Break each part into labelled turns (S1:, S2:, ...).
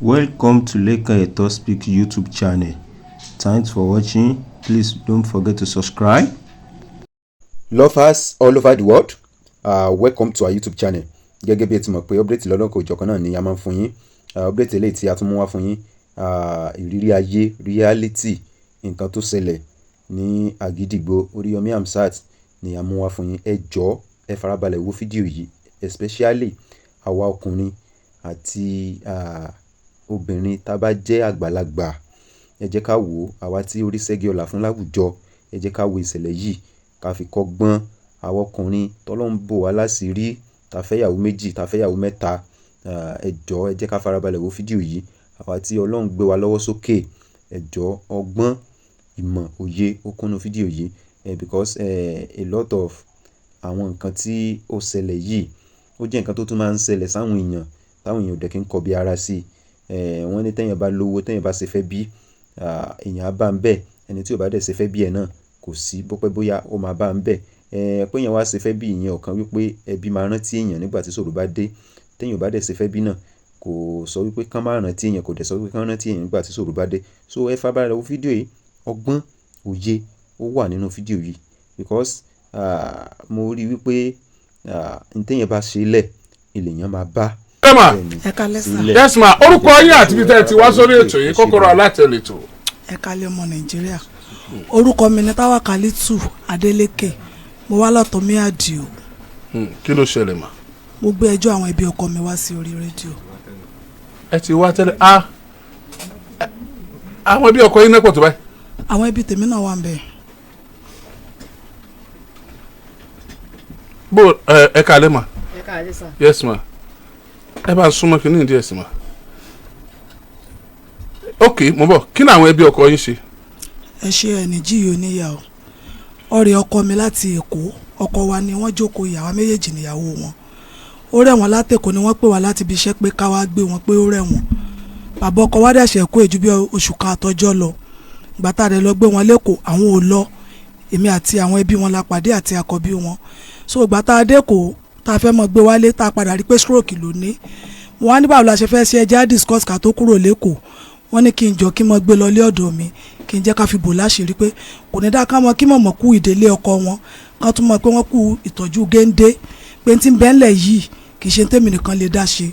S1: Welcome to Lekan Eto Speak YouTube channel. Thanks for watching. Please don't forget to subscribe.
S2: Lovers all over the world, welcome to our YouTube channel. Gẹ́gẹ́ bí ẹ ti mọ̀ pé update lọ́lọ́kan òjọ̀kan náà ni a máa ń fún yín. Update eléyìí tí a tún mú wá fún yín, ìrírí ayé, reality, nǹkan tó ṣẹlẹ̀ ní Àgídìgbo, Oríyọmí Hamzat ni a mú wá fún yín. Ẹ jọ̀ọ́, ẹ farabalẹ̀ wo fídíò yìí, especially àwa ọkùnrin àti obìnrin tá a bá jẹ́ àgbàlagbà. Ẹ jẹ́ ká wò ó. Àwa tí orí ṣẹ́gi ọlà fún láwùjọ, ẹ jẹ́ ká wo ìṣẹ̀lẹ̀ yìí ká fi kọ́gbọ́n. Àwọn ọkùnrin tọ́lọ́run bò wá láṣìírí, tá fẹ́yàwó méjì, tá fẹ́yàwó mẹ́ta, ẹ jọ̀ọ́, ẹ jẹ́ ká farabalẹ̀ wo fídíò yìí. Àwa tí Ọlọ́run gbé wa lọ́wọ́ sókè, ẹ jọ̀ọ́, ọgbọ́n, ìmọ̀, òye ó kúnnú fídíò yìí, because a lot of àwọn nǹkan tí ó ṣẹlẹ̀ yìí, ó jẹ́ nǹkan tó tún máa ń ṣẹlẹ̀ sáwọn èèyàn táwọn èèyàn ò dẹ̀ kí ń kọbi ara sí. Wọ́n ní téèyàn bá lówó, téèyàn bá ṣe fẹ́ bí, èèyàn á bá ń bẹ̀. Ẹni tí ò bá dẹ̀ ṣe fẹ́ bí ẹ̀ náà, kò sí bó pẹ́ bóyá ó máa bá ń bẹ̀. Pé èèyàn wá ṣe fẹ́ bí, ìyẹn ò kan wípé ẹbí máa rántí èèyàn nígbà tí ìṣòro bá dé. Téèyàn ò bá dẹ̀ ṣe fẹ́ bí náà, kò sọ wípé kán má rántí èèyàn, kò dẹ̀ sọ wípé kán rántí èèyàn nígbà tí ìṣòro bá dé. So ẹ farabalẹ̀ wo fídíò yìí. Ọgbọ́n, òye ó wà nínú fídíò yìí because mo rí wípé n téèyàn bá ṣe lẹ̀, èèyàn máa bá.
S3: Ẹ mà.
S4: Ẹ kálẹ́ sà.
S3: Yes ma, orúkọ yín àti ibi tẹ́ ẹ ti wá sórí ètò yìí, kọ́kọ́rọ́ alátẹ̀lẹ̀tò.
S4: Ẹ kálẹ́, ọmọ Nàìjíríà. Orúkọ mi ni Táwákálítù Adélékè. Mo wá lọ́tọ̀ mi àdìo.
S3: Kí ló ṣẹlẹ̀ mà?
S4: Mo gbé ẹjọ́ àwọn ẹbí ọkọ mi wá sí orí rédíò.
S3: Ẹ ti wá tẹ́lẹ̀? Ah, àwọn ẹbí ọkọ yín náà pọ̀ tó báyìí?
S4: Àwọn ẹbí tèmi náà wà ń bẹ̀.
S3: Bó ẹ ẹ kálẹ́ mà.
S5: Ẹ káalẹ́ sà.
S3: Yes ma, ẹ bá súnmọ́ kí ní díẹ̀ sí ma. Ok, mo bọ̀. Kí ni àwọn ẹbí ọkọ yín ṣe?
S4: Ẹ ṣe. Ẹnì jíì oníyà o. Ọ̀rẹ́ ọkọ mi láti Èkó, ọkọ wa ni wọ́n jókòó, ìyàwó méjèèjì níyàwó wọn. Ó rẹ̀ wọ́n látẹ̀kọ́ ni wọ́n pè wá láti ibi iṣẹ́ pé ká wá gbé wọn, pé ó rẹ̀ wọ́n. Bàbá ọkọ wa dẹ̀ṣẹ̀ kó èjú bí oṣù kan àtọjọ́ lọ. Ìgbà tá a dẹ̀ lọ gbé wọn lẹ́kọ̀ọ́, àwọn ò lọ. Èmi àti àwọn ẹbí wọn la pàdé àti àkọ́bí wọn. So ìgbà tá a dẹ́kọ̀ọ́, tá a fẹ́ mọ gbé wálé, tá a padà rí pé stroke ló ní. Wọ́n á ní báwo la ṣe fẹ́ ṣe, ẹjẹ́ á discuss ká tó kúrò lẹ́kọ̀ọ́. Wọ́n ní kí n jọ kí n mọ gbé lọ lé ọ̀dọ̀ mi, kí n jẹ́ ká fi bò láṣìírí, pé kò ní dá ká mọ kí mọ̀mọ́ kú ìdílé ọkọ wọn, ká tún mọ̀ pé wọ́n kú ìtọ́jú géńdé, pé n tí ń bẹ́ńlẹ̀ yìí kì í ṣe tèmi nìkan lè dá ṣe.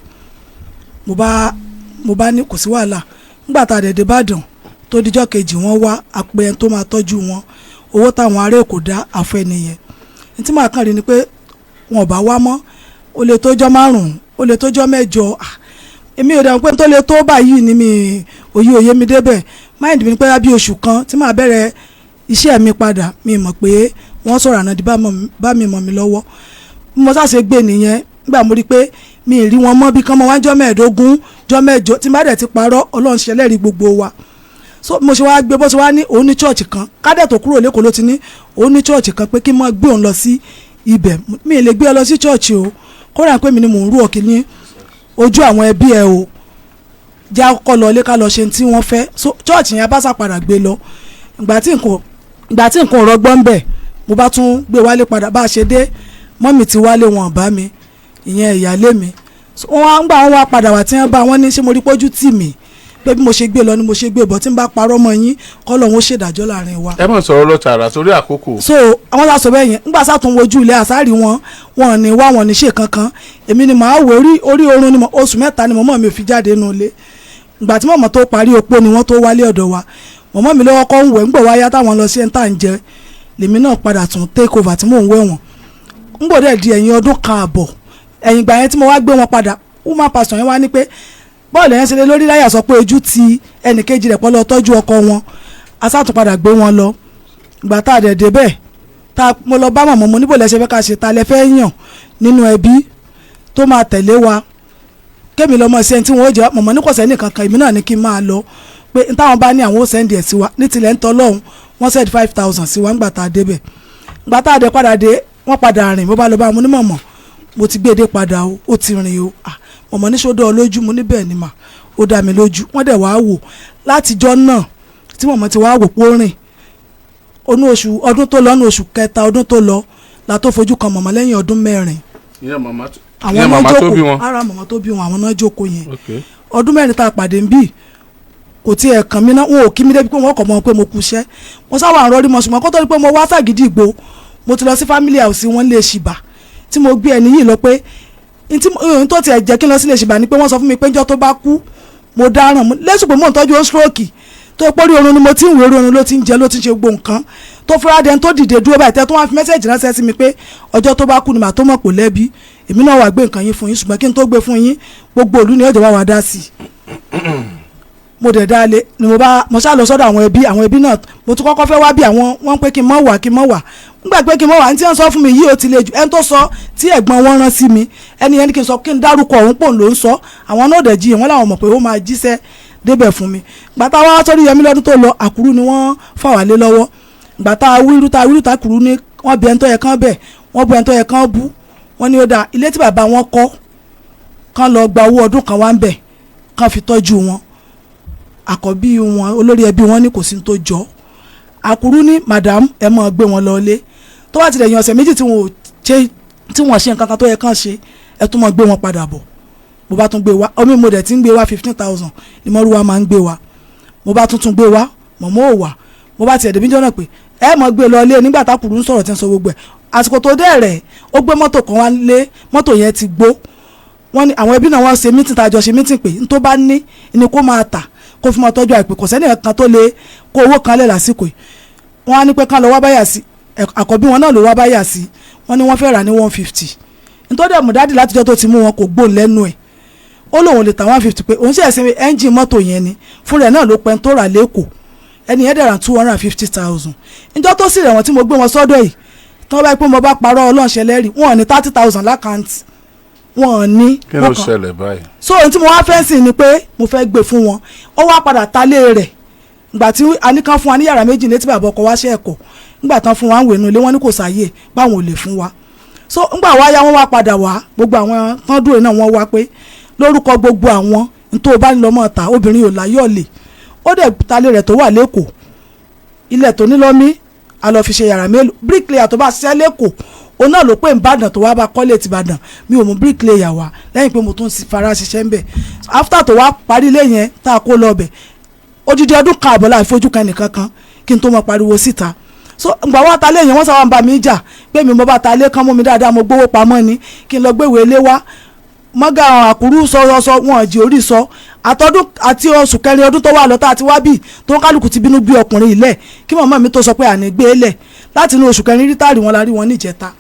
S4: Mo bá ní kò sí wàhálà. Nígbà tá a dẹ̀ dé Ìbàdàn, tó dijọ́ kejì, wọ́n wá apẹ ẹni tó máa tọ́jú wọn. Owó táwọn ará Èkó dá àfọ ẹnìyẹn ní tí màá kàn rí ni pé wọn ò bá wá mọ́. Ó lè tójọ́ 5, ó lè tójọ́ 8. Ah, èmi ò dẹ̀ pé tó lè tó báyìí ni mi òye òye mi débẹ̀. Mind mi ni pé bí oṣù kan tí màá bẹ̀rẹ̀ iṣẹ́ mi padà. Mi mọ̀ pé wọ́n sọ̀rọ̀ àná di bá mi mọ̀ mi lọ́wọ́. Bí mo sáṣe gbé nìyẹn. Nígbà mo rí i pé mi ì rí wọn mọ́, bí kán mọ́ wá jọ́ 15, jọ́ 8, tí n bá dẹ̀ ti parọ́, Ọlọ́run ṣẹlẹ́rìí gbogbo wa. So mo ṣe wá gbé bó ṣe wá ní òun ní church kan, kádẹ̀ tó kúrò lẹ́kọ̀ọ́ ló ti ní òun ní church kan, pé kí n máa gbé òun lọ sí ibẹ̀. Mi ì lè gbé ọ lọ sí church o, kóra pé mi ni mò ń rú ọ̀kì ní ojú àwọn ẹbí ẹ o. Jẹ́ àkọ́kọ́ lọ ilé, ká lọ ṣe tí wọ́n fẹ́. So church yẹn bá sàpadà gbé lọ. Ìgbà tí nǹkan ò rọgbọ́n bẹ̀, mo bá tún gbé wálé padà. Bá a ṣe dé, mọ́mì ti wálé, wọn bá mi, ìyẹn ìyáálé mi. So wọ́n á ń gbà, wọ́n wá padà wá tí wọ́n bá wọ́n ní ṣé mo rí pójú tì mí, pé bí mo ṣe gbé lọ ni mo ṣe gbé bọ̀. Tí n bá parọ́ mọ́ yín, kọ́ lọ́hún ó ṣèdájọ́ láàrin wa.
S3: Ẹ má sọ̀rọ̀ lọ tààrà sórí àkókò.
S4: So àwọn sá sọ bẹ́ẹ̀ yẹn. Ńgbà sá tún wojú ilé àsáàrí wọn, wọn ní wá, wọn ní ṣe kankan. Èmi ni màá wò orí oorun ni oṣù 3 ni mọ̀mọ́ mi ò fi jáde nínú ilé. Ìgbà tí mọ̀mọ́ tó parí opó ni wọ́n tó wálé ọ̀dọ̀ wa. Mọ̀mọ́ mi lọ́wọ́ kọ́ ń wẹ̀. Ńgbọ̀ wáyá táwọn lọ sí ẹ̀ ń tà ń jẹ, lèmi náà padà tún take over tí mò ń wẹ̀ wọ́n. Ńgbọ̀ dẹ̀ di ẹ̀yìn ọdún kan àbọ̀, ẹ̀yìn ìgbà yẹn tí mo wá gbé wọn padà, woman pastor yẹn wá ní pé bọ́ọ̀lù yẹn ṣe lé lórí láyà, sọ pé ojú ti ẹnìkejì rẹ̀ pọ̀ lọ tọ́jú ọkọ wọn. Asátúnpadà gbé wọn lọ. Ìgbà tá a dẹ̀ débẹ̀, tá mo lọ bá mọ̀mọ́, mo níbò lẹ́sẹ̀ fẹ́ ká ṣe, ta lẹ fẹ́ yàn nínú ẹbí tó máa tẹ̀lé wa, kémi lọ́mọ sí ẹni tí wọ́n ó jẹ́. Mọ̀mọ́ ní kò sẹ́ni kankan, èmi náà ní kí n máa lọ, pé n táwọn bá ní àwọn ó send ẹ̀ sí wa. Ní tilẹ̀ ń tọ́ lọ́hùn, wọ́n send 5,000 sí wa. Ńgbà tá a débẹ̀, ìgbà tá a dẹ̀ padà dé, wọ́n padà rìn. Mo bá lọ bá wọn ní, "Mọ̀mọ́, mo ti gbé e dé padà o, ó ti rìn o." Ah, mọ̀mọ́ ní sódò lójú. Mo ní bẹ́ẹ̀ ni mà, ó dá mi lójú. Wọ́n dẹ̀ wá wò látijọ́ náà tí mọ̀mọ́ ti wá wò pé ó rìn. Onú oṣù ọdún tó lọ, ní oṣù kẹta ọdún tó lọ la tó fojú kan mọ̀mọ́ lẹ́yìn ọdún 4.
S3: Ìyẹn màmá.
S4: Àwọn
S3: Ìyẹn
S4: náà
S3: màmá tó bí
S4: jókòó
S3: wọn.
S4: ara màmá tó bí wọn, àwọn náà jókòó yẹn.
S3: Ok.
S4: Ọdún 4 tá a pàdé ń bì kò tiẹ̀ kàn mí náà, wọn ò kí mi débi pé wọn kọ̀ mọ́ pé mo kú iṣẹ́. Mo sáwà ń rọrí mọ́, ṣùgbọ́n kó tó di pé mo wá Ságídígbò, mo ti lọ sí family house wọn lè ṣìbà tí mo gbé ẹni yìí lọ pé n tó tiẹ̀ jẹ́ kí n lọ sí lè ṣìbà ni pé wọ́n sọ fún mi pé njọ́ tó bá kú mo dáràn. Lẹ́sùn pé mò ń tọ́jú ó stroke tó pórí oorun ni mo ti ń wé, orí oorun ló ti ń jẹ, ló ti ń ṣe gbogbo nǹkan tó fúra dẹni tó dìde dúró báyìí tẹ́ tó wá fi message ránṣẹ́ sí mi pé ọjọ́ tó bá kú ni màá tó mọ̀ pò lẹ́bi. Èmi náà wà gbé nǹkan yín fún yín, ṣùgbọ́n kí n tó gbé fún yín, gbogbo ìlú ni ọjọ́ bá wa dá sí i. Mo dẹ̀ dá lé ni mo bá mo ṣáà lọ sọ́dọ̀ àwọn ẹbí. Àwọn ẹbí náà, mo tún kọ́kọ́ fẹ́ wá bí àwọn wọ́n pé kí n mọ̀ wá, kí n mọ̀ wá. Nígbà pé kí n mọ̀ wá, ní tí wọ́n sọ fún mi yìí ó ti le jù. Ẹni tó sọ tí ẹ̀gbọ́n wọn rán sí mi, ẹni yẹn ní kí n sọ, kí n dárúkọ òun pò ló ń sọ. Àwọn náà dẹ̀ jiyàn, wọ́n làwọn mọ̀ pé ó máa jíṣẹ́ débẹ̀ fún mi. Gbàtà wá sórí Yẹmí lọ́dún tó lọ, Àkúrú ni wọ́n fà wá lé lọ́wọ́. Gbàtà wíru ta wíru ta kúrú ni wọ́n bí ẹni tó yẹ kán bẹ̀, wọ́n bu ẹni tó yẹ kán bú. Wọ́n ní ó dáa, ilé tí bàbá wọn kọ́, kán lọ gba owó ọdún kan wá ń bẹ̀, kán fi tọ́jú wọn. Àkọ́bí wọn, olórí ẹbí wọn ní kò sí ní tó jọ. Àkúrú ní madam, ẹ máa gbé wọn lọ ilé, tó bá ti dẹ̀yìn ọ̀sẹ̀ 2 tí wọn ò ṣe, tí wọ́n ṣe nǹkan kan tó yẹ kán ṣe, ẹ tún máa gbé wọn padà bọ̀. Mo bá tún gbé wá omi, mo dẹ̀ ti ń gbé wá, 15,000 ni mọ́rúwá máa ń gbé wá. Mo bá tún tún gbé wá, mọ̀mọ́ ò wá. Mo bá tiẹ̀ débi jọ́nà pé ẹ mọ̀ gbé lọ ilé. Nígbà tákùrú ń sọ̀rọ̀ tí ń sọ gbogbo ẹ̀, àsìkò tó dé rẹ̀, ó gbé mọ́tò kan wá lé, mọ́tò yẹn ti gbó. Wọ́n ní àwọn ẹbí náà wọ́n ṣe meeting, tá a jọ ṣe meeting pé n tó bá ní ni kó máa tà, kó fi máa tọ́jú àìpé, kò sẹ́ni kan tó lè kó owó kan lẹ̀ lásìkò yìí. Wọ́n á ní pé kán lọ wá báyà sí. Àkọ́bí wọn náà ló wá báyà sí. Wọ́n ní wọ́n fẹ́ rà ní 150. Nítorí ẹ̀mú daddy látijọ́ tó ti mú wọn kò gbóhùn lẹ́nu ẹ̀, ó lóun lè ta 150, pé òun ṣe ẹ̀sìn ẹ́ńjìn mọ́tò yẹn ni fúnra ẹ̀ náà ló pẹ́ tó rà lẹ́kọ̀ọ́. Ẹni yẹn dẹ̀ rà 250,000. Níjọ́ tó sì rẹ̀ wọ́n tí mo gbé wọn sọ́dọ̀ yìí, tí wọ́n bá pé mo bá parọ́, ọlọ́ọ̀ṣẹ́lẹ́rì, wọn ò ní 30,000 l'account, wọn ò ní.
S3: Kí ló ṣẹlẹ̀ báyìí?
S4: So ohun tí mo wá fẹ́ sìn ni pé mo fẹ́ gbé fún wọn. Ó wá padà talé rẹ̀. Ìgbà tí a ní kán fún wa ní yàrá 2 létí bàbá ọkọ wa ṣe ẹ̀kọ́, nígbà tán fún wa ń wẹ̀nu ilé, wọn ní kò sáyè, báwọn ò lè fún wa. So ńgbà wá yá, wọ́n wá padà wá, gbogbo àwọn tán dúró náà, wọ́n wá pé lórúkọ gbogbo àwọn nítorí bá ń lọ mọ́ ta obìnrin ò láyọ̀ lè. Ó dẹ̀ talé rẹ̀ tó wà lẹ́kọ̀ọ́, ilẹ̀ tó ní lọ́mí a lọ fi ṣe yàrá mélòó. Bricklayer tó bá ṣiṣẹ́ lẹ́kọ̀ọ́, òun náà ló pé nìbàdàn tó wá bá kọ́lé tìbàdàn. Mi ò mú bricklayer wá lẹ́yìn pé mo tún fara ṣiṣẹ́ ń bẹ̀. After tó wá parí ilé yẹn tá a kó lọ bẹ̀, odidi ọdún kan àbọ̀ láì fojú kan nìkan kan kí n tó mọ pariwo síta. So ngbà wá ta lé yẹn, wọ́n sábà ń bá mi jà pé mi mo bá ta lé kán mú mi dáadáa, mo gbowó pamọ́ ni, kí n lọ gbéwèé lé wá. Mọ́gà Àkúrú sọ wọn jí orí sọ àtọ́dún àti oṣù kẹrin ọdún tó wà lọ tá a ti wá bì tó ń kálukú ti bínú bí ọkùnrin ilẹ̀ kí màmá mi tó sọ pé àní gbé lẹ̀ láti inú oṣù kẹrin rí táàrí wọn la rí wọn níjẹta.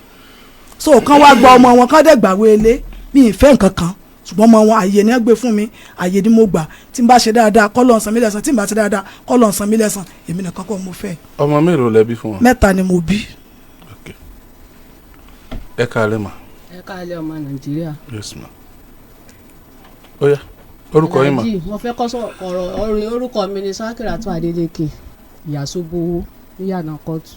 S4: So kán wá gba ọmọ wọn, kán dẹ̀ gbàwé ilé. Mi ì fẹ́ nǹkan kan, ṣùgbọ́n ọmọ wọn, àyè ni wọ́n gbé fún mi, àyè ni mo gbà. Tí n bá ṣe dáadáa, kọ́ lọ́n san mí lẹ́san. Tí n bá ṣe dáadáa, kọ́ lọ́n san mí lẹ́san. Èmi nìkan kọ́ mo fẹ́.
S3: Ọmọ mélòó lẹ bí fún wọn?
S4: 3 ni mo bí.
S3: Ẹ káalẹ́ mà.
S5: Ẹ káalẹ́, ọmọ Nàìjíríà.
S3: Yes ma. Ó yá, orúkọ yín mà?
S5: Alhaji, mo fẹ́ kọ́ sọ̀rọ̀ ọ̀rọ̀. Orúkọ mi ni Sákìràtú Adélékè, Ìyàsóbówó níyànà kóòtù.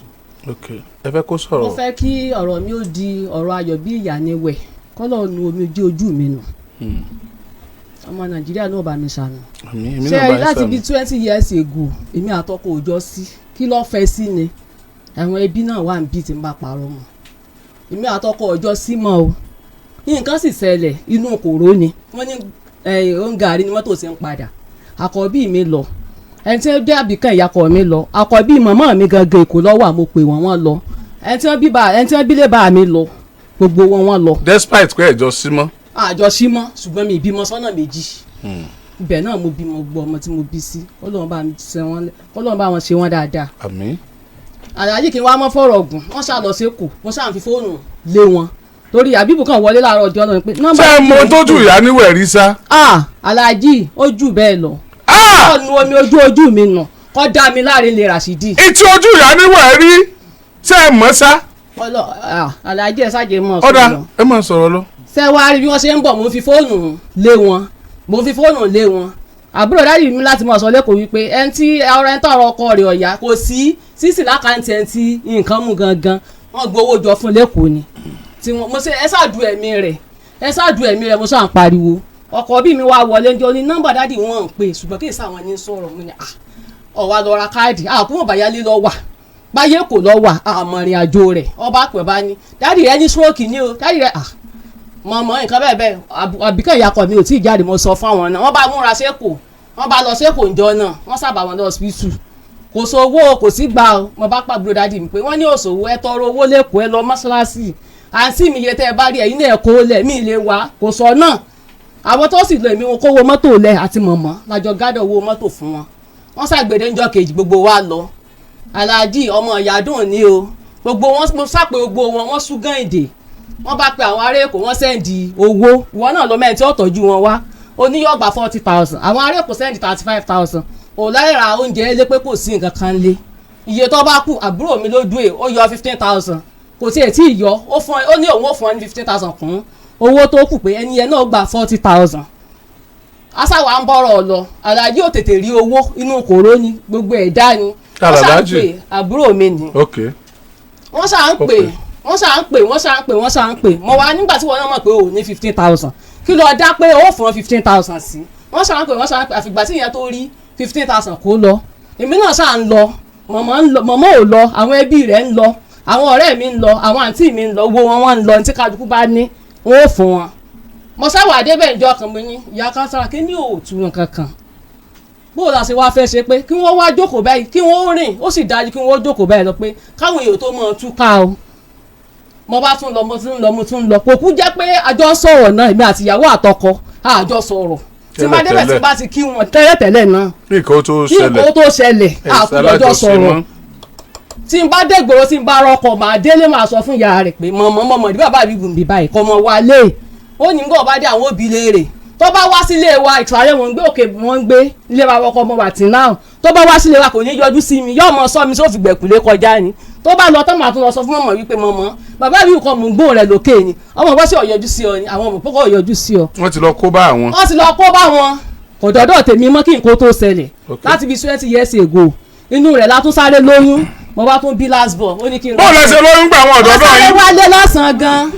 S3: Ok, ẹ fẹ́ kó
S5: Mo
S3: sọ̀rọ̀.
S5: fẹ́ kí ọ̀rọ̀ mi ó di ọ̀rọ̀ ayọ̀ bí ìyá ni wẹ̀, kọ́lọ̀ nu omi ojú ojú mi nù. Ọmọ Nàìjíríà náà bá mi ṣàánú.
S3: Àmín, èmi
S5: Ṣé
S3: náà
S5: ẹ
S3: bá
S5: rí
S3: yín
S5: láti
S3: sàmì.
S5: bíi 20 years ago, èmi àtọkọ òjọ sí, kí ló fẹ́ sí ni àwọn ẹbí náà wà ń bí tí n bá parọ́ mọ́. Èmi àtọkọ òjọ sí mọ́ o, nǹkan sì ṣẹlẹ̀ inú kòró ni wọ́n ní ó ń gàrí ni mọ́tò ṣe ń padà. Àkọ́bí mi lọ, ẹni tí ó jẹ́ àbíkẹ́ ìyàkọ̀ mi lọ, àkọ́bí màmá mi gangan Èkó lọ́wọ́, àmọ́ pé wọ́n wọ́n lọ, ẹni tí wọ́n bí bá, ẹni tí wọ́n bí lé bá mi lọ, gbogbo wọn wọ́n lọ.
S3: Despite pé ẹjọ́ sí mọ́.
S5: Àjọṣí mọ́, ṣùgbọ́n mi ìbímọ sọ́nà méjì ibẹ̀ náà. Mo bímọ gbọ́ ọmọ tí mo bí sí, Ọlọ́run bá mi ṣe wọ́n, Ọlọ́run bá wọn ṣe wọ́n dáadáa.
S3: Àmín.
S5: Àlàyé kí n wá mọ́ fọ̀rọ̀ gùn, wọ́n ṣáà lọ sékòó, wọ́n ṣáà ń fi fóònù lé wọn torí àbíbù kan wọlé láàárọ̀ ọjọ́ náà pé nọ́mbà.
S3: Ṣé ẹ mọ tójú ìyá níwẹ̀ rí sá?
S5: Ah, aláàjì, ó jù bẹ́ẹ̀ lọ.
S3: Ah!
S5: Ó nu omi ojú ojú mi nù, kọ́ dá mi láàrin lè Ràṣídì.
S3: Etí ojú ìyá níwẹ̀ rí, ṣé ẹ mọ̀ sá?
S5: Ọlọ ah, aláàjì, ẹ ṣáàjì mọ̀
S3: Ọ̀dà,
S5: sọ̀rọ̀ lọ.
S3: ẹ máa sọ̀rọ̀ lọ.
S5: Ṣé wàá rí bí wọ́n ṣe ń bọ̀, mo fi fóònù lé wọn, mo fi fóònù lé wọn. Àbúrò daddy mi láti mọ̀ sọ lẹ́kọ̀ọ́ wípé ẹni tí ọ̀rẹ́ ń tọrọ ọkọ rẹ̀ ọ̀yà kò sí sísì l'account, ẹni tí nǹkan mú gangan, wọ́n gbowó jọ fún lẹ́kọ̀ọ́ ni tí wọ́n mo ṣe. Ẹ ṣáàdù ẹ̀mí rẹ̀, ẹ ṣáàdù ẹ̀mí rẹ̀. Mo ṣáà ń pariwo. Ọkọ bí mi wá wọlé ńjọ ní nọ́mbà daddy wọn ń pè, ṣùgbọ́n kì í sáwọn ní sọ̀rọ̀. Mo ní à ọ̀wá lọ ra káàdì àkúmọ̀ bàyálé lọ wà báyé kò lọ wà àmọ̀rìn àjò rẹ̀. Ọba pẹ̀ bá ní daddy rẹ̀ ní stroke ní o, daddy rẹ̀ à Mọ̀mọ́ nǹkan bẹ́ẹ̀ bẹ́ẹ̀, àbíkẹ́ ìyàkọ̀ mi ò tí ì jáde. Mo sọ fún àwọn náà, wọ́n bá múra sẹ́kọ̀ọ́, wọ́n bá lọ sẹ́kọ̀ọ́ ǹjọ́ náà, wọ́n sábà wọn lọ hospital. Kò sówó, kò sí gbà o. Mo bá pàbúrò daddy mi pé wọ́n ní òṣòwò, ẹ tọrọ owó lẹ́kọ̀ọ́, ẹ lọ mọ́ṣáláṣí. Àǹtí mi, iye tẹ́ ẹ bá rí, ẹ̀yin náà kó lẹ̀ mí lè wá. Kò sọ náà, àwọn tó sì lọ, èmi wọn kówó mọ́tò lẹ̀ àti mọ̀mọ́ lájọ gádọ̀ owó mọ́tò fún wọn. Wọ́n ṣàgbéde ńjọ́ kejì, gbogbo wa lọ. Aláàjì ọmọ ìyàdùn ni o, gbogbo wọn, mo sápè gbogbo wọn, wọ́n sú gán èdè. Wọ́n bá pe àwọn ará Èkó, wọ́n send owó. Ìwọ náà lọ mẹ́rin tí ó tọ́jú wọn wá, oníyọ̀gbà 40,000, àwọn ará Èkó send 35,000. Ò láìra oúnjẹ ilé pé kò sí nǹkan kan lé. Iye tó bá kù, àbúrò mi lójú ẹ̀, ó yọ 15,000, kò tiẹ̀ tí ì yọ. Ó fún ẹ, ó ní òun ó fún ẹ ní 15,000 kún owó tó kù, pé ẹni yẹn náà gba 40,000. Asáwa ń bọ̀rọ̀ lọ, aláàjì ò tètè rí owó, inú kòró ni gbogbo ẹ̀ dá ni.
S3: Ta
S5: Wọ́n ṣáà ń
S3: l'Alhaji?
S5: pè àbúrò mi ni. Wọ́n ṣáà ń pè, wọ́n ṣáà ń pè, wọ́n ṣáà ń pè, wọ́n ṣáà ń pè. Mọ̀ wá nígbà tí wọ́n náà mọ̀ pé ò ní 15,000, kí lọ dá pé ó fún ọ 15,000 sí? Wọ́n ṣáà ń pè, wọ́n ṣáà ń pè, àfìgbà tí ìyẹn tó rí 15,000 kó lọ. Èmi náà ṣáà ń lọ, mọ̀mọ́ ń lọ, mọ̀mọ́ ò lọ, àwọn ẹbí rẹ̀ ń lọ, àwọn ọ̀rẹ́ mi ń lọ, àwọn àǹtí mi ń lọ, owó wọn, wọ́n ń lọ. Ní tí kálukú bá ní, wọ́n ò fún wọn. Mo sáwà débẹ̀ ìjọ kan, mo ní ìyá kására kí ní òòtú nǹkan kan, bó o la ṣe wá fẹ́ ṣe pé kí wọ́n wá jókòó báyìí, kí wọ́n rìn, ó sì dájú kí wọ́n jókòó báyìí lọ, pé káwọn èèyàn tó mọ̀ ọ́n túká o. Mo bá tún lọ, mo tún lọ, mo tún lọ. Kò kú jẹ́ pé àjọ ń sọ̀rọ̀ náà, èmi àti ìyàwó àtọkọ àjọ sọ̀rọ̀. Tí bá débẹ̀, tí bá ti kí wọn tẹ́lẹ̀tẹ́lẹ̀ náà,
S3: Kí nǹkan tó
S5: kí nǹkan
S3: ṣẹlẹ̀
S5: tó ṣẹlẹ̀, àkùdọ̀jọ sọ̀rọ̀. Tí n bá dé gbòòrò, tí n bá rọkọ̀, màá délé, màá sọ fún ìyá rẹ̀ pé mọ̀mọ́ mọ̀mọ́ ní bàbá mi gùn bí báyìí kọ́ mọ wálé. Ó ní nǹkan bá dé, àwọn òbí léèrè. Tó bá wá sílé wa, ìtàlẹ́ wọn ń gbé, òkè wọn ń gbé ilé wa, ọkọ ọmọ wà tí náà. Tó bá wá sílé wa, kò ní yọjú sí mi, yóò mọ sọ mi sófin gbẹ̀kúlé kọjá ni. Tó bá lọ tán, màá tún lọ sọ fún mọ̀mọ́ wípé mọ̀mọ́, bàbá mi kọ́ mò ń gbóhùn rẹ̀ lókè ni, ọmọ bọ́ sí ọ̀yọ́jú sí ọ ni, àwọn ọmọ pọ́kọ́ ọ̀yọ́jú sí ọ.
S3: Wọ́n ti lọ kó bá àwọn.
S5: Wọ́n ti lọ kó bá wọn, kò dọ́dọ̀ tèmi mọ́ kí nǹkan tó ṣẹlẹ̀. Láti bí 20 years ago, inú rẹ̀ látún sáré lóyún. Mo bá tún bí last born, ó ní kí n
S3: Bó lẹ ṣe lóyún gbà àwọn ọ̀dọ́
S5: Ó sáré
S3: náà yín?
S5: wálé lọ́sàn-án gan,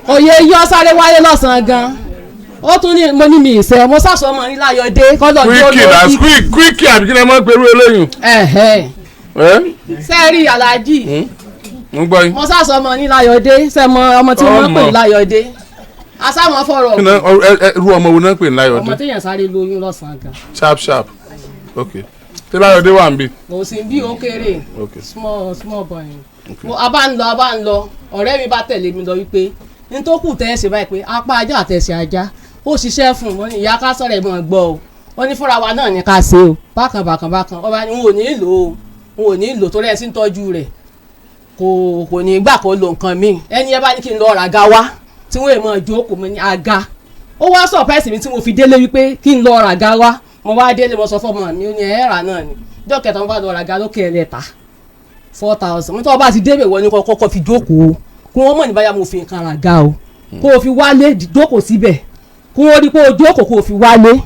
S5: òye yọ, sáré wálé lọ́sàn-án gan. Ó tún ní mo ní mi ìṣe, mo sàṣọ ọmọ ní Láyọ̀dé kọ́lọ̀ ní
S3: Quickie na
S5: olórí.
S3: quick quickie, àbí kí ni ẹ máa ń perú eléyìí?
S5: Ẹ̀hẹ́.
S3: Ẹ́
S5: Sẹ́ẹ̀rì aláàjì,
S3: ń gbọ́ yín.
S5: mo sàṣọ ọmọ ní Láyọ̀dé, sẹ́mọ ọmọ tí wọ́n pè ní
S3: Ọmọ.
S5: Láyọ̀dé, asáwọn fọ̀rọ̀.
S3: Kí ni irú ọmọ wo náà ń pè ní
S5: Ọmọ
S3: Láyọ̀dé?
S5: téèyàn sáré lóyún lọ́sàn-án gan.
S3: Sharp sharp. Ok, tí Láyọ̀dé wà ń bí?
S5: Kò sí bí, ó kéré. Small small boy ni. Mo a bá ń lọ, a bá ń lọ, ọ̀rẹ́ mi bá tẹ̀lé mi lọ wípé n tó kù tẹ́ ẹ ṣe báyìí, pé apá ajá àtẹ̀sẹ̀ ajá ó ṣiṣẹ́ fún un. Wọ́n ní ìyá ká sọ̀rọ̀ ẹ̀ mọ̀ gbọ́ o. Wọ́n ní fúnra wa náà ní ká ṣe o, bákan bákan bákan. Ọba ni n ò ní lò ó, n ò ní lò, torí ẹ sì ń tọ́jú rẹ̀, kò ní gbà kó lo nǹkan míì. Ẹni ẹ bá ní kí n lọ ra àga wá tí wọ́n èèmọ̀ jókòó. Mo ní àga, ó wá surprise mi tí mo fi délé wípé kí n lọ ra àga wá. Mo wá délé, mo sọ fọmọ mi, ó ní ẹ rà náà ni. Ọjọ́ kẹta, mo bá lọ ra àga lókè ẹlẹ́ta, 4,000. Mo tọ́ ọ bá ti débẹ̀, wọ́n ní kọ́ kọ́kọ́ fi jókòó, kí wọ́n mọ̀ ní báyà mo fi nǹkan ra àga o, kó o fi wálé jókòó síbẹ̀, kí wọ́n rí pé o jókòó, kó o fi wálé.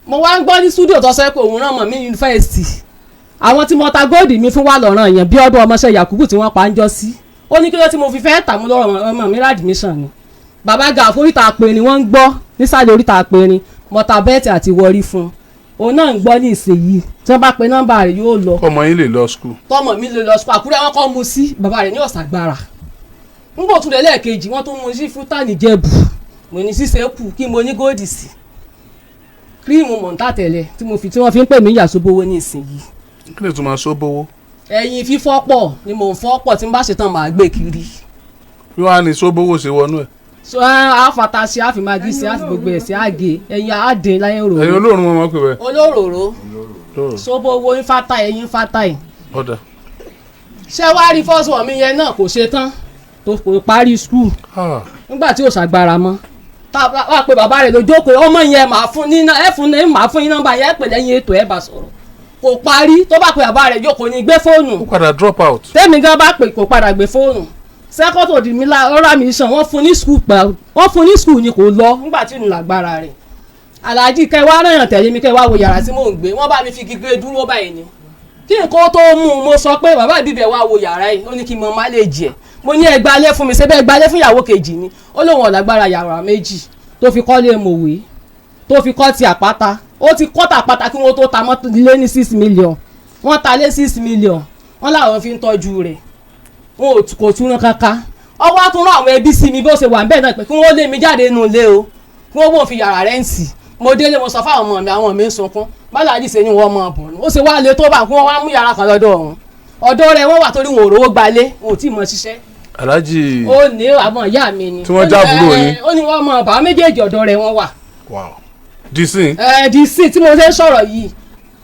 S5: Mo wá ń gbọ́ ní studio tó sọ pé òun rán mọ̀ mí yunifásitì. Àwọn tí mo ta gold mi fún wa lọ́ràn yẹn bí ọdún ọmọọṣẹ́ Yakubu tí wọ́n pa ń jọ sí. Ó ní kí ló tí mo fi fẹ́ tà mú lọ́rọ̀ ọmọ mi rádìmíṣàn ni. Bàbá ga oríta apẹ̀rin, wọ́n ń gbọ́ nísàlẹ̀ oríta apẹ̀rin. Mo ta belt àti wọrí fún un, òun náà ń gbọ́ ní ìsinyìí. Tí wọ́n bá pe nọ́mbà rẹ̀, yóò lọ.
S3: Kọ́mọ yín lè lọ school.
S5: Tọmọ mi lè lọ sùkúl. Àkúrẹ́ wọn kọ́ mu sí, bàbá rẹ̀ ní ọ̀sàgbára ń bò tún lẹ̀. Lẹ́ẹ̀kejì, wọ́n tún mú sí fútàní jẹ̀bù. Mo ní ṣíṣe kù kí mo ní gold sí cream mọ̀ntà tẹ̀lẹ̀ tí mo fi tí wọ́n fi ń pè mí yàsóbówó ní ìsinyìí.
S3: Kí ni ìtumọ̀ sóbówó?
S5: Ẹyin fífọ́ pọ̀ ni mò ń fọ́ pọ̀, tí n bá ṣe tán, màá gbé kiri.
S3: Bí wàá ní sóbówó ṣe wọnú ẹ̀?
S5: So ẹ á fata sí, á fi Maggi sí, á fi gbogbo ẹ̀ sí, á gé ẹyin, á dín láyé
S3: Ẹ̀yin
S5: òróró.
S3: olóòórùn wọn mọ̀ pé bẹ́ẹ̀.
S5: Olóróró sóbówó ń fata ẹyin fata ẹ̀.
S3: Ọ̀dà.
S5: Ṣé wàá rí first one mi yẹn náà, kò ṣe tán, tó kò parí school nígbà tí ò ṣàgbára mọ́. Tá a wá pé bàbá rẹ̀ lójókòó, ọmọ yẹn màá fún ní ẹ fún ní màá fún yín nọ́mbà yẹn, pè lẹ́yìn ètò, ẹ bá sọ̀rọ̀. Kò parí. Tó bá pe bàbá rẹ̀ jókòó ní gbé fóònù.
S3: Ó padà drop out.
S5: Tẹ́mi gan bá pè, kò padà gbé fóònù. Second to the mi la ọ̀rá mi sàn, wọ́n fún ní school pa, wọ́n fún ní school ni kò lọ nígbà tí ìnù lágbára rẹ̀. Aláàjì, kẹ́ wá ràn yàn tẹ̀lé mi, kẹ́ wá wo yàrá tí mò ń gbé. Wọ́n bá mi fi gígé dúró báyìí ni kí nǹkan tó mú un. Mo sọ pé bàbá ìbíbẹ̀ wá wo yàrá yìí, ó ní kí n mọ má lè jẹ. Mo ní ẹgbàálẹ̀ fún mi, ṣé bẹ́ẹ̀ gbálẹ̀ fún ìyàwó kejì ni. Ó lóun ọ̀làgbára yàrá méjì tó fi kọ́lé mòwe, tó fi kọ́ ti àpáta. Ó ti kọ́ tàpáta kí wọ́n tó ta mọ́tò lé ní 6 million. Wọ́n ta lé 6 million, wọ́n làwọn fi ń tọ́jú rẹ̀. Wọn ò kò túnra kankan. Ọwọ́ á tún rán àwọn ẹbí sí mi bó ṣe wà ń bẹ́ẹ̀ náà pé kí wọ́n lé mi jáde nínú ilé o, kí wọ́n bò fi yàrá rẹ́ǹtì. Mo délé, mo sọ fáwọn ọmọ mi, àwọn mi ń sunkún. Bálàjì ṣe ni wọ́n mọ̀ bọ̀ ó ṣe wá lé tó bá kí wọ́n wá mú yàrá kan lọ́dọ̀ ọ̀hún ọ̀dọ̀ rẹ̀ wọ́n wà torí wọn ò rówó gbalé, wọn ò tí ì mọ ṣiṣẹ́.
S3: Aláàjì.
S5: Ó ní àwọn ìyá mi ni.
S3: Tí wọ́n jábúrò yín.
S5: Ó ní wọ́n mọ̀ bàá méjèèjì, ọ̀dọ̀ rẹ̀ wọ́n wà.
S3: Wow, disin.
S5: Ẹ di sí tí mo ṣe ń sọ̀rọ̀ yìí,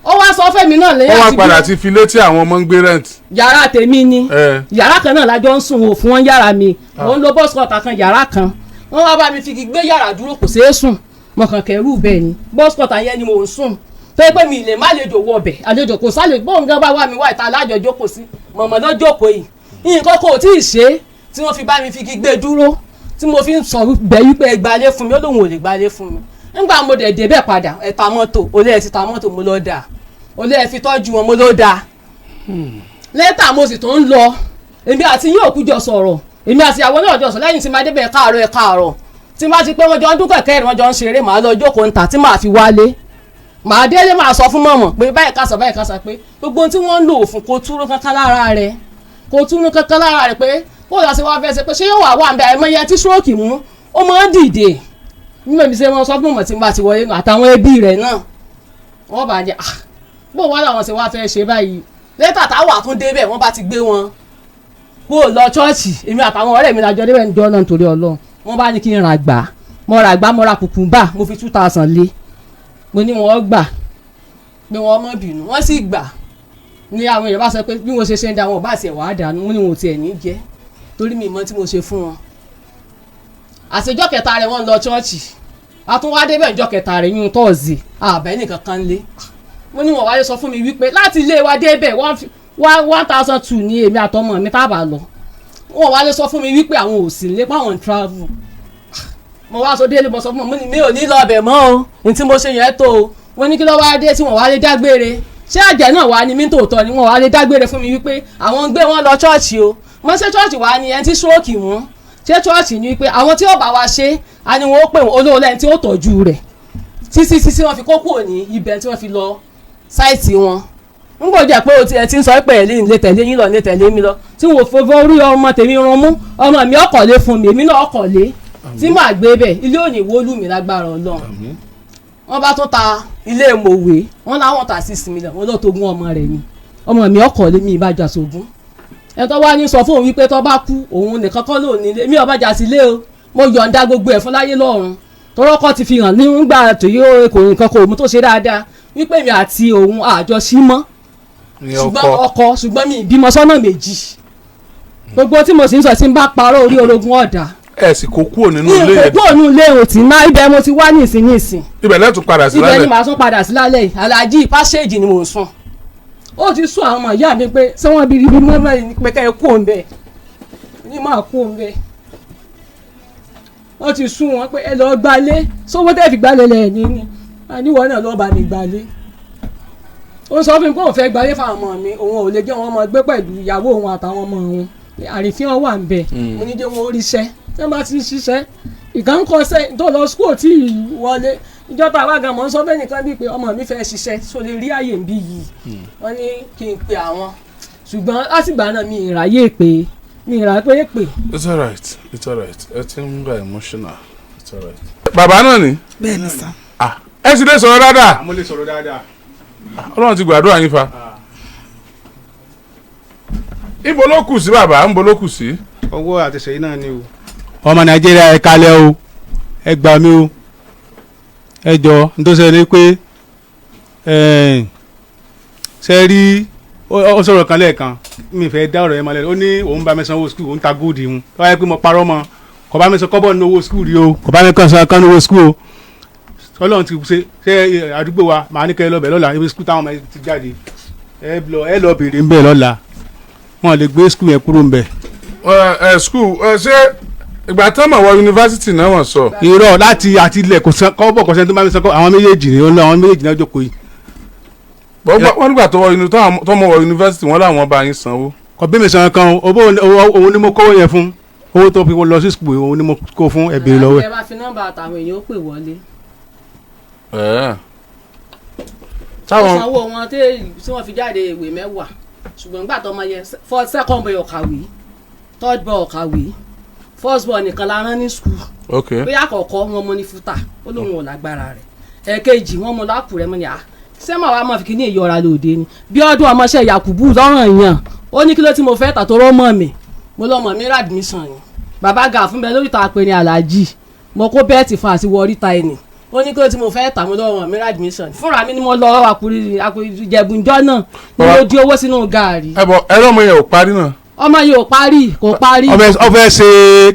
S5: ó wá sọ fẹ́mi náà lẹ́yìn
S3: Wọ́n wá
S5: àti
S3: padà
S5: bí
S3: ti fi létí àwọn ọmọ ń gbé rent.
S5: Yàrá tèmi ni.
S3: Ẹ.
S5: Yàrá kan náà lájọ ń sùn wò fún wọn yàrá mi, mò ń lo bọ́ọ̀sì kọ̀ọ̀tà kan, yàrá kan wọ́n wá bá mi fi gbé yàrá dúró, kò ṣeé sùn, mo kàn kẹ́rù bẹ́ẹ̀ ni. Bọ́ọ̀sì kọ̀ọ̀tà yẹn ni mò ń sùn tó yẹ pé mi lè má lejò wọ ọbẹ̀, àlejò kò sálè bóun gan bá wà mí wá ìta alájọ jókòó sí mọ̀mọ́ lọ jókòó yìí. Nǹkan kò tí ì ṣe é tí wọ́n fi bá mi fi gbé dúró tí mo fi ń sọ bẹ́ẹ̀ wípé ẹ gbalé fún mi, ó lóun ò lè gbalé fún mi. Nígbà mo dẹ̀ débẹ̀ padà, ẹ ta mọ́tò, olè ẹ ti ta mọ́tò, mo lọ dà, olè ẹ fi tọ́jú wọn, mo lọ dà. Lẹ́tà mo sì tún ń lọ, èmi àti yín òkú jọ sọ̀rọ̀, èmi àti ìyàwó náà jọ sọ lẹ́yìn tí máa débẹ̀, káàárọ̀, ẹ káàárọ̀, tí máa ti pé wọ́n jọ ń dún kẹ̀kẹ́ rẹ̀, wọ́n jọ ń ṣeré, màá lọ jókòó ń ta tí màá fi wálé. Màá délé, màá sọ fún mọ̀mọ̀ pé báyìí kásà, báyìí kásà, pé gbogbo ohun tí wọ́n ń lò fún kò túrú kankan lára rẹ̀, kò túrú kankan lára rẹ̀, pé kó lọ sí wá fẹ́ ṣe pé ṣé yóò wà wà ń bẹ. Àìmọye tí stroke mú, ó máa ń dìde. Bí mo ṣe wọn sọ fún mọ̀mọ̀ tí n bá ti wọlé àtàwọn ẹbí rẹ̀ náà, wọ́n bá jẹ́ ah, bó wá làwọn ṣe wá fẹ́ ṣe báyìí. Lẹ́tà táwọn àtún débẹ̀, wọ́n bá ti gbé wọn kó o lọ ṣọ́ọ̀ṣì. Èmi àtàwọn ọ̀rẹ́ mi lájọ débẹ̀ níjọ́ náà nítorí Ọlọ́run. Wọ́n bá ní kí n ra gbà, mo ra gbà, mo ra kùkùmbà, mo fi 2,000 lé. Mo ní wọ́n gbà pé wọ́n mọ̀ bínú, wọ́n sì gbà. Ní àwọn èèyàn bá sọ pé bí wọ́n ṣe ṣe ń da wọn ò bá tiẹ̀ wàá dànù, wọ́n ní wọn ò tiẹ̀ ní jẹ́ torí mi mọ̀ tí mo ṣe fún wọn. Àṣejọ́ kẹta rẹ̀ wọ́n lọ ṣọ́ọ̀ṣì, a tún wá débẹ̀ ìjọ́ kẹta rẹ̀ yún tọ́ọ̀sì àbẹ́ nìkan kan lé. Mo ní wọn wáyé sọ fún mi wípé láti ilé wa débẹ̀ 1,200 ní èmi àtọmọ mi tábà lọ. Wọn wáyé sọ fún mi wípé àwọn ò sí lé, páwọn ń travel. Mo wá sọ délé, mo sọ fún wọn, mo ní mi ò ní lọ ọbẹ̀ mọ́ o, ní tí mo ṣe yẹn tó o. Wọ́n ní kí ló wá dé tí wọ́n wá lé dágbére, ṣé àjẹ́ náà wá ní mí tòótọ́ ni? Wọ́n wá lé dágbére fún mi wípé àwọn ń gbé wọn lọ ṣọ́ọ̀ṣì o. Mo ṣe ṣọ́ọ̀ṣì wá ní ẹni tí stroke mú, ṣé ṣọ́ọ̀ṣì ni pé àwọn tí ó bá wa ṣe á ní wọn ó pè wọn olówó lẹ́yìn tí ó tọ́jú rẹ̀ títí títí wọ́n fi kó kúrò ní ibẹ̀ tí wọ́n fi lọ sáìtì wọn. Ń gbọ́ jẹ́ pé o ti ẹ ti ń sọ pé ẹ̀ lè tẹ̀lé yín lọ, lè tẹ̀lé mi lọ tí wọ́n fọwọ́ orí ọmọ tèmi rún mú. Ọmọ mi ọkọ̀lé fún mi, èmi náà ọkọ̀lé tí màá gbé bẹ̀, ilé òní wólú mi lágbára Ọlọ́run. Wọ́n bá tún ta ilé mòwe, wọ́n láwọn ta 6 million, wọ́n lọ́ọ́ tó gún ọmọ rẹ̀ ni. Ọmọ mi ọkọ̀lé mi ìbàjá sógún ẹ tó wá ní sọ fún òun wípé tó bá kú, òun nìkan kọ́ lóun nílé mi ọba jà sílé o. Mo yọ̀ǹda gbogbo ẹ̀ fún láyé lọ́run tọrọkọ ti fi hàn nígbà tó yóò kò nǹkan kò mú tó ṣe dáadáa wípé mi àti òun àjọṣí mọ́.
S3: Ní
S5: Ṣùgbọ́n
S3: ọkọ.
S5: Ọkọ, ṣùgbọ́n mi ìbímọ sọ́nà méjì. Gbogbo tí mo sì ń sọ, tí ń bá parọ́, orí orogún ọ̀dà.
S3: Ẹ sì kó kúrò nínú
S5: Ní
S3: ilé yẹn.
S5: ìkókó ònú ilé ò tí ná, ibẹ̀ mo ti wá nísìn nísìn.
S3: Ibẹ̀ lẹ́tún padà sí
S5: Ibẹ̀ ni
S3: lálẹ́.
S5: màá tún padà sí lálẹ́ yìí. Aláàjì, passage ni mò ń sùn. Ó ti sún àwọn ọmọ ìyá mi pé ṣé wọ́n bí ibi mọ́ ní pé kẹ́ ẹ kú òun bẹ́ẹ̀ ní máa kú òun bẹ́ẹ̀. Wọ́n ti sún wọn pé ẹ lọ́ọ́ gbalé, sówó tẹ́ fi gbalé lẹ̀ ní ni àníwọ̀ náà lọ́ọ́ bá mi gbalé. Ó sọ fún mi pé òun fẹ́ gbalé fáwọn ọmọ mi, òun ò lè jẹ́ wọn máa gbé pẹ̀lú ìyàwó òun àtàwọn ọmọ òun, àrífín wà ń bẹ̀. Mo ní jẹ́ wọn ó ríṣẹ́ tí wọ́n bá ti ń ṣiṣẹ́ ìkan ń kọ́ṣẹ́ tó lọ school tí ì wọlé. Ìjọba àwa gan mọ̀ ń sọ bẹ́ẹ̀ nìkan bíi pé ọmọ mi fẹ́ ṣiṣẹ́ so lè rí àyè ń bí yìí. Wọ́n ní kí n pe àwọn, ṣùgbọ́n látìgbà náà mi ìráyè pé mi ìrà pé pè.
S3: It's alright, it's alright. Ẹ ti ń gba emotional, it's alright. Bàbá náà ni.
S4: Bẹ́ẹ̀ ni sà.
S3: Ah, ẹ sì lè sọ̀rọ̀ dáadáa.
S6: Àmọ́ lè sọ̀rọ̀ dáadáa.
S3: Ọlọ́run ti gbàdúrà yín fa. Ibo ló kù sí, bàbá? Ńbo ló kù sí?
S6: Ọwọ́ àtẹ̀sẹ̀ yìí náà ni o.
S7: Ọmọ Nàìjíríà, ẹ kalẹ̀ o, ẹ gbà mí o, ẹ jọ. N tó ṣẹlẹ̀ ni pé ṣe rí ó sọ̀rọ̀ kan lẹ́ẹ̀kan, mi fẹ́ dá ọ̀rọ̀ yẹn mọ́lẹ̀. Ó ní òun bá mi sanwó school, òun ta gold òun. Tó wáyé pé mo parọ́ mọ́, kò bá mi san kọ́bọ̀ ní owó school rí o, kò bá mi kàn san kan ní owó school o. Ọlọ́run ti ṣe ṣe àdúgbò wa, màá ní kẹ́ ẹ lọ bẹ̀ lọ́la, ibi school táwọn ọmọ ti jáde. Ẹ lọ, ẹ lọ bèrè ń bẹ̀ lọ́la. Wọn lè gbé school yẹn kúrò ń bẹ̀.
S3: Ẹ ẹ school ẹ, ṣé ìgbà tán mọ̀ wọ yunifásitì náà wọ́n sọ?
S7: Irọ́, láti àti ilẹ̀ kò san kọ́bọ̀, kò sẹ́ni tó bá mi san kọ́. Àwọn méjèèjì ni ó ń lọ, àwọn méjèèjì náà jókòó yìí.
S3: Wọ́n nígbà tó wọ tọ́mọ wọ yunifásitì, wọ́n láwọn bá yín sanwó.
S7: Kò bí mi san kan o. Owó òun ni mo kówó yẹn fún, owó tó fi lọ sí school, òun ni mo kó fún. Ẹ béèrè lọ́wọ́ ẹ̀.
S5: Ẹ bá fi nọ́mbà àtàwọn èèyàn ó pè wọlé.
S3: Ẹ̀.
S5: Ó
S3: Táwọn
S5: sanwó wọn tí wọ́n fi jáde ìwé 10, ṣùgbọ́n nígbà tó ọmọ yẹn for second boy ọ̀kàwé, third boy ọ̀kàwé. First born nìkan la rán ní school.
S3: Ok.
S5: Bóyá àkọ́kọ́ wọn mú ní fúta, ó lóun ò lágbára rẹ̀. Ẹ̀ẹ̀kejì wọn mú lákùrẹ́, mọ́ ni à ṣé màá wá máa fi kíní ìyọra lóde ni. Bí ọdún ọmọọṣẹ́ Yakubu lọ́rùn yàn, ó ní kí ló tí mo fẹ́ tà tó rọ́ mọ́ mi, mo lọ́mọ mi rà admission ni. Bàbá gà fún mi lórí ta pé ní aláàjì, mo kó bẹ́ẹ̀tì fún àti wọ oríta ẹni. Ó ní kí ló tí mo fẹ́ tà, mo lọ́mọ mi rà admission ni. Fúnra mi ni mo lọ Àkùrẹ́ Ìjẹ̀bùnjọ́ náà ni mo di owó sínú gàárì.
S3: Ẹ bọ ẹ̀rọ ọmọ yẹn ò parí náà.
S5: Ọmọ yìí ò parí, kò parí.
S7: Ọfẹ ṣe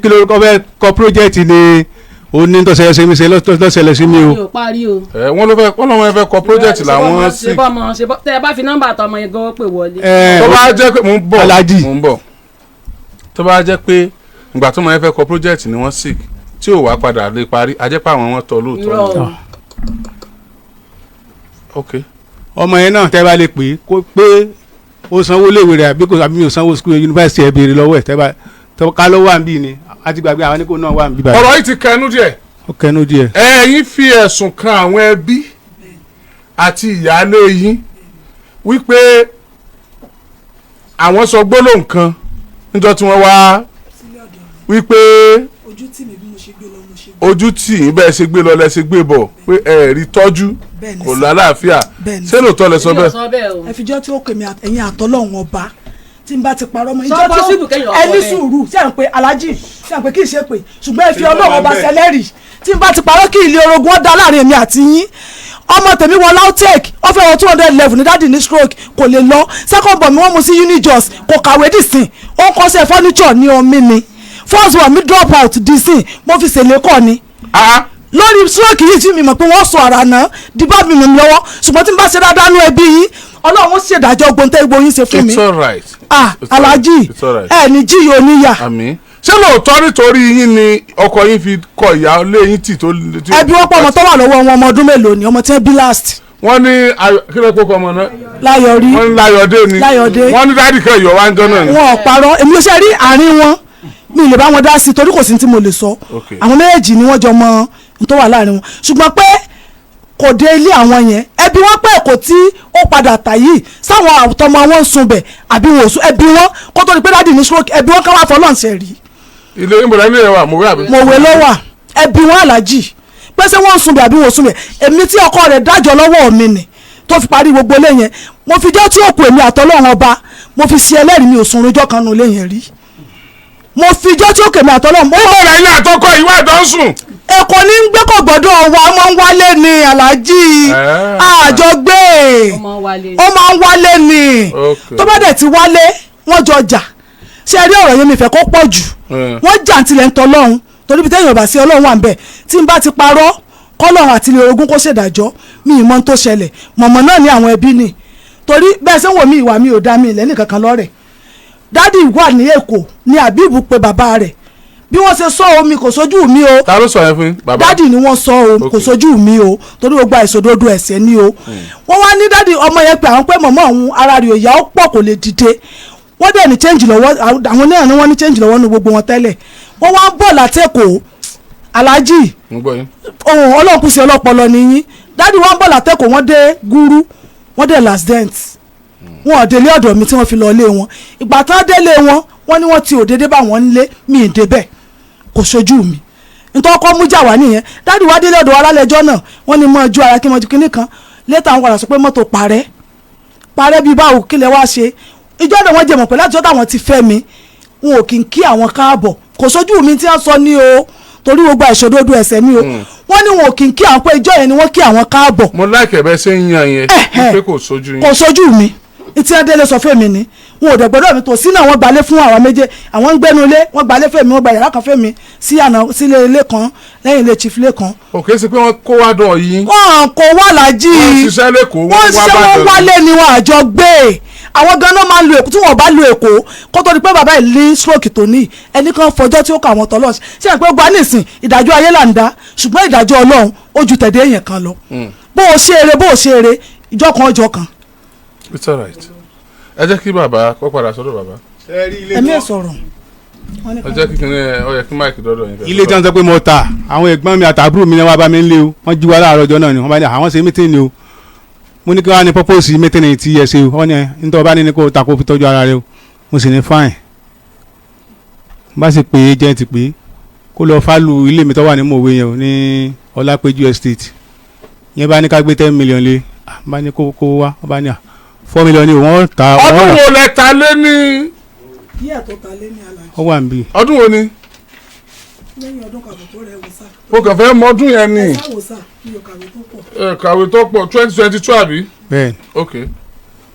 S7: kí ló ọfẹ kọ project ni ó ní tó ṣẹlẹ̀ sí mi ṣe lọ́sẹ̀lẹ̀ sí mi
S5: Ọmọ
S7: o.
S5: yìí ò parí o.
S3: Ẹ wọ́n ló fẹ́, wọ́n lọ́mọ yẹn fẹ́ kọ project làwọn sí.
S5: Ṣe bọ́mọ ṣe bọ́ tẹ ẹ bá fi nọ́mbà tọmọ yẹn gan pè wọlé.
S7: Ẹ
S3: Tó bá jẹ́ pé mò ń bọ̀,
S7: Alhaji.
S3: mò ń bọ̀, tó bá jẹ́ pé ìgbà tó mọ yẹn fẹ́ kọ project ni wọ́n sick tí ò wá padà lè parí, a jẹ́ pé àwọn wọn tọ́ lóòótọ́
S5: Irọ́
S3: ni.
S5: o.
S3: Ok.
S7: Ọmọ yẹn náà, tẹ́ bá lè pè é kó pé ó sanwó léèwé rẹ̀ àbí kò, àbí mi ò sanwó school yunifásitì, ẹ̀ béèrè lọ́wọ́ ẹ̀. Tẹ́ bá tẹ́ ká ló wà níbí ni a ti gbàgbé àwọn oníkó náà wà níbí báyìí.
S3: Ọ̀rọ̀ yìí ti kẹnu díẹ̀.
S7: Ó kẹnu díẹ̀.
S3: Ẹ̀yin fi ẹ̀sùn kan àwọn ẹbí àti ìyáálé yín wípé àwọn sọ gbólóhùn kan níjọ́ tí wọ́n wá wípé
S4: Ojú tì mí bí mo ṣe gbé lọ, mo ṣe gbé.
S3: Ojú tì yín, bẹ́ẹ̀ ṣe gbé lọ lẹ ṣe gbé bọ̀, pé ẹ rí tọ́jú,
S4: Bẹ́ẹ̀ ni
S3: kò
S4: sir.
S3: lálàáfíà.
S4: Bẹ́ẹ̀ ni.
S3: Ṣé lóòótọ́ lẹ sọ
S5: Èmi ò
S3: bẹ́ẹ̀?
S5: sọ bẹ́ẹ̀ o.
S4: Ẹ fi jọ́ tí ó pè mí ẹ̀yin àtọ́lọ́hún ọba tí n bá ti parọ́ mọ́
S5: Sọ
S4: ìjọ tí
S5: possible
S4: ó
S5: kéèyàn
S4: ẹ
S5: ọkọ
S4: ní
S5: bẹ́ẹ̀.
S4: sùúrù. Ṣé à ń pe alájì, ṣé à ń pe kí n ṣe pé, ṣùgbọ́n ẹ fi
S7: Ṣé wọ́n
S4: Ọlọ́run
S7: wà
S4: ọba
S7: ń bẹ̀?
S4: sẹlẹ́rì tí n bá ti parọ́, kí ilé orogún ọ̀dà láàrin èmi àti yín. Ọmọ tèmi wọ LAUTECH, ó fẹ́ wọ 200 level ní daddy ní stroke, kò lè lọ. Second born mi, wọ́n mú sí UNIJOS, kò kàwé dìsìn, ó ń kọ́ṣẹ́ furniture ní omi ni. First born mi drop out dìsìn, mo fi ṣèlè kọ́ ni
S3: Ah.
S4: lórí stroke yìí tí mi mọ̀ pé wọ́n sọ ara náà di bá mi mọ̀ mi lọ́wọ́. Ṣùgbọ́n tí n bá ṣe dáadáa nú ẹbí yín, Ọlọ́run ó ṣèdájọ́ gbóńtẹ́ gbóyin ṣe fún mi.
S3: It's alright.
S4: Ah.
S3: It's alright.
S4: Alhaji.
S3: It's alright.
S4: Ẹ ní jíyọ oníyà.
S3: Àmín. Ṣé lóòótọ́ nítorí yín ni ọkọ yín fi kọ ìyáálé yín tì tó?
S4: Ẹbí wọn pọ̀, ọmọ tó wà lọ́wọ́ wọn, ọmọ ọdún mélòó ni ọmọ tí wọ́n bí last?
S3: Wọ́n ní kí ló kókó ọmọ náà?
S4: Láyọ̀rí.
S3: Wọ́n ní Láyọ̀dé ni.
S4: Láyọ̀dé.
S3: Wọ́n ní daddy kan ìyọ̀ wá ń jọ náà ni.
S4: Wọn ò parọ́. Èmi ló ṣe rí àárín wọn, mi ì lè bá wọn dá sí i torí kò sí ní tí mo lè sọ. Àwọn méjèèjì ni wọ́n jọ mọ ohun tó wà láàrin wọn, ṣùgbọ́n pé kò dé ilé àwọn yẹn, ẹbí wọn pé kò tí ó padà tà yìí sáwọn àtọmọ wọn ń sunbẹ̀ àbí wọn ò sùn. Ẹbí wọn kó tó di pé daddy ní stroke, ẹbí wọn káwá fọlọ́ǹsẹ̀ rí.
S3: Ilé ìbòlá, ilé yẹn wà mọ̀wé àbí?
S4: Mọ̀wé ló wà. Ẹbí wọn, aláàjì, pé ṣé wọ́n ń sunbẹ̀ àbí wọ́n ò sunbẹ̀. Èmi tí ọkọ rẹ̀ dájọ́ lọ́wọ́ mi nì tó fi parí gbogbo ilé yẹn, mo fi jọ́ tí òkú èmi àtọ́lọ́run ọba mo fi ṣe ẹlẹ́rìí, mi ò sun orojọ́ kan nu ilé yẹn rí. Mo fi jọ́ tí òkú èmi àtọ́lọ́run.
S3: Níbo rẹ̀ yín àtọkọ ìwà àjọ ń sùn?
S4: Èkó ní ń gbé, kò gbọ́dọ̀ wa, máa ń wálé ni, aláàjì. Àjọgbé.
S5: Ó máa ń wálé.
S4: Ó máa ń wálé ni. Tó bá dẹ̀ ti wálé, wọ́n jọ jà. Ṣé ẹ rí ọ̀rọ̀ yẹn, mi fẹ́ kó pọ̀ jù. Wọ́n jà tilẹ̀ ń tọ́lọ́run torí bí téèyàn bá sí Ọlọ́run wà ń bẹ̀. Tí n bá ti parọ́, kọ́lọ́run àti ilé orogún kó ṣèdájọ́ mi. Ì mọ̀ ohun tó ṣẹlẹ̀ mọ̀mọ́ náà ní àwọn ẹbí ni, torí bẹ́ẹ̀ ṣé ń wò mí, ìwà mi ò dá mi ilẹ̀ nìkankan lọ́rẹ̀. Daddy wà ní Èkó ní Àbíbù pé bàbá rẹ̀ bí wọ́n ṣe sọ omi kò sójú mi o.
S3: Ta ló sọ yẹn fún yín bàbá?
S4: Daddy ni wọ́n sọ o, kò sójú mi o, torí gbogbo àìsòdodo ẹ̀ṣẹ̀ ni o. Wọ́n wá ní daddy ọmọ yẹn pé àwọn pé mọ̀mọ́ òun ara rẹ̀ ò yá, ó pọ̀, kò lè dìde. Wọ́n dẹ̀ ní change lọ́wọ́, àwọn náà ni wọ́n ní change lọ́wọ́ nu gbogbo wọn tẹ́lẹ̀. Wọ́n wá ń bọ̀ látẹ̀kọ̀ọ́, aláàjì.
S3: Mo gbọ́ yín.
S4: Ohun Ọlọ́run kù sí ọlọ́pọlọ nìyí. Daddy wọ́n ń bọ̀ látẹ̀kọ̀ọ́, wọ́n dé gúrú, wọ́n dẹ̀ l'accident, wọn ò délé ọ̀dọ̀ mi tí wọ́n fi lọ ilé wọn. Ìgbà tán délé wọn, wọ́n ní wọ́n ti òdédé bá wọn nílé. Mi ì débẹ̀, kò ṣojú mi. Nítorí ọkọ mú jà wá nìyẹn. Daddy wá délé ọ̀dọ̀ wa lálẹ́jọ́ náà, wọ́n ní mọ́ ojú ara kí mọ́ ju kinní kan létà. Àwọn padà sọ pé mọ́tò parẹ́ parẹ́ bíi báwo, kí lẹ wá ṣe ìjọ náà? Wọ́n jẹ mọ̀ pé láti ọjọ́ táwọn ti fẹ́ mi, wọn ò kì í kí àwọn káàbọ̀. Kò sójú mi tí wọ́n sọ ní o, torí gbogbo àìṣòdodo ẹ̀ṣẹ̀ ni o. Wọ́n ní wọn ò kì í kí àwọn, pé ìjọ yẹn ni wọ́n kí àwọn káàbọ̀.
S3: Mo láìkẹ̀ bẹ́ẹ̀ ṣe ń yan yẹn wípé kò sójú yín.
S4: Kò sójú mi. Tí wọ́n délé sọ fún mi ni wọn ò dẹ̀ gbọ́dọ̀ mi tó sínú. Àwọn gbalé fún àwọn méje, àwọn ń gbénu ilé, wọ́n gbalé fún mi, wọ́n gba yàrá kan fún mi sí àná sílé ilé kan lẹ́yìn ilé chief ilé kan.
S3: Òkè sí pé wọ́n kó wá dọ̀ yín.
S4: Wọ́n kò wà lájì.
S3: Wọ́n ṣiṣẹ́ lẹ́kọ̀ọ́,
S4: Wọ́n
S3: wọ́n wá
S4: ṣiṣẹ́, wọ́n
S3: Bàdàn.
S4: wálé ni, wọ́n àjọ gbé. Àwọn ganan máa ń lo Èkó. Tí wọ́n bá lo Èkó kó tó di pé bàbá yìí ní stroke tó ní, ẹnì kan fọjọ́ tí ó kọ àwọn tọ́lọ́ ṣe é pé gba nísìn ìdájọ́ ayé là ń dá, ṣùgbọ́n ìdájọ́ Ọlọ́run ó ju tẹ̀dé èèyàn kan lọ. Bó o ṣe eré, bó o ṣe eré, ìjọ kan ọjọ́ kan.
S3: It's alright, ẹ jẹ́ kí bàbá kó padà sọ́dọ̀ bàbá.
S4: Ẹ̀mí ẹ̀ sọ̀rọ̀. Wọ́n ní
S3: Ẹ jẹ́ kí kinní ẹ, ó yẹ kí mic dọ́dọ̀ yín.
S7: Ilé tí wọ́n sọ pé mo ta, àwọn ẹ̀gbọ́n mi àtàbúrò mi náà wá bá mi ń lé o. Wọ́n jí wa láàárọ̀ ọjọ́ náà ni wọ́n bá ní àwọn ṣe meeting ni o. Mo ní kí wọ́n á ní purpose meeting tí ẹ ṣe o. Wọ́n ní nítorí ọba ní ní kó ta kó fi tọ́jú ara rẹ o. Mo sì ní fine. Bá sì pé agent pé kó lọ fálù ilé mi tó wà ní mòwe yẹn o, ní Ọlápéjú estate yẹn. Bá ní ká gbé 10 million lé. Ah, bá ní kó wá, ó bá ní à 4 million ni wọ́n ta.
S3: Ọdún
S7: Wọ́n rà.
S3: wo lẹ ta lé ní?
S4: Yíyà tó ta lé ní alájí.
S7: Ó wà níbí.
S3: Ọdún wo ni?
S4: Lẹ́yìn ọdún kan tó rẹ̀ wò sá.
S3: Mo kàn fẹ́ mọ ọdún yẹn ni.
S4: Ẹ sá wò sá, mi ò kàwé tó pọ̀.
S3: Ẹ kàwé tó pọ̀. 2022, àbí?
S7: Bẹ́ẹ̀.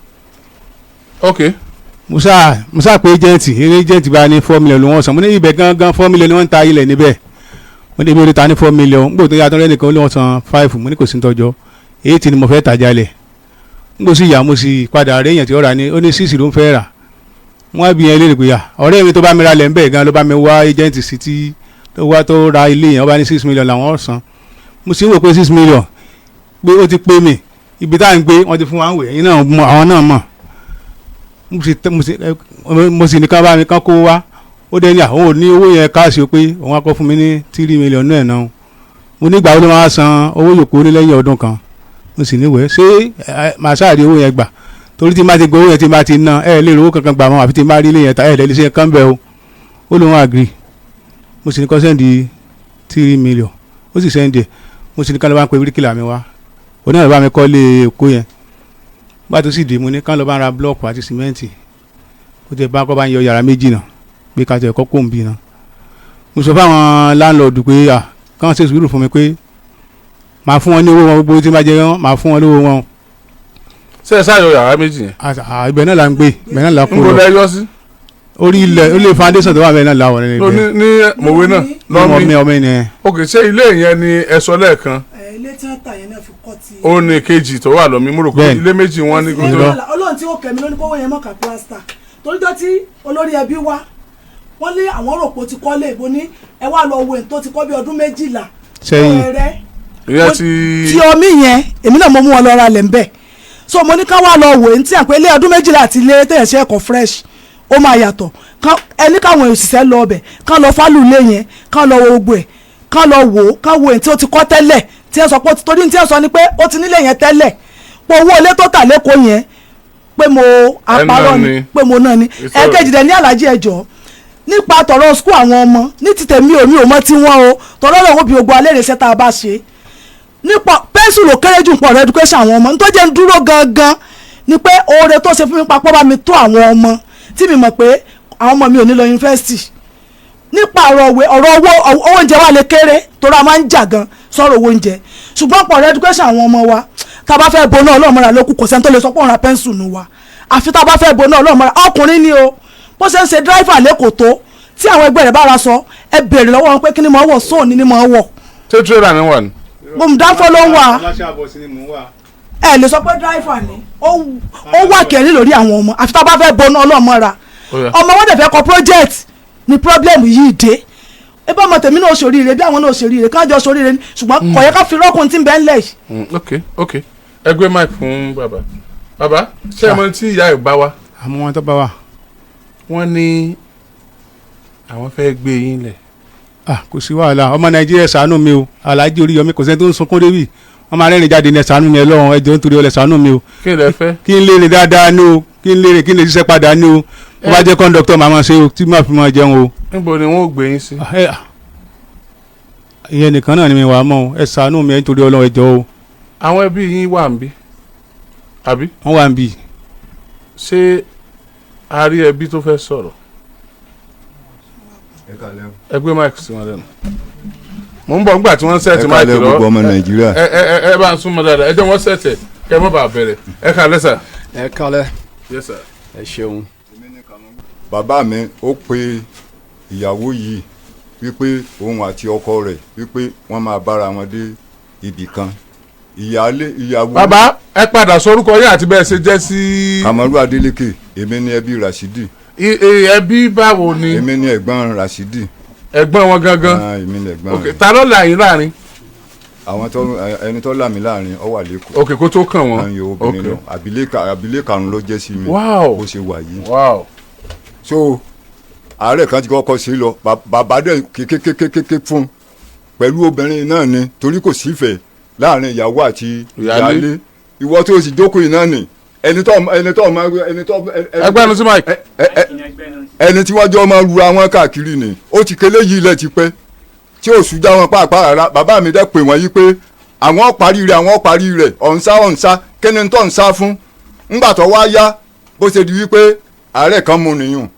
S3: Ok.
S7: Musa pé agent, eré agent bá ní 4 million ló wọ́n san. Mo ní ibẹ̀ gangan, 4 million ni wọ́n ń ta ilẹ̀ níbẹ̀. Mo ní ibi orí ta ní 4 million. Ngbò tó yàtọ̀ lẹ́nìkan, ó lé wọ́n san five. Mo ní kò sí tọ́jọ́ eight ni mo fẹ́ tajà lẹ̀. Ngbò sì yà, mo sì padà rí èèyàn tí ó rà ní, ó ní six ló ń fẹ́ rà. Wọ́n á bí yẹn léèrè pé yà ọ̀rẹ́ mi tó bá mi ra lẹ̀ ń bẹ̀ gan ló bá mi wá agent sí tí tó wá tó ra ilé yẹn, ó bá ní 6 million làwọn san. Mo sì ń wò pé 6 million pé ó ti pé mi. Ibi tá à ń gbé, wọ́n ti fún wa ń wẹ̀, ẹ̀yin náà mọ̀, àwọn náà mọ̀. Mo sì ní kán bá mi kán kó wá. Ó dé ní àwọn ò ní owó yẹn cash o, pé òun á kọ́ fún mi ní 3 million náà náà. Mo nígbà wo ló máa san owó yòókù? Ní lẹ́yìn ọdún kan. Mo sì ní wẹ̀ ṣé ẹ màá sáà rí owó yẹn gbà, torí tí n bá ti gbọ́ owó yẹn, tí n bá ti ná, ẹ lè rówó kankan gbà mọ́, àfi tí n bá rí ilé yẹn ta. Ẹ lè ṣe kán bẹ́ẹ̀ o. Ó lóun agree. Mo sì ní kó send 3 million, ó sì send ẹ̀. Mo sì ní kán ló bá ń pe bíríkìlà mi wá, òun náà ló bá mi kọ́ lé èkó yẹn. Bá tó sì dé, mo ní kán ló bá ń ra búlọ́ọ̀kù àti sìmẹ́ǹtì, ó ti bá kọ́ bá ń yọ yàrá méjì náà pé ká tẹ̀ kọ́ kó ń bì náà. Mo sọ fáwọn landlord pé à kán ṣe sùúrù fún mi, pé màá fún wọn ní owó wọn, gbogbo tí n bá jẹ wọn, màá fún wọn lówó wọn.
S3: Ṣé ẹ ṣáàyọ yàrá méjì yẹn?
S7: Ibẹ̀ náà là ń gbé, ibẹ̀ náà là kó
S3: Ń bọ̀
S7: lọ.
S3: lẹ yọ sí?
S7: Orí ilẹ̀, ó lè foundation tó wà bẹ́ẹ̀ náà là wọ̀ ní
S3: No,
S7: ibẹ̀.
S3: ní mòwe náà
S7: ọmọ mi
S3: lọ́mí.
S7: ọmọ yẹn.
S3: Ok, ṣé ilé yẹn ni ẹ sọ lẹ́ẹ̀kan?
S4: Ẹ ilé tí wọ́n tà yẹn náà fi kọ́ ti.
S3: Ó ní kejì tó wà lọ́mí. Mo rò pé
S7: Bẹ́ẹ̀ni.
S3: ilé méjì wọn ní kó tó.
S7: Irọ́.
S4: Ọlọ́run tí ó kẹ̀mí ló ní kówó yẹn mọ̀ká plaster, torí tó tí olórí ẹbí wá, wọ́n lé àwọn rò pé ó ti kọ́lé ìbò ní ẹ wá lọ wo èyí tó ti kọ́ bí ọdún 12
S7: Sẹ́yìn.
S4: ọ̀rẹ́
S3: Ìyẹn ti
S4: tí omi yẹn, èmi náà mo mú wọn lọ ra lẹ̀ ń bẹ̀. So mo ní ká wá lọ wò ó tí à ń pè ilé ọdún 12 àti ilé tẹ̀yẹ̀ ṣe ẹ̀kọ́ fresh, ó máa yàtọ̀. Ẹni káwọn òṣìṣẹ́ lọ ọbẹ̀, ká lọ fálù ilé yẹn, ká lọ wo gbogbo ẹ̀, ká lọ wò ó, ká wo èyí tí ó ti kọ́ tẹ́lẹ̀ tí ẹ sọ pé ó ti, torí tí ẹ sọ ni pé ó ti nílé yẹn tẹ́lẹ̀, pé owó ilé tó tà lẹ́kọ̀ọ́ yẹn pé mo àparọ́ ni
S3: ni.
S4: pé mo náà ni.
S3: It's alright.
S4: Ẹ̀ẹ́kejì dẹ̀ ní alájí, ẹ̀jọ̀ nípa tọ̀rọ̀ school àwọn ọmọ ní ti tèmi ò mi ò mọ tí wọ́n o tọ̀rọ̀ lọ́wọ́ bí ogun alẹ́ ìrẹsẹ̀ tá a bá ṣe nípa pencil ló kéré jù pọ̀ rẹ̀. Education àwọn ọmọ nítorí jẹ́ ń dúró gangan ni pé oore tó ṣe fún mi papọ̀ bá mi tó àwọn ọmọ tí mi mọ̀ pé àwọn ọmọ mi ò ní lọ yunifásitì. Nípa ọ̀rọ̀ òwe, ọ̀rọ̀ owó, owó oúnjẹ wa lè kéré torí a máa ń jà gan sọ̀rọ̀ owó oúnjẹ, ṣùgbọ́n pọ̀ rẹ̀ education àwọn ọmọ wa, tá a bá fẹ́ bo náà ọlọ́mọra ló kù. Kò sẹ́ni tó lè sọ pé òun ra pencil nù wa, àfi tá a bá fẹ́ bo náà ọlọ́mọra. Ọkùnrin ni o, bó ṣe ń ṣe driver lẹ́kọ̀ọ́ tó tí àwọn ẹgbẹ́ rẹ̀ bá ra sọ, ẹ béèrè lọ́wọ́ wọn pé kí ni mo wọ̀ sóòní ni mo wọ̀.
S3: Ṣé tírélà ni wà ní?
S4: Gbòmùdáfọ́ ló ń wà.
S7: Aláṣẹ àbọ̀sí ni mò ń wà.
S4: Ẹ lè sọ pé driver ni ó wà kẹrin lórí àwọn ọmọ, àfi tá a bá fẹ́ bo náà ọlọ́mọra.
S3: Ó yá.
S4: Ọmọ wọn dẹ̀ fẹ́ kọ project ni problem yìí dé. Ẹ bá ọmọ tèmi náà ṣoríire bí àwọn náà ṣoríire, kájọ ṣoríire ni, ṣùgbọ́n kò yẹ ká fi rọ́kùn tí ń bẹ́ ń lẹ̀ yìí.
S3: Ok, ẹ gbé mic fún bàbá. Bàbá, ṣé ẹ mọ tí ìyá ẹ̀ bá wa?
S7: Àmọ́ wọn tó bá wà.
S3: Wọ́n ní àwọn fẹ́ gbé yín lẹ̀.
S7: Ah, kò sí wàhálà. Ọmọ Nàìjíríà, ṣàánú mi o. Alhaji Oríyọmí, kò sẹ́ni tó ń sunkún débi wọ́n máa rẹ́rìn jáde ní. Ẹ ṣàánú mi, ẹ lọ́run, ẹ jọ̀ọ́, nítorí ọlẹ́, ṣàánú mi o.
S3: Kí lẹ fẹ́?
S7: Kí n lè rìn dáadáa ní o, kí n lè rìn, kí n lè ṣiṣẹ́ padà ní o. Bó bá jẹ́ kọ́ńdọ́kítọ̀, màá máa ṣe o, tí màá fi máa jẹun o.
S3: Níbo ni wọ́n ò gbé yín sí?
S7: Ah, ìyẹn nìkan náà ni mi wà á mọ̀ o. Ẹ ṣàánú mi, ẹ nítorí Ọlọ́run, ẹ jọ̀ọ́ o.
S3: Àwọn ẹbí yín wà ń bí, àbí?
S7: Wọ́n wà ń bì.
S3: Ṣé a rí ẹbí tó fẹ́ sọ̀rọ̀? Ẹ gbé mic sí wọn lẹ́nu. Mò ń bọ̀ nígbà tí wọ́n set
S8: Ẹ
S3: mic
S8: kálẹ̀
S3: lọ.
S8: gbogbo ọmọ Nàìjíríà.
S3: Ẹ bá ń súnmọ́ dáadáa. Ẹ jẹ́ wọ́n set ẹ̀ kẹ́ ẹ má bàa bẹ̀rẹ̀. Ẹ kálẹ̀ sà.
S6: Ẹ kálẹ̀.
S3: Yes sir.
S6: Ẹ ṣeun.
S8: Bàbá mi ó pe ìyàwó yìí wípé òun àti ọkọ rẹ̀ wípé wọ́n máa bára wọn dé ibì kan. Ìyáálé ìyàwó.
S3: Bàbá, ẹ padà sórúkọ yín àti bẹ́ẹ̀ ṣe jẹ́ sí.
S8: Kamaru Adeleke, èmi ni ẹbí Rasidi.
S3: Ẹbí báwo ni?
S8: Èmi ni ẹ̀gbọ́n Rasidi.
S3: Ẹ̀gbọ́n wọn gangan?
S8: Ah, èmi ni ẹ̀gbọ́n
S3: Ok
S8: rẹ̀.
S3: Ta ló là yín láàrin?
S8: Àwọn tó ẹni tó là mí láàrin ó wà lẹ́kọ̀ọ́.
S3: Ok, kó tó kàn wọ́n.
S8: Àwọn yòó obìnrin
S3: Ok.
S8: lọ àbílẹ̀ karùn-ún ló jẹ́ sí mi.
S3: Wow.
S8: Bó ṣe wà yìí.
S3: Wow.
S8: So àárẹ̀ kan ti kọ́kọ́ sí lọ. Bàbá dẹ̀ kékékékéké fún pẹ̀lú obìnrin náà ni, torí kò sífẹ̀ẹ́ láàrin ìyàwó àti
S3: Ìyálé.
S8: ìyálé. Ìwọ tó sì jókòó yìí náà ni. Ẹni tó ẹni tó ọmọ ẹni tó
S3: Ẹgbẹ́ nu sí mike.
S8: Ẹni tí wọ́n jọ máa rura wọn káàkiri ni ó ti kélé yìí lẹ̀ ti pẹ́ tí ò sùn já wọn pàápàá rárá. Bàbá mi dẹ́ pè wọ́n yí pé àwọn parí rẹ̀, àwọn parí rẹ̀, ọ̀nsá ọ̀nsá kíni tó ń sá fún. Ńgbà tó wá yá, bó ṣe di wípé àárẹ̀ kan mú nìyún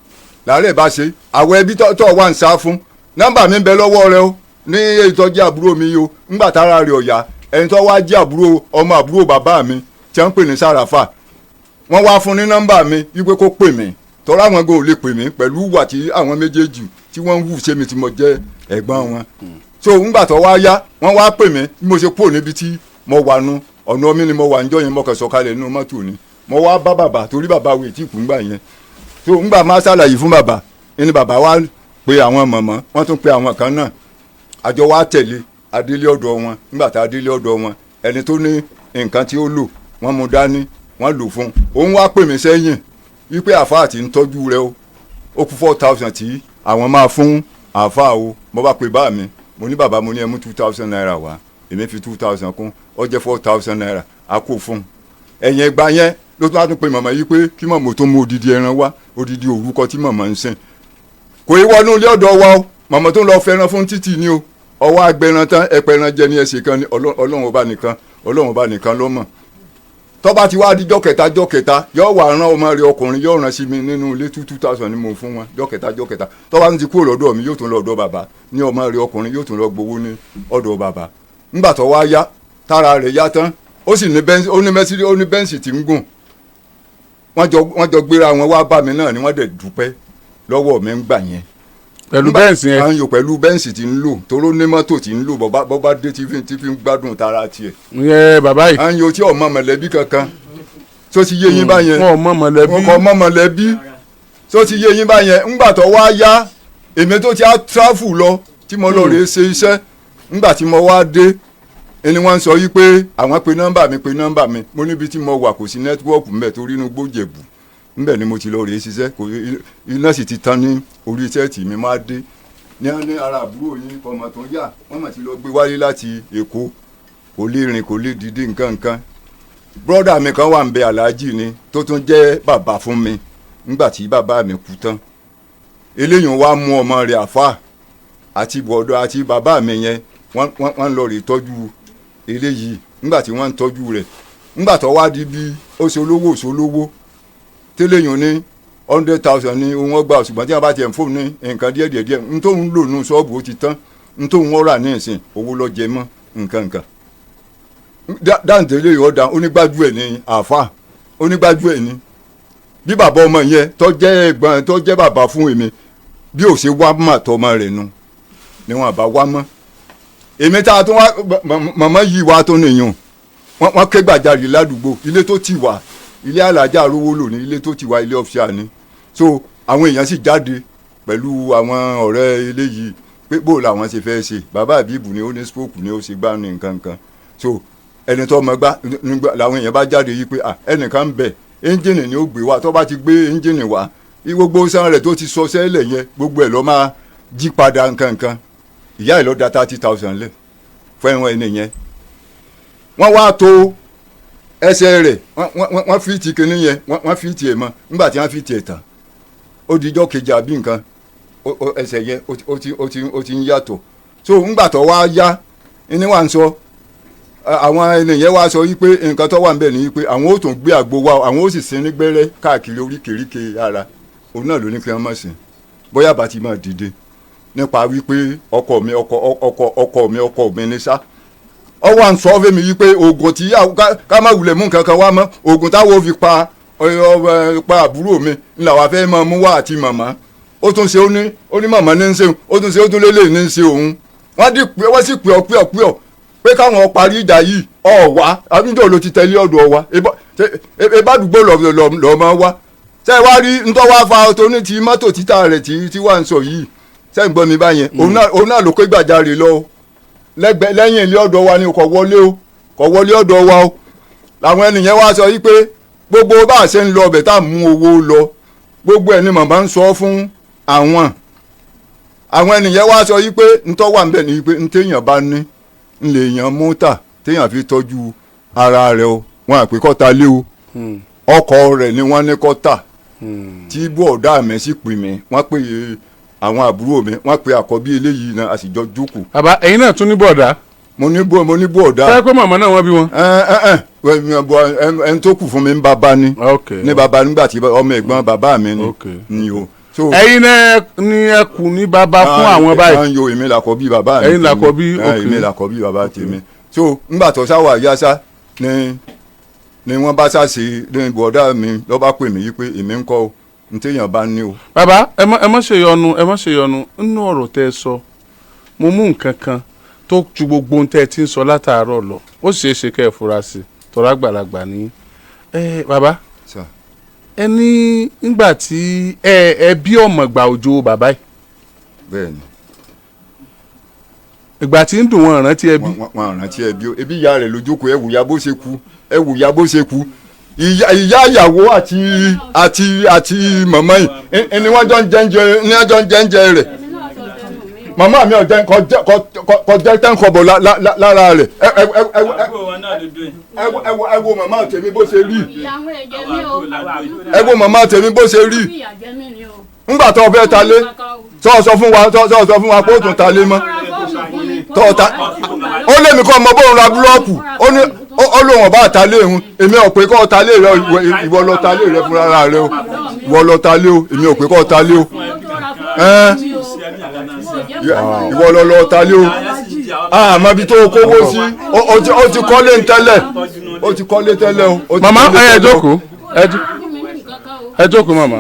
S8: làárẹ̀ bá ṣe àwọn ẹbí tó wà ń sá fún, nọ́mbà mi ń bẹ lọ́wọ́ rẹ o ní ìtọ́jú àbúrò mi yìí o. Ńgbà tára rẹ̀ ọ̀yá, ẹni tó wá jẹ́ àbúrò ọmọ àbúrò bàbá mi tí wọ́n ń pè ní Sàràfà, wọ́n wá fún ní nọ́mbà mi wípé kó pè mí, tọ́ra àwọn gan ò lè pè mí pẹ̀lú ìwà tí àwọn méjèèjì tí wọ́n ń wù ṣe mi tí mo jẹ́ ẹ̀gbọ́n wọn. So ńgbà tó wá yá, wọ́n wá pè mí. Bí mo ṣe kúrò níbi tí mo wà nu ọ̀nà mi ni mo wà níjọ́ yẹn, mo kàn sọ̀kalẹ̀ nínú mọ́tò ni mo wá bá bàbá, torí bàbá wo ètí ìkú ńgbà yẹn. So ńgbà máa ṣàlàyé fún bàbá ẹni, bàbá wa pe àwọn mọ̀mọ́, wọ́n tún pe àwọn kan náà, àjọ wa tẹ̀lé adélé ọ̀dọ̀ wọn. Nígbà tá adélé ọ̀dọ̀ wọn, ẹni tó ní nǹkan tí ó lò, wọ́n mú dání, wọ́n lò fún un. Òun wá pè mí sẹ́yìn wípé àáfàá ti ń tọ́jú rẹ o, ó kú 4,000 tí àwọn máa fún àáfàá o. Mo bá pe bá mi, mo ní bàbá, mo ní ẹ mú ₦2,000 wá, èmi fi 2,000 kún, ó jẹ́ ₦4,000, a kó fún un. Ẹ̀yìn ẹgbà yẹn ló tún wá tún pe màmá yìí pé kí màmá tó mú odidi ẹran wá, odidi òrúkọ tí màmá ń sìn kò í wọnú ilé ọ̀dọ̀ wa o. Màmá tó ń lọ fẹ́ràn fún títì ni o, ọwọ́ agbẹran tán, ẹpẹran jẹ ní ẹsẹ̀ kan ní. Ọlọ́run ọba nìkan, Ọlọ́run ọba nìkan ló mọ̀. Tọ́ba ti wá di jọ́ kẹta, jọ́ kẹta, yóò wá rán ọmọ rẹ̀ ọkùnrin, yóò rán sí mi nínú ilé. 2,000 ni mo fún wọn jọ́ kẹta, jọ́ kẹta. Tọ́ba ti kúrò lọ́dọ̀ mi, yóò tún lọ ọ̀dọ̀ bàbá ní ọmọ rẹ̀ ọkùnrin, yóò tún lọ gbowó ní ọ̀dọ̀ bàbá. Ńgbà tó wá yá, tára rẹ̀ yá tán, ó sì ní Benz, ó ní Mercedes, ó ní Benz tí ń gùn. Wọ́n jọ gbéra wọn wá bá mi náà ni, wọ́n dẹ̀ dúpẹ́ lọ́wọ́ mi ń gbà yẹn.
S3: Pẹ̀lú Benz yẹn?
S8: À ń yò pẹ̀lú Benz tí ń lò, toró ní mọ́tò tí ń lò. Bọ́bá dé tí fi ń gbádùn tara tiẹ̀.
S3: Ìyẹn bàbá yìí.
S8: À ń yò tí ọmọ mọ̀lẹ́bí kankan tó ti yé yín báyẹn.
S3: Wọn ò mọ mọ̀lẹ́bí.
S8: Wọn kò mọ mọ̀lẹ́bí tó ti yé yín báyẹn. Ńgbà tó wá yá, èmi tó ti á travel lọ tí mo lọ rèé ṣe iṣẹ́, ńgbà tí mo wá dé ẹni wọ́n ń sọ yí pé àwọn pe nọ́mbà mi, pe nọ́mbà mi. Mo níbi tí mo wà kò sí network ńbẹ̀, torí inú gbójèbù ńbẹ̀ ni mo ti lọ rèé ṣiṣẹ́, kò iná sì ti tán ní orí iṣẹ́ tì mí. Máa dé ní ara àbúrò yín ọmọ tó ń yà, wọ́n mà ti lọ gbé wálé láti Èkó, kò lè rìn, kò lè dìde nǹkan nǹkan. Brọ́dà mi kan wà ń bẹ, aláàjì ni, tó tún jẹ́ bàbá fún mi nígbà tí bàbá mi kú tán. Eléyìí wá mú ọmọ rẹ̀ àfà àti bọ̀dọ̀ àti bàbá mi yẹn, wọ́n lọ rè tọ́jú eléyìí. Nígbà tí wọ́n ń tọ́jú rẹ̀, nígbà tó wá di bí ó ṣe olówó ṣe olówó tẹ́lẹ̀yìn ní 100,000 ní wọ́n gbà, ṣùgbọ́n tí wọ́n bá tiẹ̀ ń fóun ní nǹkan díẹ̀ díẹ̀ díẹ̀, n tó ń lò nù ṣọ́ọ̀bù ó ti tán, n tó ń wọ́n rà ní ìsìn owó lọ jẹ mọ́ nǹkan nǹkan. Dáǹtẹ̀ lè yọ̀ dá onígbájú ẹ̀ ní àáfà, onígbájú ẹ̀ ní bí bàbá ọmọ yẹn tó jẹ́ ẹ̀gbọ́n tó jẹ́ bàbá fún èmi, bí ò ṣe wá mà tọmọ rẹ̀ nu ni wọn bá wá mọ́. Èmi tá a tún wá màmá yìí wá tó nìyẹn, wọ́n ké gbàjarè ládùúgbò. Ilé tó ti wà, ilé alájà arówó lò ní ilé tó ti wà, ilé ọ̀fíà ni. So àwọn èèyàn sì jáde pẹ̀lú àwọn ọ̀rẹ́ ilé yìí pé bó làwọn ṣe fẹ́ ṣe bàbá àbíbù ni ó ní stroke ni ó ṣe gbá ní nǹkan kan. So ẹni tó mọ gbá làwọn èèyàn bá jáde yìí pé ẹnìkan ń bẹ, ẹ́ńjìnì ni ó gbé wá. Tó bá ti gbé ẹ́ńjìnì wá, gbogbo sàn rẹ̀ tó ti sọ sẹ́lẹ̀ yẹn, gbogbo ẹ̀ lọ́ máa jí padà nǹkan kan. Ìyá ẹ̀ ló da 30,000 lẹ̀ fún ẹ̀wọ̀n ẹni yẹn. Wọ́n wá tó ẹsẹ̀ rẹ̀, wọ́n fi ti kinní yẹn, wọ́n fi tiẹ̀ mọ́. Nígbà tí wọ́n fi tiẹ̀ tán, ó di ijọ́ kejì àbí nǹkan, ẹsẹ̀ yẹn ó ti ń yàtọ̀. So ńgbà tó wá yá ní wà ń sọ, àwọn ènìyàn wá sọ wípé nǹkan tó wà ń bẹ̀ ni wípé àwọn ó tún gbé àgbo wá, àwọn ó sì sin ní gbẹ́rẹ́ káàkiri oríkèéríkèé ara. Òun náà ló ní kí wọ́n má sìn, bóyá bá ti máa dìde nípa wípé ọkọ mi, ọkọ, ọkọ, ọkọ mi, ọkọ mi ní sá. Ọ wà ń sọ fún mi wípé oògùn tí ká má wulẹ̀ mú nǹkan kan wá mọ́, oògùn táwọn ò fi pa àbúrò mi ńlá wa fẹ́ máa mú wá àti màmá. Ó tún ṣe, ó ní màmá ní ń ṣe òun, ó tún ṣe, ó tún lélẹ̀ ní ń ṣe òun. Wọ́n dì pé wọ́n sì pè ọ́, pè ọ́, pè ọ́ pé káwọn parí ìjà yìí, ọ̀ wá àbíjọ́ ló ti tẹ̀lé ọ̀dọ̀ wa, ìbádùgbò lọ́ máa wá. Ṣé ẹ wá rí ntọ́ wá fa tó ní ti mọ́tò títà rẹ̀ tí wà ń sọ yìí? Ṣé ń gbọ́ mi báyẹn? Òun náà ló pé gbàjarè lọ o lẹ́gbẹ̀ẹ́ lẹ́yìn ilé ọ̀dọ̀ wa ni, kò wọlé o, kò wọlé ọ̀dọ̀ wa o. Làwọn ènìyàn wá sọ yìí pé gbogbo bá a ṣe ń lọ ọbẹ̀ tá a mú owó lọ, gbogbo ẹ̀ ni màmá ń sọ fún àwọn. Àwọn ènìyàn wá sọ yìí pé ntọ́ wà ń bẹ̀ ni pé ntẹ̀yàn bá ní ńlẹ̀ èèyàn mú tà téèyàn fi tọ́jú ara rẹ̀ o, wọn àpè kọ́ ta lé o. Ọkọ rẹ̀ ni wọ́n ní kó tà, tí bọ̀dá mi sì pè mí, wọ́n pè àwọn àbúrò mi, wọ́n pè àkọ́bí eléyìí náà, a sì jọ jókòó.
S3: Bàbá, ẹ̀yin náà tún ní bọ̀dá?
S8: Mo ní bọ̀dá.
S3: Fẹ́ pé màmá náà wọ́n bí wọn.
S8: Ẹ ẹ ẹ, ẹni tó kù fún mi ń bàbá ni. Ní bàbá nígbà tí ọmọ ẹ̀gbọ́n bàbá mi ni ni o. So,
S3: Ẹ̀yin náà ni ẹ kù ní bàbá fún àwọn báyìí?
S8: Ah, yo, èmi làkọ́bí bàbá mi.
S3: Ẹ̀yin làkọ́bí, ok.
S8: Èmi làkọ́bí bàbá tèmi. So ńgbà tó sá wà yá sá ni wọ́n bá sá sí ní bọ̀dá mi lọ́ bá pè mí yí pé èmi ń kọ́ o, n téèyàn bá ní o.
S3: Bàbá, ẹ má ṣe yọnu, ẹ má ṣe yọnu. Nínú ọ̀rọ̀ tẹ́ ẹ sọ, mo mú nǹkan kan tó ju gbogbo ohun tẹ́ ẹ ti ń sọ látàárọ̀ lọ. Ó sì ṣeé ṣe kẹ́ ẹ fura sí i tọ́ra àgbàlagbà ní. Ẹ bàbá,
S8: Sir.
S3: ẹ ní nígbà tí ẹ bí ọmọ gbà òjò bàbá yìí,
S8: Bẹ́ẹ̀ni.
S3: Ìgbà tí ń dùn wọn rántí ẹbí.
S8: Wọn rántí ẹbí o. Ebi ìyá rẹ̀ lójókòó, ẹ wùyá bó ṣe kú, ẹ wùyá bó ṣe kú. Ìyá ìyàwó àti màmá yìí ni wọ́n jọ ń jẹ́ńjẹ, ni wọ́n jọ ń jẹ́ńjẹ rẹ̀. Màmá mi ò jẹ́ kọ jẹ́ tẹ́ńkọ̀bọ̀ lára rẹ̀. Ẹ ẹ ẹ ẹ ẹ ẹ wo, ẹ wo màmá tèmi bó ṣe rí. Ẹ wo màmá tèmi bó ṣe rí. Ńgbà tó o fẹ́ ta lé, tó o sọ fún wa, tó o sọ fún wa pé ó tún ta lé mọ́, tó o ta, ó lé mi kọ́ ọmọ bóun ra búlọ́ọ̀kù, ó ní ó lóun ọba àtàlé òun. Èmi ò pé kọ́ ọ ta lé rẹ, ìwọ lọ ta lé rẹ fúnra rẹ o. Ìwọ lọ ta lé o, èmi ò pé kọ́ ọ ta lé o. Ẹ́n, ìwọ lọ lọ ta lé o. Àmọ́ ibi tó o kówó sí, ó ti kọ́lé ń tẹ́lẹ̀, ó ti kọ́lé tẹ́lẹ̀ o, ó ti
S3: Màmá,
S8: kọ́lé
S3: ẹ
S8: tẹ́lẹ̀ o.
S3: jókòó, ẹ jókòó màmá,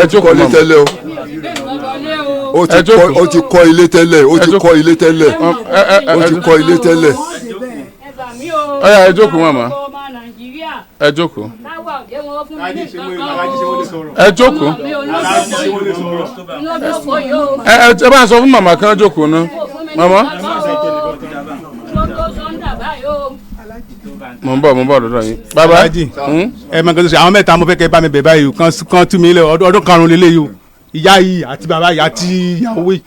S3: ẹ jókòó
S8: Kọ́lé
S3: màmá.
S8: tẹ́lẹ̀ o, ó ti
S3: Ẹ jókòó.
S8: kọ́, ó ti kọ́ ilé tẹ́lẹ̀, ó ti
S3: Ẹ jókòó.
S8: kọ́ ilé tẹ́lẹ̀,
S3: Ẹ
S8: ó ti kọ́ ilé tẹ́lẹ̀.
S3: Ọ̀yá, ẹ jókòó màmá, ẹ jókòó, ẹ jókòó. Ẹ bá ń sọ fún màmá kan jókòó ná. Màmá, mò ń bọ̀ lọ́dọ̀ yín bàbá.
S7: Alhaji, ẹ mọ nǹkan tó ṣe àwọn mẹ́ta, mo fẹ́ kẹ́ bá mi bẹ̀ báyìí o, kán tú mi lẹ̀. Ọdún 5 lélẹ́yìí o. Ìyá yìí àti bàbá yìí àti ìyàwó yìí,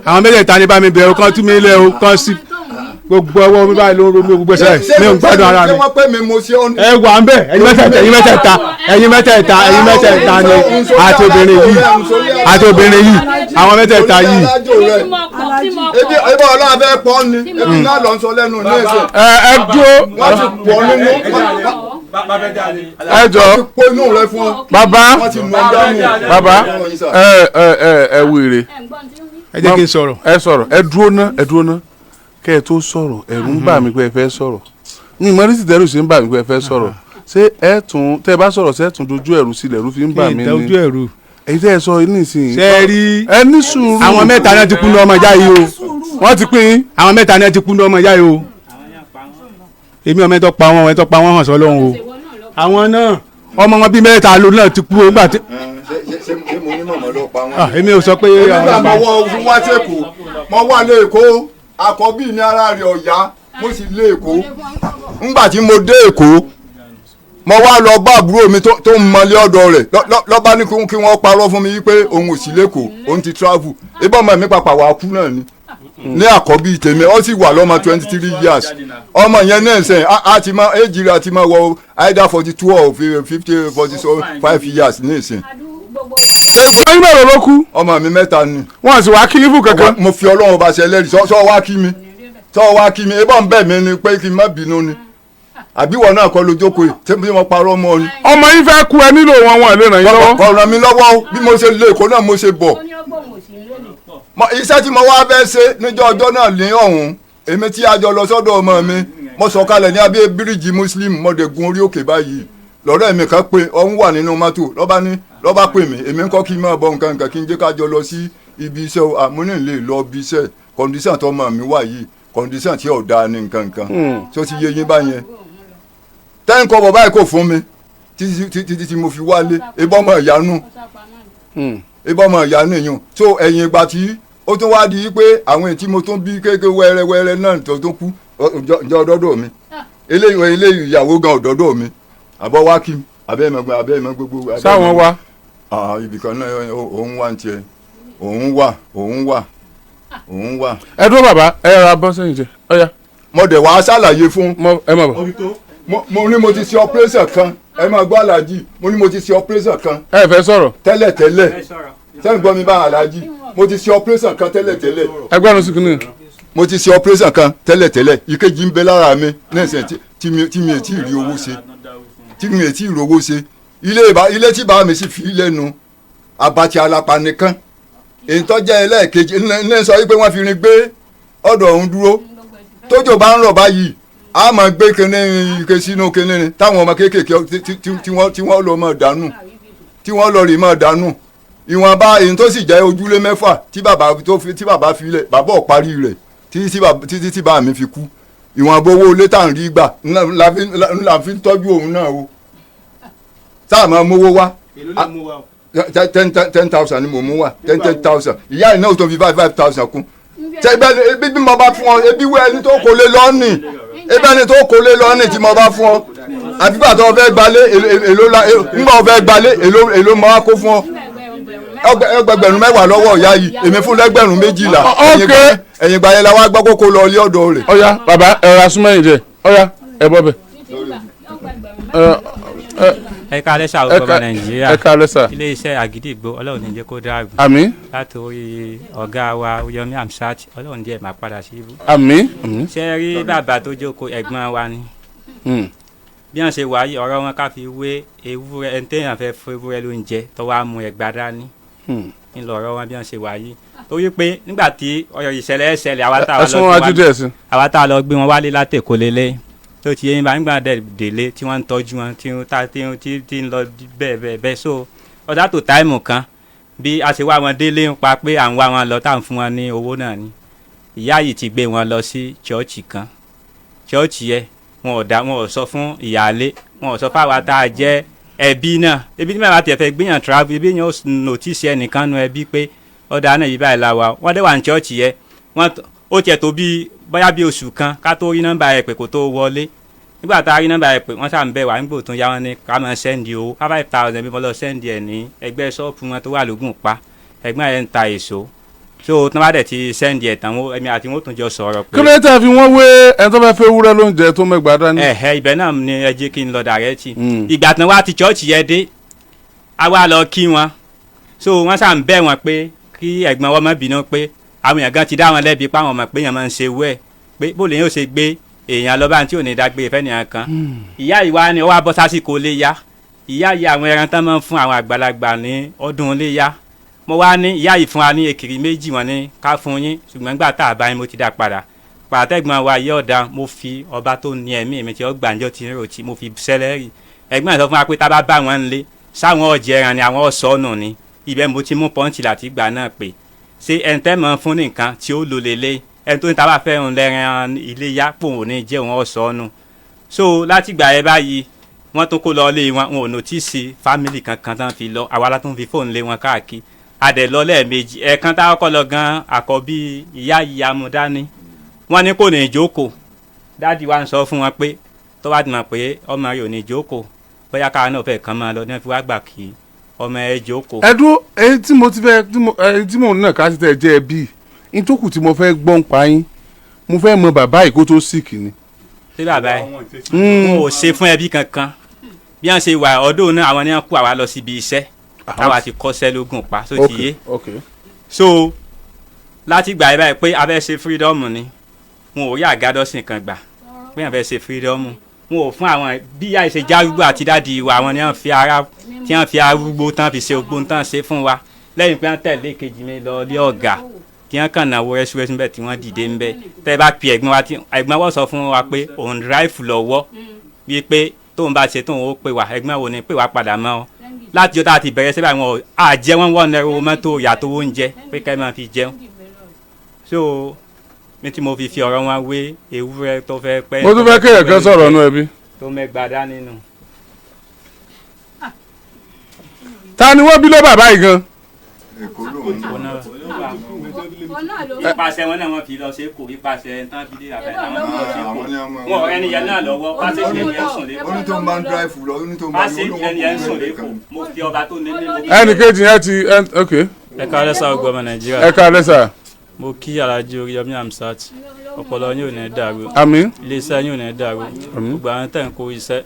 S7: àwọn mẹ́tẹ̀ẹ̀ta ni bá mi bẹ̀ o, kán tú mi lẹ̀ o, kán sí gbogbo ọwọ́ mi báyìí ló ń ro mi, gbogbo ẹsẹ̀ mi ò gbádùn ara mi.
S8: Ṣé wọ́n pè mí mo ṣe ọ́ ní.
S7: Ẹ wà ń bẹ̀, ẹ̀yin mẹ́tẹ̀ẹ̀ta, ẹ̀yin mẹ́tẹ̀ẹ̀ta, ẹ̀yin mẹ́tẹ̀ẹ̀ta, ẹ̀yin mẹ́tẹ̀ẹ̀ta ni, àti obìnrin yìí, àti obìnrin yìí, àwọn mẹ́tẹ̀ẹ̀ta yìí.
S8: Ebi ọlọ́run fẹ́ pọ́ ni, ebi náà lọ sọ lẹ́nu ní ẹsẹ̀.
S3: Ẹ dúró.
S8: Wọ́n ti pọ̀ nínú.
S3: Ẹ jọ.
S8: Wọ́n ti pọ̀ inú rẹ fún ọ.
S3: Bàbá.
S8: Wọ́n ti nù ọ́ dánù.
S3: Bàbá, ẹ wèrè.
S7: Ẹ jẹ́ kí n sọ̀rọ̀.
S3: Ẹ sọ̀rọ̀, ẹ dúró ná, ẹ dúró ná kẹ́ ẹ tó sọ̀rọ̀. Ẹ̀rù ń bà mí pé ẹ fẹ́ sọ̀rọ̀ ní ìmọ̀rí sì tẹ́rù sí ń bà mí pé ẹ fẹ́ sọ̀rọ̀. Ṣé ẹ tún tẹ́ ẹ bá sọ̀rọ̀, ṣé ẹ tún dojú ẹ̀rù sílẹ̀? Ẹ̀rù fi ń bà
S7: Kí
S3: mí
S7: n tẹ ojú
S3: ní
S7: ẹ̀rù.
S3: Èyí tẹ́ ẹ sọ yìí nísìnyí.
S7: Ṣé ẹ rí
S3: Ẹ ní sùúrù.
S7: Àwọn mẹ́ta náà ti kú ní ọmọ ìyá yìí o.
S3: Wọ́n ti pín in.
S7: Àwọn mẹ́ta náà ti kú ní ọmọ ìyá yìí o. Èmi ọmọ ẹ̀tọ́ pa wọn, ẹ̀tọ́ pa wọn hàn sọ́lọ́run o. Àwọn náà, ọmọ wọn bíi mẹ́ta ló náà ti kú o nígbà tí.
S8: Ṣé mo ní mọ̀mọ́ ló pa wọ́n?
S7: Ah, èmi ò sọ pé àwọn
S8: Nígbà mo
S7: ọmọ
S8: wọ wá sẹ́kọ̀ọ́, mo wà lẹ́kọ̀ọ́, àkọ́bí mi ara rẹ̀ ọ̀yá, mo sì lé Èkó. Ńgbà tí mo dé Èkó, mo wá lọ bá àbúrò mi tó ń mọlé ọ̀dọ̀ rẹ̀, lọ́ba ní kí wọ́n parọ́ fún mi wípé òun ò sí lẹ́kọ̀ọ́, òun ti travel. Ibà ọmọ mi pàpà wà kú náà ni ní àkọ́bí tèmi, ó sì wà lọ́mọ 23 years. Ọmọ yẹn náà sẹ́yìn á ti máa éjì rẹ̀ àti máa wọ either 42 or 50, 45 years ní ìsìn.
S3: Ọyún mẹ́rin ló kú.
S8: Ọmọ mi mẹ́ta ni.
S3: Wọ́n sì wá kí yín fún kankan.
S8: Mo fi Ọlọ́run bá ṣe ẹlẹ́rìí, sọ wá kí mi, sọ wá kí mi. Ebọ́ ń bẹ̀ mí ni pé kí n má bínú ni, àbí ìwọ náà kọ́ ló jókòó yìí? Ṣé bí mo parọ́ mọ́ ni?
S3: Ọmọ yín fẹ́ kú, ẹ nílò wọn, wọn lè ràn yín lọ́wọ́.
S8: Kò ràn mí lọ́wọ́ o. Bí mo ṣe lé Èkó náà mo ṣe bọ̀. Iṣẹ́ tí mo wá fẹ́ ṣe níjọ́ ọjọ́ náà ní ọ̀hún, èmi tí a jọ lọ sọ́dọ̀ ọmọ mi, mo sọ̀kalẹ̀ ní abẹ́ bíríìjì Muslim, mo dẹ̀ gun orí òkè báyìí, lọ́rẹ́ mi kan pé òun wà nínú mọ́tò, lọ́ba ní lọ́ba pè mí, èmi ń kọ́ kí n máa bọ̀ nǹkan nǹkan, kí n jẹ́ ká jọ lọ sí ibi iṣẹ́ o. Àmúni lè lọ ibi iṣẹ́, condition tó ọmọ mi wà yìí, condition tí ò dáa ní nǹkan nǹkan tí ó ti yé yín báyẹn. Tẹ́ǹkọ́ bọ̀ báyìí kò fún mi títí títí tí mo fi wálé. Ebọ́ ọmọ ìyanu, ebọ́ ọmọ ìyanu yìí. So ẹ̀yìn ìgbà tí ó tún wá di pé àwọn èyí tí mo tún bí kéèké wẹ́rẹ́wẹ́rẹ́ náà tó tún kú, ǹjọ́ ọdọ́dọ̀ mi, eléyìí ìyàwó gan ọ̀dọ́dọ̀ mi, àbọ̀ wá kí abẹ́ ìmọ̀ gbogbo.
S3: Sáwọn wá.
S8: Ah, ibìkan náà òun wà ń tiẹ̀, òun wà, òun wà, òun wà.
S3: Ẹ dúró bàbá, ẹ yára bọ́ sẹ́yìn jẹ ọ̀yá.
S8: Mo dẹ̀ wá ṣàlàyé fún.
S3: Ẹ má bọ̀.
S8: Mo ní mo ti ṣe operation kan, ẹ máa gbọ́ aláàjì, mo ní mo ti ṣe operation kan.
S3: Ẹ fẹ́ sọ̀rọ̀.
S8: Tẹ́lẹ̀tẹ́lẹ̀, sẹ́yìn gbọ́ mi bá aláàjì, mo ti ṣe operation kan tẹ́lẹ̀tẹ́lẹ̀.
S3: Ẹgbẹ́ mi sùn kìíní.
S8: Mo ti ṣe operation kan tẹ́lẹ̀tẹ́lẹ̀, ìkejì ń bẹ lára mi nísìnyí tí mi ò tí ì rí owó ṣe, tí mi ò tí ì rówó ṣe. Ilé tí bá mi sì fi lẹ́nu abati alapa nìkan, èyí tó jẹ́ ẹlẹ́ẹ̀kejì ní sọ wípé wọ́n fi rin gbé ọ̀dọ̀ òun dúró. Tójò bá ń rọ̀ báyìí, a máa gbé kinní ike sínú kinní ni táwọn ọmọ kéékèèké tí wọ́n lọ máa dànù, tí wọ́n lọ rè máa dànù. Ìwọ̀nba èyí tó sì jẹ́ ojúlé mẹ́fà tí bàbá fi lẹ̀, bàbá ò parí rẹ̀ títí tí bàbá mi fi kú. Ìwọ̀nba owó ilé tá à ń rí gbà ńlá fi ń tọ́jú òun náà o. Sáà máa mówó wá 10,000 ni mo mú wá, 10,000. Ìyá iná tó fi 5,000 kún. Ṣé ebi bí mo bá fún ọ, ebi wẹ ẹni tó kò lé lọ́ọ̀nì, ebi ẹni tó kò lé lọ́ọ̀nì tí mo bá fún ọ. Àbígbà tó fẹ́ gbalé èló la ńgbà fẹ́ gbalé èló mo wá kó fún ọ. Ẹgbẹ̀rún 10 lọ́wọ́ ìyá yìí, èmi fún lẹ́gbẹ̀rún 12. Ẹ̀yìn ìgbà yẹn la wá gbọ́ kókó lọ ilé ọ̀dọ̀ rẹ̀.
S3: Ọ̀ya bàbá ẹ ra súnmọ́ ẹ̀yìn jẹ, ọ̀ya ẹ bọ́ bẹ̀.
S9: Ẹ káalẹ́ sà, ọmọ Nàìjíríà.
S3: Ẹ káalẹ́ sà.
S9: Ilé-iṣẹ́ Àgídìgbò, Ọlọ́run ní jẹ́ kó dàrú.
S3: Àmín.
S9: Látòrí ọ̀gá wa Yomi Amsat, Ọlọ́run jẹ́ máa padà sí ibú.
S3: Àmín.
S9: Ṣé ẹ rí bàbá tó jókòó, ẹ̀gbọ́n wa ni. Bí wọ́n ṣe wà yìí, ọ̀rọ̀ wọn ká fi wé ewúrẹ́, ẹni téèyàn fẹ́ fún ewúrẹ́ ló ń jẹ tó wá mú ẹ̀gbá dání. Ńlọ ọ̀rọ̀ wọn bí wọ́n ṣe wà yìí. Torí pé nígbà tí ọ̀rọ̀ ìṣẹ̀lẹ̀ ṣẹlẹ̀, àwa tá a lọ gbé wọn wálé látẹ̀kọ́ lélẹ̀ tó ti yẹn bá nígbà délé tí wọ́n ń tọ́jú wọn tí ń lọ bẹ́ẹ̀ bẹ́ẹ̀ bẹ́ẹ̀. So ọ̀dà tó táìmù kan bí a ṣe wá wọn délé ń pa pé à ń wá wọn lọ tá à ń fún wọn ní owó náà ni. Ìyá yìí ti gbé wọn lọ sí chọ́ọ̀chì kan. Chọ́ọ̀chì yẹ wọn ò sọ fún ìyáálé, wọn ò sọ fáwa tá a jẹ́ ẹbí náà. Ebi tí mẹ́wàá tiẹ̀ fẹ́ gbéyàn travel, ebi yẹn ó nòtíìsì ẹnìkan nu ẹbí pé ọ̀dà náà yìí báyìí la wà. Wọ́n dẹ̀ wà ní chọ́ọ̀chì yẹ, wọ́n ó tiẹ̀ tó bí bóyá bí oṣù kan ká tó rí nọ́mbà ẹ̀ pé kó tó wọlé. Nígbà tá a rí nọ́mbà ẹ̀ pé wọ́n ṣà ń bẹ̀ wá, nígbò tó ń yá wọn ní ká máa sẹ́ndì owó 5,000 bí mo lọ sẹ́ndì ẹ̀ ní ẹgbẹ́ ṣọ́ọ̀pù wọn tó wà lógùn pa. Ẹ̀gbọ́n ẹ̀ ń ta èso, so tí wọ́n bá dẹ̀ ti sẹ́ndì ẹ̀ tán, èmi àti wọn ó tún jọ sọ̀rọ̀ pé.
S3: Kí ló dé fi wọ́n wé ẹni tó fẹ́ fẹ́ wúrẹ́ lóúnjẹ tó mẹ́gbàá dání.
S9: Ẹ̀hẹ́, ibẹ̀ náà ni ẹ jẹ́ kí n lọ dàrẹ́tì. Ìgbà tí wọ́n á ti chọ́ọ̀chì yẹn dé, a wá lọ kí wọn. So wọ́n ṣà ń bẹ̀ wọ́n pé kí ẹ̀gbọ́n wọn má bínú pé àwọn èèyàn gan ti dá wọn lẹ́bi páwọn ọmọ pé èèyàn máa ń ṣe wẹ́ pé bó lè yóò ṣe gbé èèyàn lọ́ba tí ò ní dágbé ìfẹ́ nìyẹn kan. Ìyá ìwà ni ó wá bọ́ sásìkò léyà. Ìyá yìí àwọn ẹran tán máa ń fún àwọn àgbàlagbà ní ọdún léyà. Mo wá ní ìyá yìí fún wa ní ekiri 2 wọn ní ká fún yín, ṣùgbọ́n nígbà tá a bá yín mo ti dá padà. Pàtẹ́gbọ́n wa yí ọ̀dà, mo fi ọba tó ní ẹ̀mí mi tí ó gbàǹjọ́ ti ń rò tí mo fi sẹ́lẹ̀rì. Ẹ̀gbọ́n sọ fún wa pé tá a bá bá wọn lé sáwọn ọ̀jẹ̀ ẹran ni àwọn ọ̀sọ́nù ni. Ibẹ̀ mo ti mú pọ́ǹtì láti gbà náà pé ṣé ẹn tẹ́ mọ̀ fún nìkan tí ó lò lélẹ̀ ẹn tó ní ta bá fẹ́ òun lẹ́ran iléyá pò ò ní jẹ́ òun ọ̀sọ́nù. So láti gbà ẹ báyìí wọ́n tún kó lọ lé wọn, wọn ò nòtíìsì fámìlì kankan tán fi lọ. Àwa la tún fi fóònù lé wọn káàkiri. Adẹ̀ lọ lẹ́ẹ̀mejì, ẹ̀ẹ̀kan tá a kọ́kọ́ lọ gan àkọ́bí ìyá ìyá mu dání. Wọ́n ní kò ní jókòó. Dádì wa ń sọ fún wọn pé tó bá ti mọ̀ pé ọmọ rẹ̀ ò ní jókòó, bóyá káwa náà fẹ́ kàn máa lọ ní wọ́n fi wá gbà kí ọmọ ẹ jókòó.
S3: Ẹ dúró, èyí tí mo ti fẹ́, èyí tí mò ń nà ká sí tẹ̀ jẹ́ ẹbí nítòkù tí mo fẹ́ gbọ́n pa yín, mo fẹ́ mọ bàbá yìí kó tó síkì ni.
S9: Ṣé bàbá yìí wọn ò ṣe fún ẹbí kankan bí wọ́n ṣe wà ọdún náà, àwọn ni wọ́n kó àwa lọ síbi iṣẹ́ táwa ti kọ́ṣẹ́ lógún pa so ti yé. So láti gbà yẹ báyìí pé a fẹ́ ṣe freedom ni, wọn ò rí àgádọ́sìn kan gbà pé wọ́n fẹ́ ṣe freedom. Wọn ò fún àwọn bí ìyá ìṣe járúgbó àti dáàdi wa, àwọn ni wọ́n fi ara tí wọ́n fi arúgbó tán fi ṣe ogbó tán ṣe fún wa. Lẹ́yìn pé wọ́n tẹ̀lé kejì mi lọ lé ọ̀gá tí wọ́n kàn náwó rẹ́súrẹ́sú níbẹ̀ tí wọ́n dìde ńbẹ̀. Tẹ́ bá pe ẹ̀gbọ́n wa, tí ẹ̀gbọ́n wọ́n sọ fún wa pé òun dráìfù lọ́wọ́ wípé tóun bá ṣe tóun ó pè wá, ẹ̀gbọ́n wo ni pè wá padà mọ́ ọ. Láti jọ́ tá a ti bẹ̀rẹ̀ síbẹ̀ àwọn àjẹ́ wọn wọ́n náírà owó mọ́tò yàtọ̀ oúnjẹ pé kẹ́ máa fi jẹun. So mi tí mo fi ọ̀rọ̀ wọn wé ewúrẹ́ tó fẹ́ pẹ́.
S3: Mo tún fẹ́ kéèyàn kan sọ̀rọ̀ nù ẹbí.
S9: Tó mẹ́gbàá dání nù.
S3: Ta ni wọ́n bí ló bàbá yìí gan.
S9: Ipasẹ̀ wọn náà wọ́n fi lọ sí Èkó, ipasẹ̀ tán fi lé àbẹ̀ náà wọ́n fi lọ sí Èkó. Wọn ọ̀rẹ́ nìyẹn náà lọ́wọ́, pásẹ̀jì lẹ́nu yẹn ń sùn lẹ́kọ̀ọ́.
S8: Onítọ̀ ń bá ń dráìfù lọ, onítọ̀ ń bá ń
S9: Pásẹ̀jì lẹ́nu yẹn ń sùn lẹ́kọ̀ọ́. Mo fi ọba tó ní ní.
S3: Ẹnì kejì yẹn ti ok.
S10: Ẹ káalẹ́ sà, gbogbo ọmọ Nàìjíríà.
S3: Ẹ káalẹ́ sà.
S10: Mo kí Alhaji Oríyọmí Hamzat.
S9: Ọpọlọ yín ò ní dàrú.
S3: Àmín.
S9: Iléeṣẹ́ yín ò ní dàrú.
S3: Àmín.
S9: Gbogbo àwọn tẹ̀ ń kó iṣẹ́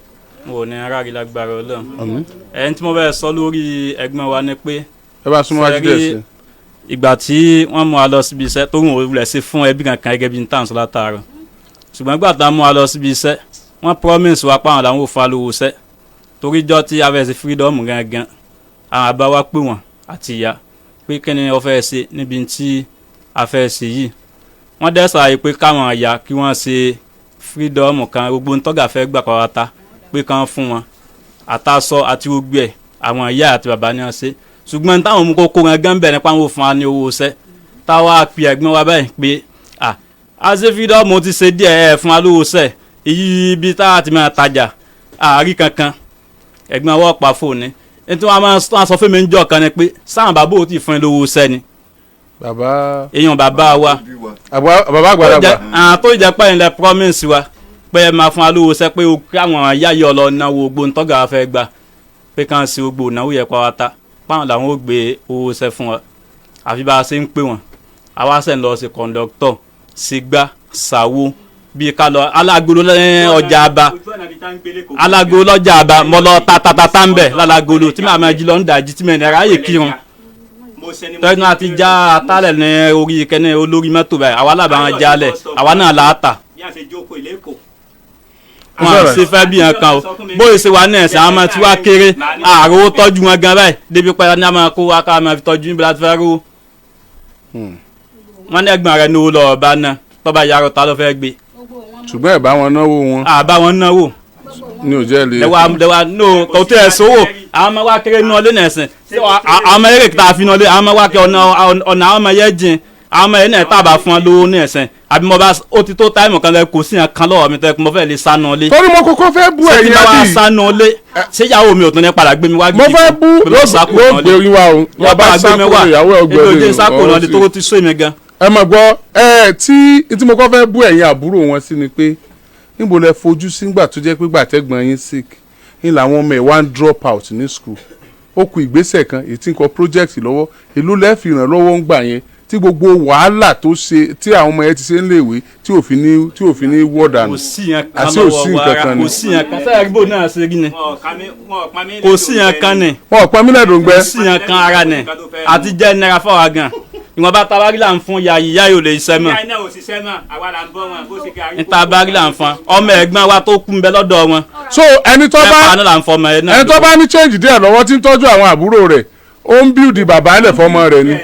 S9: wọn ò ní rárí lágbára Ọlọ́run.
S3: Àmín.
S9: Ẹni tí mo fẹ́ sọ lórí ẹ̀gbọ́n wa ni pé
S3: Ẹ bá súnmọ́ wájú díẹ̀ sí i.
S9: Ìgbà tí wọ́n mú wa lọ síbi iṣẹ́ tó ń wọlé sí fún ẹbí kankan gẹ́gẹ́ bí n tàn sọ látàárọ̀, ṣùgbọ́n ìgbà tá a mú wa lọ síbi iṣẹ́, wọ́n promise wa páwọn làwọn ò fa lówó iṣẹ́, torí jọ́ tí a fẹ́ ṣe freedom gangan, àwọn àbá wa pè wọ́n àti ìyá pé kí ni wọ́n fẹ́ ṣe níbi tí a fẹ́ ṣe yìí. Wọ́n dẹ́ ṣàlàyé pé káwọn ìyá kí wọ́n ṣe freedom kan, gbogbo ń tọ́gà fẹ́ gbà pàwọ́ta pé kán fún wọn àtàsọ àti gbogbo ẹ̀, àwọn ìyá àti bàbá ni wọ́n ṣe. Ṣùgbọ́n táwọn mú kókó wọn gán bẹ̀ nípa wọn ò fún wa ní owó iṣẹ́. Táwa pe ẹ̀gbọ́n wa báyìí pé à ṣe freedom ti ṣe díẹ̀, ẹ̀ fún wa lówó iṣẹ́, èyí ibi tá a ti máa tajà àárí kankan. Ẹ̀gbọ́n wa pa fóònù ní tí wọ́n máa sọ fún mi níjọ́ kan ni pé sáwọn bàbá ò tí ì fún ẹ lówó iṣẹ́ ni.
S3: Bàbá
S9: èèyàn bàbá wa.
S3: Bàbá àgbàlagbà.
S9: Àwọn tó jẹ́ pé ilẹ̀ promise wa pé ẹ máa fún wa lówó iṣẹ́, pé káwọn yáyọ lọ náwó gbogbo ntọ́gà fẹ́ gbà, pé kàn sí gbogbo ìnáwó yẹn pàwọ́ta, páwọn làwọn ò gbé owó iṣẹ́ fún wa. Àfi bá a ṣe ń pè wọ́n, àwa ṣe ń lọ sí kọ̀ǹdọ́tọ̀ sígbà ṣàwo bíi ká lọ alágolo lẹ́yìn ọjà àbá, alágolo lọ́jà àbá, mo lọ tatatata ń bẹ̀ lálágolo tí màá máa jí lọ ń dàjí tí mi ní ráyè kírun tọ́jú náà ti já atálẹ̀ ní orí kẹ́ni olórí mọ́tò báyìí, àwa làbà wọn jálẹ̀, àwa náà là á tà. Wọn ṣe fẹ́ bí yẹn kan o, bóyá ṣe wà ní ẹ̀sìn àwọn ọmọ tí wàá kéré, àrò tọ́jú wọn gan báyìí débi pé ní a máa kó wa ká máa fi tọ́jú níbi láti fẹ́ rú wọn ní ẹ̀gbọ́n rẹ̀ ní owó lọ́wọ́ bá ná tọ́ba yàrá ta ló fẹ́ gbé.
S3: Ṣùgbọ́n ẹ̀ bá wọn náwó wọn.
S9: Àbá wọn náwó.
S3: Ní ò jẹ́ lè.
S9: Lẹ́wà no kò tẹ́ ẹ sówó, àwọn ọmọ wa kéré náà lé nẹ̀sìn, àwọn ọmọ eré tá a fi náà lé, àwọn ọmọ wa kẹ ọ̀nà àwọn ọmọ yẹn jìn, àwọn ọmọ yẹn náà tàbá fún ọ lówó ní ẹ̀sìn àbí mo bá ó ti tó táìmù kan lẹ kò sí yẹn kan lọ́wọ́ mi tẹ́ mo fẹ́ lè sánú lé.
S3: Torí mo kọ́kọ́ fẹ́ bú ẹ̀yìn
S9: ṣé tí bá wá
S3: àbí.
S9: sánú lé, ṣé ìyàwó mi ò tún ní padà gbé mi wá
S3: Mo fẹ́ bú yóò gbé yín wá o.
S9: Yóò
S3: Bàbá
S9: padà gbé mi
S3: sákò
S9: wá.
S3: ìyàwó ẹ̀
S9: Èmi ò
S3: gbé
S9: jẹ́ sákò náà lé tó ti sú mi gan.
S3: Ẹ mọ̀ gbọ́ ẹ tí mo kọ́ fẹ́ bú ẹ̀yin àbúrò wọn sí ni pé níbo lẹ fojú sí ngbà tó jẹ́ pé gbàtẹ́gbọ̀n yín sick ní làwọn ọmọ ẹ̀ wá ń drop out ní school, ó kù ìgbésẹ̀ kan èyí tí ń kọ project lọ́wọ́, èló lẹ́ fi ràn lọ́wọ́ ń gbà yẹn tí gbogbo wàhálà tó ṣe tí àwọn ọmọ yẹn ti ṣe ń léèwé tí ò fi ní wọ́ dànù?
S9: Kò sí yẹn kan
S3: Àti ò sí
S9: lọ́wọ́ wa
S3: nǹkan
S9: rárá,
S3: kan ni.
S9: kò sí yẹn kan sẹ́yìn bò náà ṣe rí ni, kò sí yẹn kan ni.
S3: Wọn ò pọn mílẹ̀ dòǹgbẹ.
S9: Kò sí yẹn kan ara ni àti jẹ́ náírà fáwa gan, ìwọ̀nba tabari là ń fún ya ìyá yóò lè ṣiṣẹ́ mọ́. Níta bari là ń fún ọmọ ẹ̀gbọ́n wa tó kú ń bẹ lọ́dọ̀ wọn.
S3: So ẹni tó bá
S9: Mẹ́fà náà là ń fọ ọmọ ẹ̀ náà.
S3: Ẹni tó bá ní change díẹ̀ lọ́wọ́ tí ń tọ́jú àwọn àbúrò rẹ̀, ó ń build bàbá ẹlẹ̀ fọmọ rẹ̀ ni,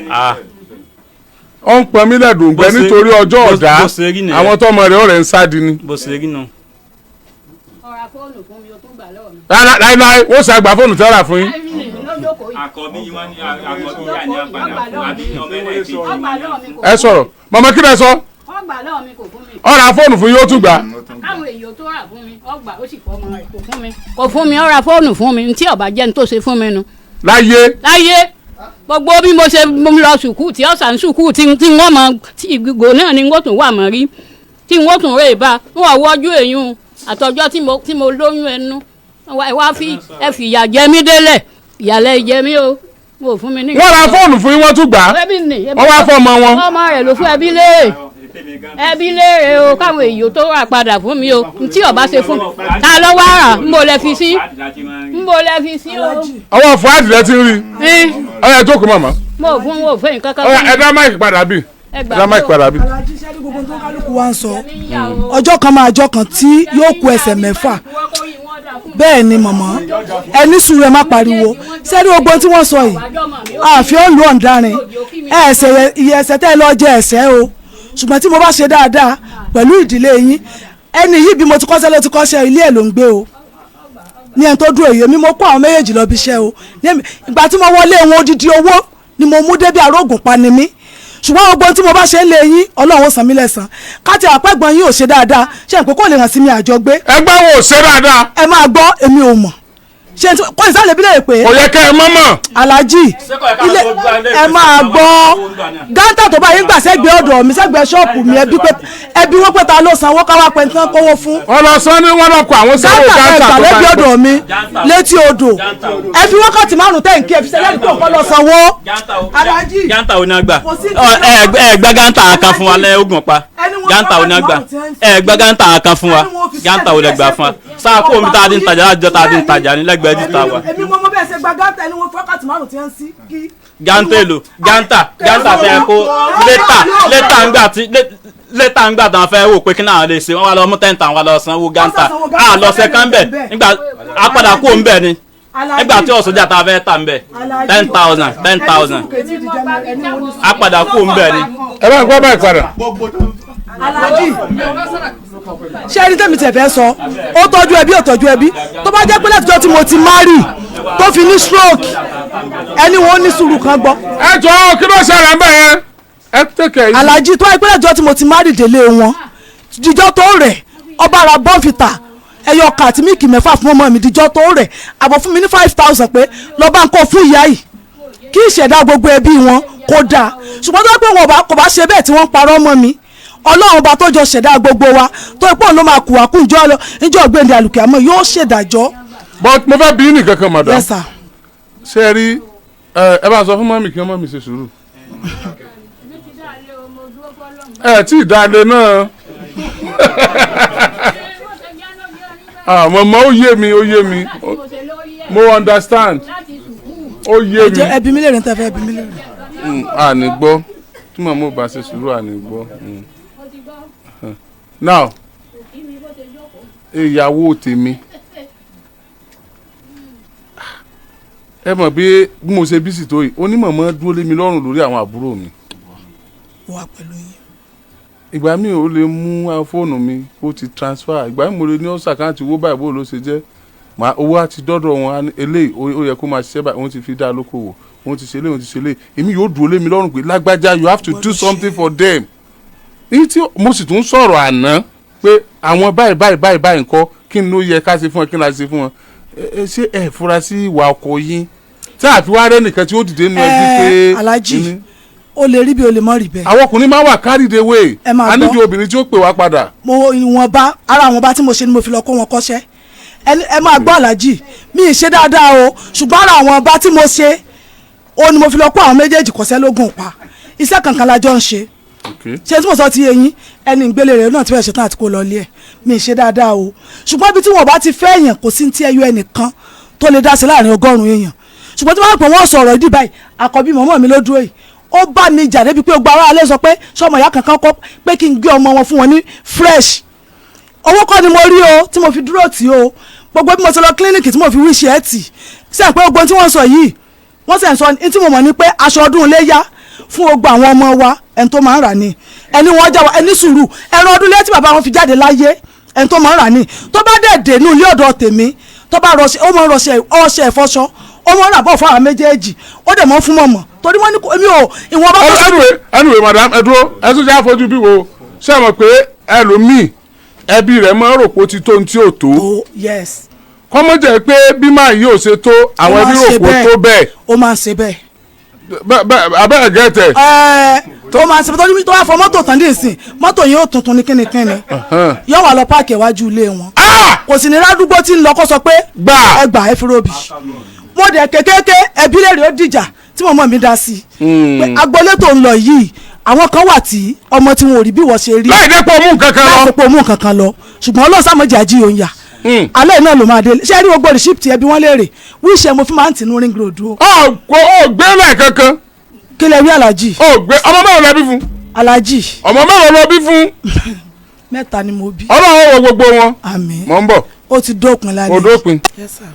S3: ó ń pọn mílẹ̀ dòǹgbẹ nítorí ọjọ́ ọ̀dá
S9: Bó ṣe rí nìyẹn.
S3: àwọn tọmọ rẹ̀ ọ̀rẹ́ ń sádi ni.
S9: Bó ṣe rí nù.
S10: Ọ̀rá fóònù fún mi, o tún gbà lọ́wọ́ mi.
S3: Rárá, láíláí, wọ́n ṣe àgbà fóònù tẹ́lá fún yín.
S10: Lójókòó yìí.
S9: Àkọ́bí wọn ni àkọ́bí ìyá ni àpàdà fún àbí ọmọ ẹlẹ́ẹ̀kejì.
S10: Ọgbà lọ́wọ́ mi kò
S3: Ẹ sọ̀rọ̀, màmá, kí lẹ sọ?
S10: Ọgbà lọ́wọ́ mi, kò fún mi.
S3: Ó ra fóònù fún yín, ó tún gbà.
S10: Káwọn èèyàn tó rà fún mi, ọgbà ó sì fọ́ ọmọ rẹ̀, kò fún mi. Kò fún mi, ó ra fóònù fún mi, ntí ọba jẹ́ ní tó ṣe fún mi nu.
S3: Láyé.
S10: Láyé, gbogbo bí mo ṣe mo lọ sùkúù tí ọ̀sán sùkúù tí wọ́n mọ tí ìgbò náà ni wọ́n tún wà mọ́ rí tí wọ́n tún rè bá wọ́n wọ́jú èyún àtọjọ́ tí mo lóyún ẹnu ẹ wá fi ẹ fìyà jẹ mí délẹ̀, ìyàlẹ̀ jẹ mí o, mo fún mi ní.
S3: Wọ́n ra fóònù fún yín, wọ́n tún gbà á.
S10: Ẹbí ni.
S3: Wọ́n wá fọ́mọ wọn.
S10: Ọmọ rẹ̀ ló fún, ẹbí léèrè, ẹbí léèrè o, káwọn èèyàn tó rà padà fún mi o, ntí ọba ṣe fún mi, ta ló wá rà? Ń bo lẹ fi sí? Ń bo lẹ fi sí o?
S3: Ọwọ́ Fuad lẹ ti ń rí. Ọyá, jókòó, màmá.
S10: Mo fún wo fún nǹkan kan.
S3: Ọyá, ẹ dá mic padà bí.
S10: Ẹ
S3: Ẹ
S10: gbà
S3: dá
S10: mí
S3: mic
S10: o.
S3: padà bí.
S4: Kálukú wa ń sọ ọjọ́ kan máa ọjọ́ kan tí yóò kù ẹsẹ̀ mẹ́fà. Bẹ́ẹ̀ ni mọ̀mọ́, ẹ ní sùúrù, ẹ má pariwo. Sẹ́ni gbogbo tí wọ́n sọ yìí, àfi ó lu ọ̀ǹdarin ẹ̀ẹ́sẹ̀ iye ẹsẹ̀ tẹ́ ẹ lọ jẹ ẹ̀sẹ̀ o. Ṣùgbọ́n tí mo bá ṣe dáadáa pẹ̀lú ìdílé yín, ẹni yìí bí mo ti kọ́ṣẹ́ ló ti kọ́ṣẹ́, ilé ẹ̀ ló ń gbé o ní ẹni tó dúró èyí mi, mo kó àwọn méjèèjì lọ bí iṣẹ́ o. Ìgbà tí mo wọlé wọn, odidi owó ni mo mú débi, arógùn pa ni mí. Ṣùgbọ́n gbogbo tí mo bá ṣe ń lé yín, Ọlọ́run ó san mí lẹ́san. Káti àpẹ́gbọ́n yín ò ṣe dáadáa, ṣe pé kò lè hàn sí mi àjọgbé.
S3: Ẹgbẹ́ wo ò ṣe dáadáa?
S4: Ẹ máa gbọ́, èmi ò mọ̀. Ṣé kò ìsàlẹ̀ bí lè pé.
S3: Kò yẹ kẹ́ ẹ mọ́ mọ̀.
S4: Alhaji, ilé ẹ máa gbọ́ gántà tó bá yín gbà sẹ́gbẹ̀ẹ́ ọ̀dọ̀ mi, sẹ́gbẹ̀ẹ́ ṣọ́ọ̀pù mi, ẹbí pé ẹbí wọ́n pé ta ló sanwó káwá pẹ́ tí wọ́n kówó fún.
S3: Wọ́n lọ sọ ní wọ́n lọ kọ àwọn sanwó
S4: gántà
S3: gántà
S4: ẹ gbà
S3: tó bá
S4: lẹ́gbẹ̀ẹ́
S3: yín.
S4: ọ̀dọ̀ mi létí odò, ẹ fi wákàtí 5 tẹ̀ ń kí ẹ fi sẹ́lẹ̀ tó kọ́ lọ sanwó. Alhaji,
S9: Ganta ò náà gbà.
S4: Kò sí
S9: Ẹ ẹ gba ganta kan fún wa lẹ ogun pa. Ganta ò náà gbà, ẹ gba ganta kan fún wa. Ganta ò lẹ gbà fún wa sáà kó omi tá a ti ń tajà lájọ tá a ti ń tajà ní lẹ́gbẹ̀ẹ́ títà wa.
S4: Èmi mo mọ bẹ́ẹ̀ ṣe gba gántà ẹni wọn fi wákàtí 5 tí ń sí kí.
S9: Ganta èlò ganta ganta tẹ kó létà létà ń gbà tí létà ń gbà tán fẹ́ wò pé kí náà lè ṣe, wọ́n wá lọ mú tẹ́ǹtà wọn lọ sanwó ganta a lọ sẹ́kán bẹ̀ nígbà a padà kó ń bẹ̀ ni nígbà tí ọ̀sọ́jà tá a fẹ́ tà ń bẹ̀ 10,000 10,000 a padà kó ń bẹ̀ ni.
S3: Ẹ bá ń gbọ́ báyìí padà.
S4: Alhaji, ṣé ẹni tẹ́mi tẹ̀ fẹ́ sọ, ó tọ́jú ẹbí, ó tọ́jú ẹbí. Tó bá jẹ́ pé látijọ́ tí mo ti marry tó fi ní stroke, ẹni wọn ó ní sùúrù kan gbọ́.
S3: Ẹ jọ, kí ló ṣẹlẹ̀ ń bẹ̀ yẹn? Ẹ tẹ̀kẹ̀ yìí.
S4: Alhaji, tó wáyé pé látijọ́ tí mo ti marry délé wọn jíjọ́ tó rẹ̀, ọba ara bọ́ǹfìtà ẹyọ ọkà àti mílìkì 6 fún ọmọ mi díjọ́ tó rẹ̀, àbọ̀ fún mi ní 5,000 pé lọ́ọ́ bá ń kó fún ìyá yìí kí ìṣẹ̀dá gbogbo ẹbí wọn kó dáa. Ṣùgbọ́n tó bá pé wọn kò bá ṣe bẹ́ẹ̀ tí wọ́n ń parọ́ mọ́ mi, Ọlọ́run ọba tó jọ ṣẹ̀dá gbogbo wa, tó ipò ló máa kù wá kú ìjọ ọ̀gbẹ́ndì àlùkìyámọ̀ yóò ṣèdájọ́.
S3: But mo fẹ́ bí nìkan kan, madam.
S4: Yes, sir.
S3: Ṣé ẹ rí ẹ, ẹ bá sọ fún mummy kí wọ́n mummy ṣe sùúrù. Ẹ tí ì dáadé náà. Ah, mọ̀mọ́, ó yé mi, ó yé mi, mo understand, ó yé mi.
S4: Ẹbí mi lè rìn tẹ́fẹ́ ẹbí mi lè rìn.
S3: Àní gbọ́ tí màmá ò bá ṣe sùúrù, àní gbọ́. Now, ìyàwó tèmi, ẹ mọ̀ bí mo ṣe busy tó yìí, onímọ̀mọ́ dúró lé mi lọ́rùn lórí àwọn àbúrò mi.
S4: Wà pẹ̀lú yín.
S3: Ìgbà míì ó lè mú fóònù mi, ó ti transfer. Ìgbà míì mo lè ní ọ̀sà àkáǹtì owó báyìí, bó ló ṣe jẹ́ màá owó á ti dọ́dọ̀ wọn á ní eléyìí ó yẹ kó máa ṣiṣẹ́ báyìí, òun ti fi dá lókòwò, òun ti ṣe eléyìí, òun ti ṣe eléyìí. Èmi yóò dúró lé mi lọ́rùn pé lágbájá, you have to do something for them. Ní tí mo sì tún sọ̀rọ̀ àná pé àwọn báyìí báyìí báyìí báyìí ńkọ́, kí ni ó yẹ ká ṣe fún wọn, kí ni a ṣe fún wọn? Ẹ ṣé ẹ fura sí ìwà ọkọ yín tí àfi wá rẹ́ nìkan tí ó dìde nínú ẹbí pé
S4: Alhaji, ó lè rí bí, ó lè mọ́ rí bẹ́ẹ̀.
S3: Àwọn ọkùnrin máa wà carried away.
S4: Ẹ máa
S3: A nídìí
S4: gbọ́.
S3: obìnrin tí ó pè wá padà.
S4: Mo ìwọ̀nba ara àwọn bá tí mo ṣe ni mo fi lọ kó wọn kọ́ṣẹ́. Ẹ máa gbọ́, Alhaji, mi ì ṣe dáadáa o, ṣùgbọ́n ara àwọn bá tí mo ṣe ó ni mo fi lọ kó àwọn méjèèjì kọ́ṣẹ́ lógún pa. Iṣẹ́ kankan la jọ ń ṣe. Ṣé tí mo sọ ti eyín ẹni ìgbélé rẹ̀ náà ti fẹ́ ṣetán àti kó lọ ilé ẹ̀. Mi ì ṣe dáadáa o, ṣùgbọ́n ibi tí wọn bá ti fẹ́ èèyàn, kò sí ti ẹyọ ẹnìkan tó lè dá sí láàrin 100 èèyàn. Ṣùgbọ́n tí wọ́n pè wọ́n sọ̀rọ̀ ìdí báyìí, àkọ́bí mọ̀mọ́ mi ló dúró yìí, ó bá mi jà débi pé gbogbo ará alẹ́ sọ pé sọmọ ìyá kankan kọ́ pé kí n gbé ọmọ wọn fún wọn ní fresh. Owó kọ́ ni mo rí o tí mo fi dúró tì o. Gbogbo bí mo ṣe lọ kílíníkì tí mo fi wíṣẹ́ ẹ̀ tì sí àpé gbogbo tí wọ́n sọ yìí, wọ́n sì ń sọ ní tí mo mọ̀ ní pé aṣọ ọdún ilé yá fún gbogbo àwọn ọmọ wa, ẹni tó máa ń rà ní ẹni wọ́n já wa ẹni sùúrù ẹran ọdún ilé tí bàbá wọn fi jáde láyé, ẹni tó máa ń rà ní. Tó bá dẹ̀ dé inú ilé ọ̀dọ̀ tèmi, tó bá rọṣẹ, ó máa ń rọṣẹ ọṣẹ ìfọṣọ, ó máa ń rà bọ̀ fún àwọn méjèèjì, ó dẹ̀ mọ́ fún mọ̀mọ́ torí wọ́n ní èmi ò ìwọ̀n bá tó.
S3: Anyway, anyway, madam, ẹ dúró, ẹ tún jẹ́ àfojú bí wo. Ṣé ẹ mọ̀ pé ẹlòmíì, ẹbí rẹ̀ máa ń rò pé ó ti tó ohun tí ò tó?
S4: Yes.
S3: Kọ́mọ́ jẹ́ pé bí máa yìí ò ṣe tó, àwọn
S4: Ó máa
S3: ẹbí
S4: ń
S3: rò
S4: ṣe
S3: pé ó
S4: bẹ́ẹ̀.
S3: tó bẹ́ẹ̀.
S4: Ó máa ń ṣe bẹ́ẹ̀.
S3: Bẹ́ẹ̀ abẹ́rẹ́ gẹ́tẹ̀.
S4: Ẹ tó máa ń ṣe torí tó bá fọ mọ́tò tán dé ìsìn, mọ́tò yẹn ó tuntun ní kínníkínní, yóò wà lọ páàkì iwájú ilé wọn. Kò sì ní rádúgbò tí ń lọ kó sọ pé
S3: gbà
S4: ẹ gbà, ẹ fi róbì. Mo dẹ̀ kékeré ẹbí lè rí ó dìjà tí mọ̀mọ́ mi dá sí i pé agboolé tó ń lọ yìí, àwọn kan wà tí ọmọ tí wọn ò rí bí wọ́n ṣe rí.
S3: Láì dẹ́pọ̀ mú nǹkan kan lọ.
S4: Láì dẹ́pọ̀ mú nǹkan kan lọ, ṣùgbọ́n Ọlọ́run sàmọ́jà jí òun yà alẹ́ náà ló máa dé. Ṣé rí gbogbo receipt ẹbí wọn léèrè wíṣẹ́ mo fi máa ń tìǹú ring road o.
S3: Ọ kò ó gbé lẹ̀ kankan.
S4: Kí lẹ rí, Alhaji?
S3: Ó gbé ọmọ mẹ́rin lọ bí fún.
S4: Alhaji.
S3: Ọmọ mẹ́rin lọ bí fún.
S4: Mẹ́ta ni mo bí.
S3: Ọlọ́run wọ gbogbo wọn.
S4: Àmín.
S3: Mọ̀ ń bọ̀.
S4: Ó ti dópin lálẹ́.
S3: Ó dópin.
S4: Yes, sir.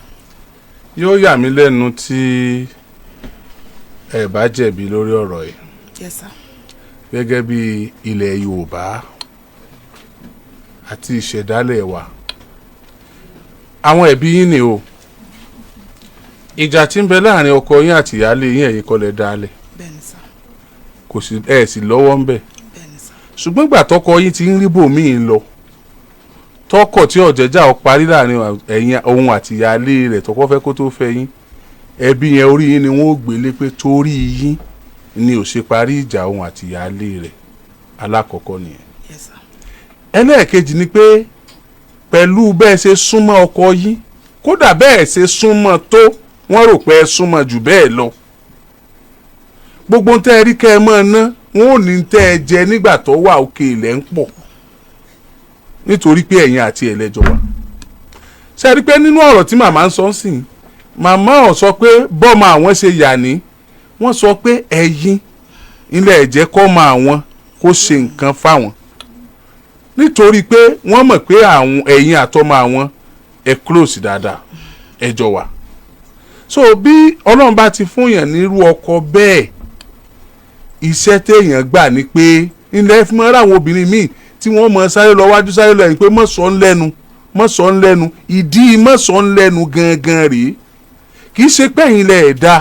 S3: Yóò yà mí lẹ́nu tí ẹ bá jẹ̀bi lórí ọ̀rọ̀ yìí.
S4: Yes, sir.
S3: Gẹ́gẹ́ bí ilẹ̀ Yorùbá àti ìṣẹ̀dálẹ̀ wa, àwọn ẹ̀bí yín ni o. Ìjà tí ń bẹ láàrin ọkọ yín àti ìyáálé yín, ẹ̀yin kọ́ lẹ dálẹ̀.
S4: Bẹ́ẹ̀ni sà.
S3: Kò sí ẹ̀ sì lọ́wọ́ ń bẹ̀, ṣùgbọ́n ìgbà tọkọ yín ti ń rí bòmíì lọ, Tọkọ tí ọ̀jẹ̀jà ọ parí láàrin ẹ̀yin òun àti ìyáálé rẹ̀ tọkọ fẹ́ kó tó fẹ́ yín, ẹbí yẹn orí yín ni wọ́n ó gbélé pé torí yín ni ò ṣe parí ìjà òun àti ìyáálé rẹ̀. Alákọ̀ọ́kọ́ nìyẹn.
S4: Yes, sir.
S3: Ẹlẹ́ẹ̀kejì ni pé pẹ̀lú bẹ́ẹ̀ ṣe súnmọ́ ọkọ yín, kódà bẹ́ẹ̀ ṣe súnmọ́ tó, wọ́n rò pé ẹ súnmọ́ jù bẹ́ẹ̀ lọ, gbogbo ń tẹ́ ẹ rí kẹ́ ẹ mọ́ ẹ ná, wọn ò ní tẹ́ ẹ jẹ nígbà tó wà òkè ilẹ̀ ń pọ̀, nítorí pé ẹ̀yin àti ẹ̀lẹ́jọ wà. Ṣe rí pé nínú ọ̀rọ̀ tí màmá ń sọ ń sìn, màmá ọ̀ sọ pé bọ́mọ àwọn ṣe yà ní, wọ́n sọ pé ẹ̀yin ilẹ̀ ẹ̀jẹ̀ kọ́ mọ àwọn kó ṣe nǹkan fáwọn, nítorí pé wọ́n mọ̀ pé àwọn ẹ̀yin àtọmọ àwọn ẹ̀ close dáadáa, ẹ jọ wà. So bí Ọlọ́run bá ti fún yàn nírú ọkọ bẹ́ẹ̀, iṣẹ́ téèyàn gbà ni pé ilẹ̀ fún mọ́ra àwọn obìnrin míì tí wọ́n mọ̀ sáré lọ wájú sáré lọ ẹ̀yìn pé mọ̀ sọ ń lẹ́nu, mọ̀ sọ ń lẹ́nu. Ìdí mọ̀ sọ ń lẹ́nu gangan rèé. Kì í ṣe pé ẹ̀yin lẹ̀ ẹ̀ dá,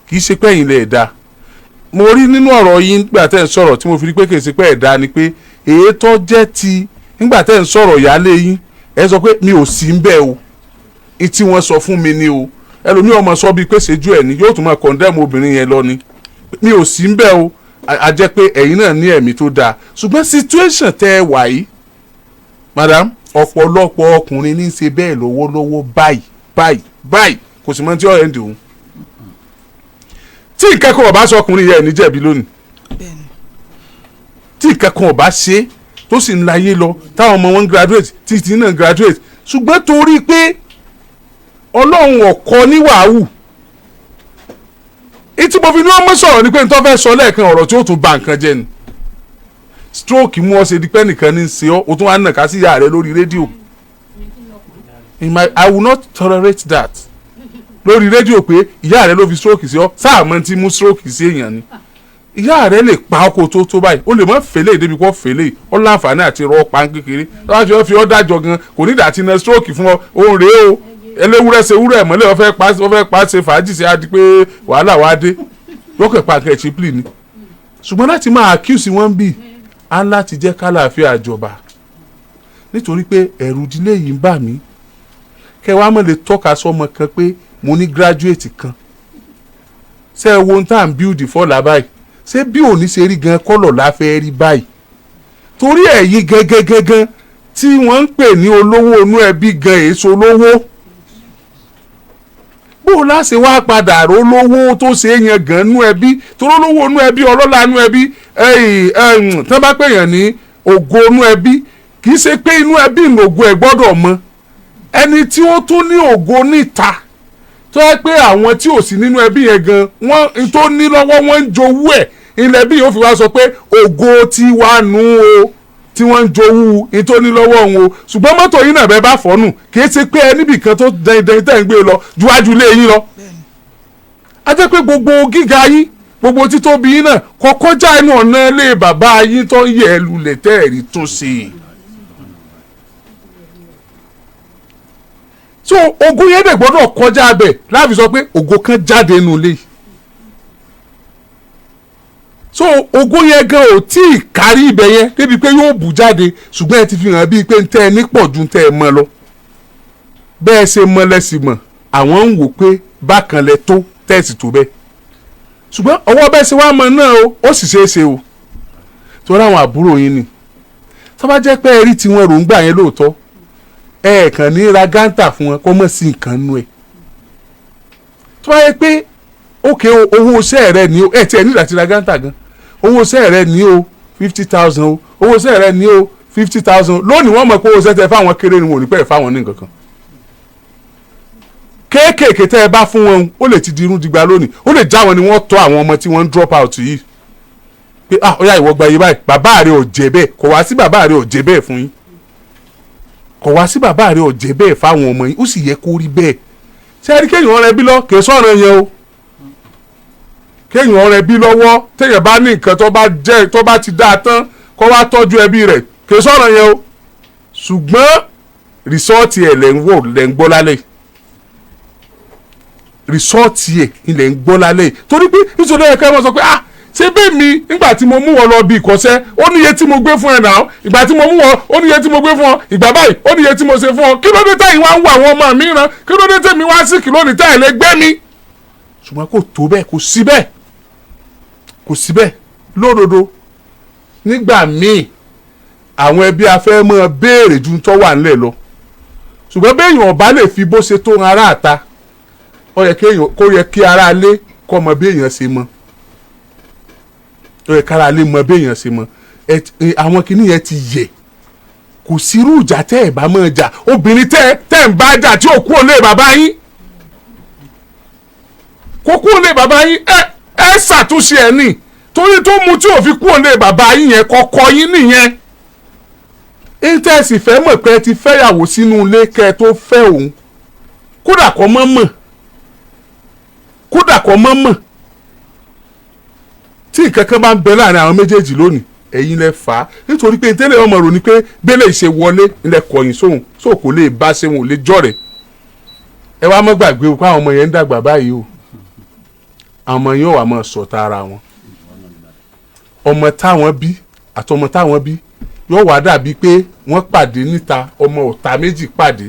S3: kì í ṣe pé ẹ̀yin lẹ̀ ẹ̀ dá. Mo rí nínú ọ̀rọ̀ yín nígbà tẹ́ ń sọ̀rọ̀ tí mo fi rí pé kì í ṣe pé ẹ̀ dá ni pé èyí tó jẹ́ ti nígbà tẹ́ ń sọ̀rọ̀ ìyáálé yín, ẹ sọ pé mi ò sí ń bẹ̀ o, tí wọ́n sọ fún mi ni o. Ẹlòmíì ọmọ sọ bíi pé ṣejú ẹ̀ ni yóò tún máa condemn obìnrin yẹn lọ ni, mi ò sí ń bẹ̀ o. A jẹ́ pé ẹ̀yin náà ní ẹ̀mí tó dáa, ṣùgbọ́n situation tẹ́ ẹ wà yìí, madam, ọ̀pọ̀lọpọ̀ ọkùnrin ní í ṣe bẹ́ẹ̀ lọ́wọ́lọ́wọ́ báyìí báyìí báyìí, kò sì mọ tí ọ̀rẹ́ ń dì òun. Tí nǹkan kan ọba sọ ọkùnrin yẹn, ní jẹ̀bi lónìí. Tí nǹkan kan ọba ṣe tó sì ń láyé lọ, táwọn ọmọ wọn ń graduate, títí náà graduate, ṣùgbọ́n torí pé Ọlọ́run ọ̀kọ́ ní wàhù ìtí mo fi ní wọ́n mọ̀ sọ̀rọ̀ ni pé n tó fẹ́ sọ lẹ́ẹ̀kan, ọ̀rọ̀ tí ó tún ba nǹkan jẹ́ ni. Stroke mú ọ ṣe di pé nìkan ní í ṣe ọ́, o tún wá nàka sí ìyá rẹ lórí rédíò. I will not tolerate that lórí rédíò pé ìyá rẹ ló fi stroke sí ọ. Sáà mọ́ tí mú stroke sí èèyàn ni ìyá rẹ lè pa ọkọ tó báyìí, ó lè mọ fèlè débi kó fèlè ọ láǹfààní àti rọ pa kékeré láti fi ọ dájọ gan, kò ní ìdá tí na stroke fún ọ. Òun rèé o, eléwúrẹ́ ṣe wúrẹ́ mọ́lẹ̀, wọ́n fẹ́ pa ṣe fàájì ṣe, á di pé wàhálà wá dé lókè pa nǹkan cheaply ni. Ṣùgbọ́n láti máa accuse wọn bì á láti jẹ́ kálàáfíà jọba, nítorí pé ẹ̀rù ìdílé yìí ń bà mí. Kẹ́ wàá mọ̀ lè tọ́ka sọ́mọ kan pé mo ní graduate kan. Ṣé ẹ wo ohun tá à ń build fọ́ọ̀lá báyìí? Ṣé bí òní ṣe rí gan kọ́lọ̀ la fẹ́ rí báyìí? Torí ẹ̀yin gangan tí wọ́n ń pè ní olówó inú ẹbí gan èso olówó, bó o láṣẹ wá padà rólówó tó ṣe é yan gan nú ẹbí, torí olówó nú ẹbí, ọlọ́lá nú ẹbí, tán bá pèèyàn ní ògo nú ẹbí, kì í ṣe pé inú ẹbí ìlògo ẹ̀ gbọ́dọ̀ mọ ẹni tí ó tún ní ògo níta, tó yẹ pé àwọn tí ò sí nínú ẹbí yẹn gan wọ́n tó ní lọ́wọ́, wọ́n ń jowú ẹ̀. Ilẹ̀ bí yóò fi wá sọ pé ògo tiwa nù o, tí wọ́n ń jowú ní tó ní lọ́wọ́ òun o. Ṣùgbọ́n mọ́tò yìí náà, bẹ́ẹ̀ bá fọ́nù, kì í ṣe pé ẹ níbì kan tó dẹ́ndẹ́n tẹ́ ń gbé lọ juwájú ilé yín lọ. A jẹ́ pé gbogbo gíga yín, gbogbo títóbi yín náà kọ́kọ́ já inú ọ̀nà ilé bàbá yín tó ń yẹ ẹ lulẹ̀ tẹ́ ẹ̀rí tún ṣe. So ògo yẹn dẹ̀ gbọ́dọ̀ kọjá abẹ láàfin sọ pé ògo kan jáde nínú ilé yìí. So ògo yẹn gan ò tí ì kárí ibẹ̀ yẹn débi pé yóò bù jáde, ṣùgbọ́n ẹ ti fi hàn bíi pé ń tẹ́ ẹ ní pọ̀ ju ń tẹ́ ẹ mọ́ lọ. Bẹ́ẹ̀ ṣe mọ́ lẹ́sìn mọ̀, àwọn ń wò pé bákan lẹ tó tẹ̀sí tó bẹ́ẹ̀, ṣùgbọ́n ọwọ́ bẹ́ẹ̀ ṣe wá mọ náà o, ó sì ṣeé ṣe o, torí àwọn àbúrò yín ni. Tó bá jẹ́ pé ẹ rí tiwọn ròǹgbà yẹn lóòótọ́, ẹ kàn ní ra gántà fún wọn kó mọ̀ sí nǹkan nú ẹ̀. Tó bá yẹ pé ókè o, owó iṣẹ́ rẹ ní o, ẹ tiẹ̀ nígbà tí ra gántà gan, owó iṣẹ́ rẹ ní o 50,000 o, owó iṣẹ́ rẹ ní o 50,000 lónìí, wọ́n mọ̀ pé owó iṣẹ́ tẹ fáwọn kéré ni, wọn ò ní pẹ́ fáwọn ní nǹkan kan kéékèèké tẹ́ ẹ bá fún wọn, ó lè ti di irun digba lónìí, ó lè já wọn ni wọ́n tọ́ àwọn ọmọ tí wọ́n ń drop out yìí pé, "Ah, ó yá, ìwọ gba iye báyìí, bàbá rẹ ò jẹ́ bẹ́ẹ̀." Kò wá sí bàbá rẹ ò jẹ́ bẹ́ẹ̀ fún yín, kò wá sí bàbá rẹ ò jẹ́ bẹ́ẹ̀ fáwọn ọmọ yín, ó sì yẹ kó rí bẹ́ẹ̀. Ṣé ẹ rí kéèyàn rẹ bí lọ, kì í sọ̀rọ̀ yẹn o. Kéèyàn rẹ bí lọ́wọ́, téèyàn bá ní nǹkan tó bá jẹ́ tó bá ti dáa tán, kó wá tọ́jú ẹbí rẹ̀, kì í sọ̀rọ̀ yẹn o. Ṣùgbọ́n result ẹ̀ lẹ́ ń wò, lẹ́ ń gbọ́ lálẹ́ yìí. Result ẹ̀ ilẹ̀ ń gbọ́ lálẹ́ yìí, torí pé nítorí ẹ̀ ká wọ́n sọ pé, "Ah, Ṣé bẹ́ẹ̀ mi nígbà tí mo mú wọn lọ bí ìkọ́sẹ́, ó níye tí mo gbé fún ẹ náà. Ìgbà tí mo mú wọn, ó níye tí mo gbé fún ọ. Ìgbà báyìí, ó níye tí mo ṣe fún ọ. Kí ló dé tẹ̀yìn wá ń wo àwọn ọmọ mi ràn? Kí ló dé tẹ̀mí wá sí? Kí ló dé tẹ̀yìn lè gbé mi? Ṣùgbọ́n kò tó bẹ́ẹ̀, kò sí bẹ́ẹ̀, kò sí bẹ́ẹ̀ lódodo. Nígbà míì, àwọn ẹbí afẹ́ mọ́ béèrè ju tó wà nílẹ̀ lọ, ṣùgbọ́n béèyàn ọba lè fi bó ṣe tó ara àta, ó yẹ kéèyàn kó yẹ kí ara lé kọ́ mọ bí èèyàn ṣe mọ. Ó yẹ kára lé mọ bí èèyàn ṣe mọ. Àwọn kinní yẹn ti yẹ. Kò sírú ìjà tẹ́ ẹ̀ bá máa jà, obìnrin tẹ́ ẹ̀ ń bá jà tí ò kú òlé bàbá yín, kò kú òlé bàbá yín. Ẹ ṣàtúnṣe ẹ̀ ní torí tó mu tí ò fi kú òlé bàbá yín yẹn kọ́kọ́ yín nìyẹn. Íńtẹ́sì fẹ́ mọ̀ pé ẹ ti fẹ́yàwó sínú ilé kẹ́ ẹ tó fẹ́ òun, kódà kọ́ mọ́ mọ̀, kódà kọ́ mọ́ mọ̀. Tí nǹkan kan bá ń bẹ láàrin àwọn méjèèjì lónìí, ẹ̀yin lẹ fà á, nítorí pé tẹ́lẹ̀ ọmọ rò ní pé bẹ́lẹ̀ ìṣe wọlé ilẹ̀ kọ̀yìn sóhun sóò kò lè bá ṣe, wọn ò lè jọ̀rẹ̀. Ẹ wá mọ́ gbàgbé o pé àwọn ọmọ yẹn ń dàgbà báyìí o. Àwọn ọmọ yẹn ò wá máa sọ̀tà ara wọn. Ọmọ táwọn bí àtọmọ táwọn bí yóò wá dàbí pé wọ́n pàdé níta, ọmọ ọ̀tá méjì pàdé.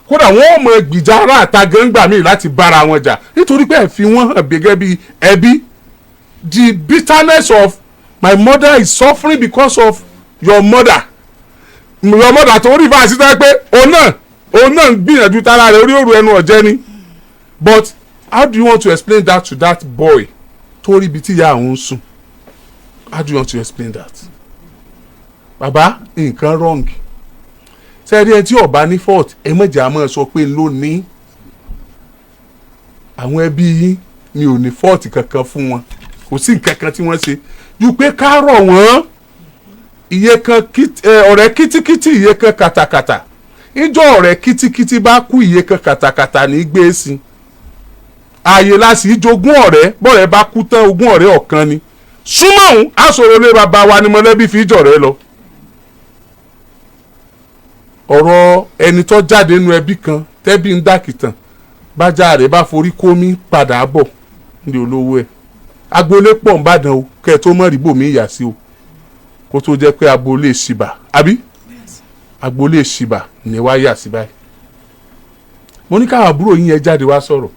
S3: Kódà wọ́n ò mọ gbìjà ara àta gangba míì láti bára wọn jà, nítorí pé ẹ fi wọ́n hàn gẹ́gẹ́ bí ẹbí. The bitterness of my mother is suffering because of your mother, your mother tó rí fáṣí tó pé òun náà ń gbìyànjú tara rẹ̀ orí òru ẹnu ọ̀jẹ́ ni. But how do you want to explain that to that boy tó rí ibi tí ìyá òun ń sùn? How do you want to explain that? Bàbá, nǹkan wrong. Sẹ́ẹ̀rí, ẹ tí ọba ní fault, ẹ mọ̀jà máa sọ pé ló ní. Àwọn ẹbí yín, mi ò ní fault kankan fún wọn. Kò sí nǹkan kan tí wọ́n ṣe ju pé ká rọ̀ wọ́n. Iye kan ọ̀rẹ́ kítíkítí, iye kan kàtàkàtà. Ìjọ ọ̀rẹ́ kítíkítí bá kú, iye kan kàtàkàtà ní gbé sí ààyè la sì jogún ọ̀rẹ́. Bọ́ọ̀rẹ́ bá kú tán, ogún ọ̀rẹ́ ọ̀kan ni. Súnmọ́ òun aṣòro lé bàbá wa ni mọ̀lẹ́bí fi jọ̀rẹ́ lọ. Ọ̀rọ̀ ẹni tó jáde nínú ẹbí kan tẹ́bí ń dàkìtàn, bájá rẹ̀ bá forí kómi padà bọ̀ ní olówó ẹ̀. Agboolé pọ̀ ń bàdàn o, kẹ́ ẹ tó mọ̀ rí bòmí ìyà sí o, kó tó jẹ́ pé agboolé ṣìbà àbí agboolé ṣìbà ní wá yà sí báyìí. Mo ní káwọn àbúrò yín yẹn jáde wá sọ̀rọ̀.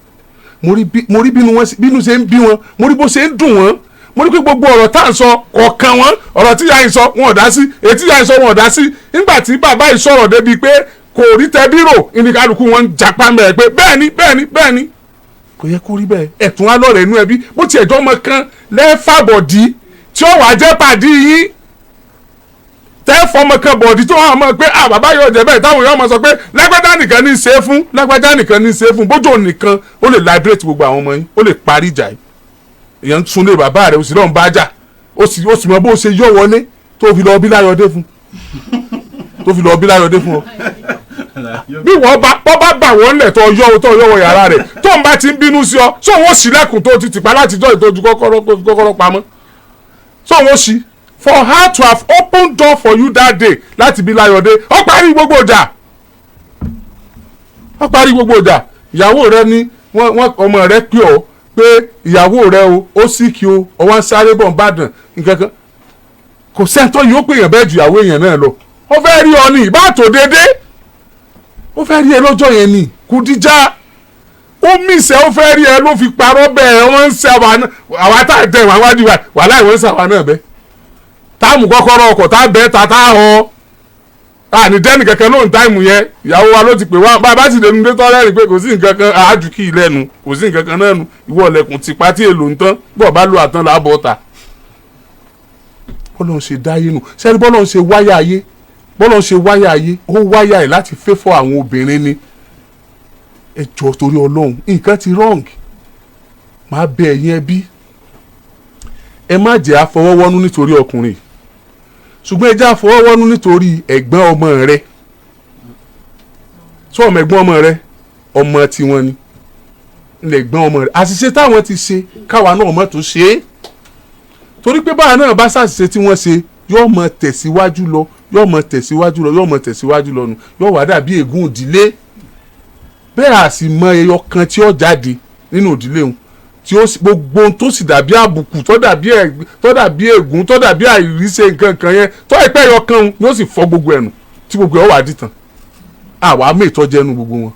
S3: Mo rí bínú wọn bínú ṣe ń bí wọn, mo rí bó ṣe ń dùn wọn. Mo rí pé gbogbo ọ̀rọ̀ tá à ń sọ kọ̀ọ̀kan wọn, ọ̀rọ̀ tí ìyá yìí sọ, wọn ò dá sí. Èyí tí ìyá yìí sọ, wọn ò dá sí. Nígbà tí bàbá yìí sọ̀rọ̀ débi pé kò rí tẹbí rò, ìníkàlùkù wọn ń japa mẹ́rẹ̀ pé bẹ́ẹ̀ ni, bẹ́ẹ̀ ni, bẹ́ẹ̀ ni. Kò yẹ kó rí bẹ́ẹ̀. Ẹ̀tún á lọ́rẹ̀ inú ẹbí, bó tiẹ̀ jọ́ ọmọ kan lẹ́fàbọ̀dí tí ó wàá jẹ́ pàdí yín, tẹ́ fọmọ kan bọ̀dí tó hàn mọ́ pé à bàbá yóò jẹ́ bẹ́ẹ̀, táwọn èèyàn máa sọ pé lágbájá nìkan ní í ṣe é fún, lágbájá nìkan ní í ṣe é fún. Bójú òun nìkan ó lè liberate gbogbo àwọn ọmọ yín, ó lè parí ìjà yìí. Èèyàn ń sunlé bàbá rẹ̀, ó sì lọ́n bá jà, ó sì mọ bó ṣe yọ wọlé tó fi lọ bí láyọ̀dé fún, tó fi lọ bí láyọ̀dé fún ọ. Bí wọ́n bá bọ́ bá bà wọ́n lẹ̀, tó yọ wọ yàrá rẹ̀, tó ń bá ti ń bínú sí ọ, sọ wọ́n sílẹ̀kùn tó ti tìpa látijọ́ ìtọ́jú kọ́kọ́rọ́, kó fi kọ́kọ́rọ́ pamọ́, sọ wọ́n sí. For her to have opened door for you that day láti bí láyọ̀dé, ó parí gbogbo ìjà, ó parí gbogbo ìjà. Ìyàwó rẹ ní wọ́n ọmọ rẹ pè ọ́ pé ìyàwó rẹ o, ó sì kí o, ọwọ́ ń sáré bọ̀ ń bàdàn nǹkan kan. Kò sẹ́ńtọ́ yìí ó pè yàn bẹ́ẹ̀ ju ìyàwó èèyàn náà lọ. Ó fẹ́ rí ọ ní ìbá tó dédé, ó fẹ́ rí ẹ lọ́jọ́ yẹn ni kò díjà, ó mísẹ́, ó fẹ́ rí ẹ ló fi parọ́ bẹ́ẹ̀. Wọ́n ń ṣe àwa náà, àwa tá a tẹ̀ wá wájú wa wàhálà, ìwọ́n ń ṣe àwa náà bẹ́ẹ̀. Táàmù kọ́kọ́rọ́ ọkọ̀ tá a bẹ́ẹ̀ ta tá a họ àní dẹ́nì kankan lóhùn. Time yẹn, ìyàwó wa ló ti pè wá. Bá a bá sì lè nu dé tọ́lẹ́rìn pé kò sí nǹkan kan, àájú kì í lẹ́nu, kò sí nǹkan kan náà nu. Ìwọ ọ̀lẹ́kùn tipa tí èlò ń tán bọ̀ bá lo àtàn là á bọ̀ ta. Bọ́lọ̀ ń ṣe dáyé nù sẹ́ni, bọ́lọ̀ ń ṣe wáyà ayé, bọ́lọ̀ ń ṣe wáyà ayé, ó wáyà ẹ̀ láti fẹ́fọ́ àwọn obìnrin ni. Ẹ jọ, torí Ọlọ́run, nǹkan ti wrong. Máa bẹ ẹ̀yin ẹbí, ẹ má jẹ́ àfọwọ́wọ́nú nítorí ọkùnrin, ṣùgbọ́n ẹ jẹ́ àfọwọ́wọ́nú nítorí ẹ̀gbọ́n ọmọ rẹ. Sọ ọmọ ẹ̀gbọ́n ọmọ rẹ, ọmọ tiwọn ni lẹ̀gbọ́n ọmọ rẹ. Àṣìṣe táwọn ti ṣe, káwa náà mọ̀ tún ṣe é, torí pé báwa náà bá ṣàṣìṣe tí wọ́n ṣe, yóò mọ tẹ̀síwájú lọ, yóò mọ tẹ̀síwájú lọ, yóò mọ tẹ̀síwájú lọ nù, yóò wá dàbí ègún ìdílé bẹ́ẹ̀. A sì mọ ẹyọ kan tí ó jáde nínú ìdílé òun. Tí ó gbogbo ohun tó sì dàbí àbùkù, tó dàbí tó dàbí ègún, tó dàbí àìríṣe nǹkan kan yẹn, tó ìpẹ́ yọ kan yóò sì fọ́ gbogbo ẹnu tí gbogbo ẹ̀ wà dìtàn. Àwa mú ìtọ́jẹ́nu gbogbo wọn.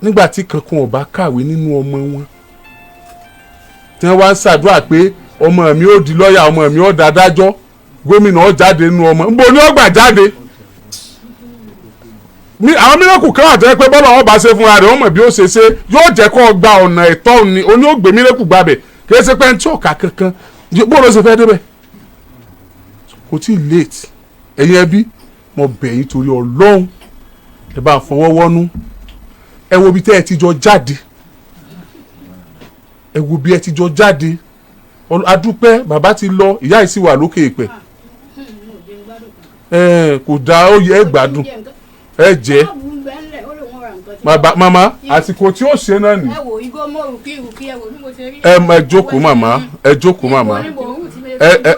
S3: Nígbà tí kankan ò bá kàwé nínú ọmọ wọn, tí wọ́n wá ń ṣàdúrà pé ọmọ mi ó di lọ́ọ̀yà, ọmọ mi ó da adájọ́, gómìnà ó jáde nínú ọmọ, nbo ni ó gbà jáde? Àwọn mírẹ́kù kan wà tó yẹ pé bọ́lá wọn bá ṣe fúnra rẹ̀, wọ́n mọ̀ bí ó ṣe ṣe, yóò jẹ́ kó gba ọ̀nà ẹ̀tọ́ ni oní ó gbé mírẹ́kù gbàbẹ̀. Kì í ṣe pé ẹni tí ọ̀ka kankan bó ló ṣe fẹ́ débẹ̀. Kò tí ì late. Ẹ̀yin ẹbí, mo bẹ̀ yín torí Ọlọ́run, ẹ bá fọwọ́ wọ́nú. Ẹ wo bí tẹ́ ẹ ti jọ jáde, ẹ wo bí ẹ ti jọ jáde. Adúpẹ́ bàbá ti lọ, ìyá yìí sì wà lókè ìpẹ́. Kò dáa, ó yẹ ẹ gbádùn, ẹ jẹ bàbá màmá àsìkò tí ó ṣe náà ni. Ẹ ẹ jókòó màmá, ẹ jókòó màmá, ẹ ẹ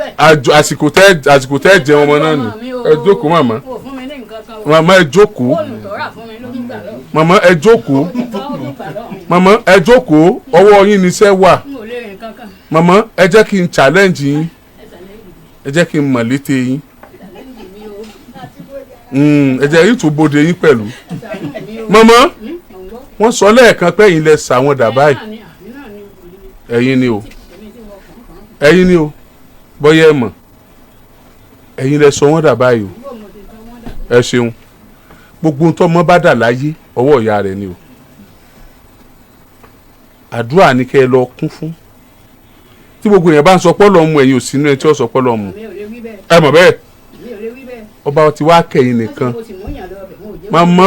S3: àsìkò tẹ jẹun ọmọ náà ni. Ẹ jókòó màmá, màmá ẹ jókòó, màmá ẹ jókòó, màmá ẹ jókòó, ọwọ́ yín níṣẹ́ wà. Màmá ẹ jẹ́ kí n challenge yín, ẹ jẹ́ kí n mọ̀ létè yín, ẹ jẹ́ yín tún bóde yín pẹ̀lú. Màmá, wọ́n sọ lẹ́ẹ̀kan pé ẹ̀yin lẹ sàwọn dà báyìí. Ẹ̀yin ni o, ẹ̀yin ni o, bọ́yá ẹ mọ̀, ẹ̀yin lẹ sọ wọ́n dà báyìí o. Ẹ ṣeun. Gbogbo tó mọ́ bá dà láyé, ọwọ́ ìyá rẹ̀ ni o. Àdúrà ni kẹ́ ẹ lọ kún fún. Tí gbogbo èèyàn bá ń sọ pọ́lọ́ mu, ẹ̀yin ò sínú ẹ tí ó sọ pọ́lọ́ mu. Ẹ mọ̀ bẹ́ẹ̀, ọba ti wá kẹ́yìn nìkan. Màmá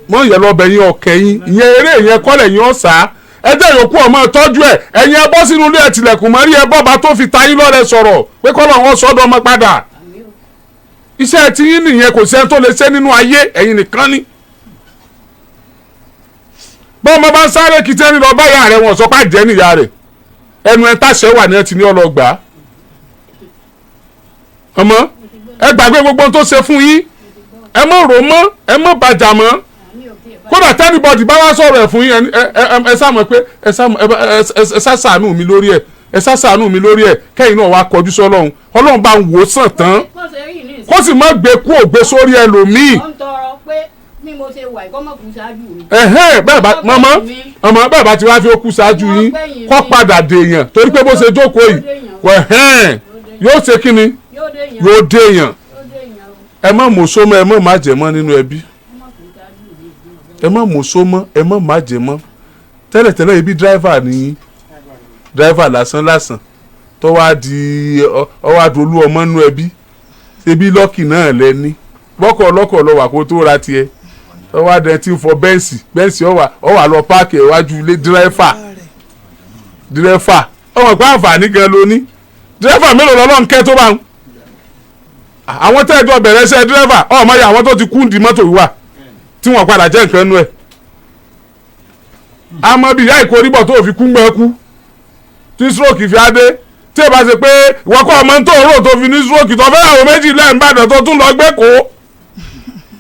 S3: mọ ìyẹn lọ́bẹ̀ yín, ọ̀kẹ́ yín ìyẹn eré ìyẹn kọ́lẹ̀ yín ọ̀sà. Ẹ jẹ́ ìyókù ọmọ tọ́jú ẹ̀. Ẹ̀yin ẹ bọ́ sínú ilé, ẹ tilẹ̀kùn mọ́ rí, ẹ bọ́ba tó fi ta yín lọ́rẹ sọ̀rọ̀ pé kọ́lọ̀ wọn sọ́dọ̀ ọmọ padà. Iṣẹ́ tí yín nìyẹn, kò sẹ́ni tó lè ṣe nínú ayé, ẹ̀yin nìkan ni. Bọ́ọ̀mọ bá ń sáré kìtẹ́ni lọ bá ìyá rẹ̀, wọ́n sọ pé àjẹ́ nìyá rẹ̀. Ẹnu ẹ táṣẹ wà ní ẹ ti ní ọlọgbà. Ọmọ ẹ gbàgbé gbogbo tó ṣe fún yín, ẹ mọ̀ rò mọ́, ẹ mọ̀ bàjá mọ́. Kódà tẹ́nibọ̀dì bá wá sọ̀rọ̀ ẹ̀ fún yín, ẹ sá mọ̀ pé ẹ sá ṣàánú mi lórí ẹ̀, ẹ sá ṣàánú mi lórí ẹ̀. Kẹ́yìn náà wá kọjú sọ́lọ́run, Ọlọ́run bá ń wò ó sàn tán, kó sì má gbé kú ògbé sórí ẹlòmíì. Bẹ́ẹ̀ bá màmá, ọmọ bẹ́ẹ̀ bá ti wá fi ó kú ṣáájú yín, kó padà dèèyàn, torí pé bó ṣe jókòó yìí yóò ṣe kí ni, yóò dèèyàn. Ẹ má mú sómọ́, ẹ má má jẹ mọ́ nínú ẹbí. Ẹ má mú sómọ́, ẹ má má jẹ mọ́. Tẹ́lẹ̀tẹ́lẹ̀ ibi dráìvà ni, dráìvà lásán lásán tó wá di ọwọ́ adolú ọmọ nínú ẹbí. Ṣebí lọ́kì náà lẹ́ni bọ́kọ̀ ọlọ́kọ̀ lọ wà kó tó ra tiẹ̀. Ọwọ́ adẹ tí ń fọ bẹ́ǹsì bẹ́ǹsì ọwà lọ páàkì iwájú ilé dírẹ́fà dírẹ́fà. Ọmọ pé àǹfààní gan ló ní. Dírẹ́fà mélòó lọ́lọ́run kẹ́ tó bá ń àwọn tẹ́ẹ̀jọ bẹ̀rẹ̀ iṣẹ́ dírẹ́fà, ọmọ ya àwọn tó ti kú di mọ́tò wíwà tí wọ́n padà jẹ́ nǹkan nú ẹ̀. Àmọ́ bí ìyá ìkórìbọ̀ tó fi kú gbẹ́ kú tí stroke fi adé, tí ẹ bá ṣe pé ìwọ kọ́ ọmọ tó rò tó fi ní stroke tó fẹ́ àwọn méjì lẹ́ẹ̀mbàdàn tó tún lọ gbé kó,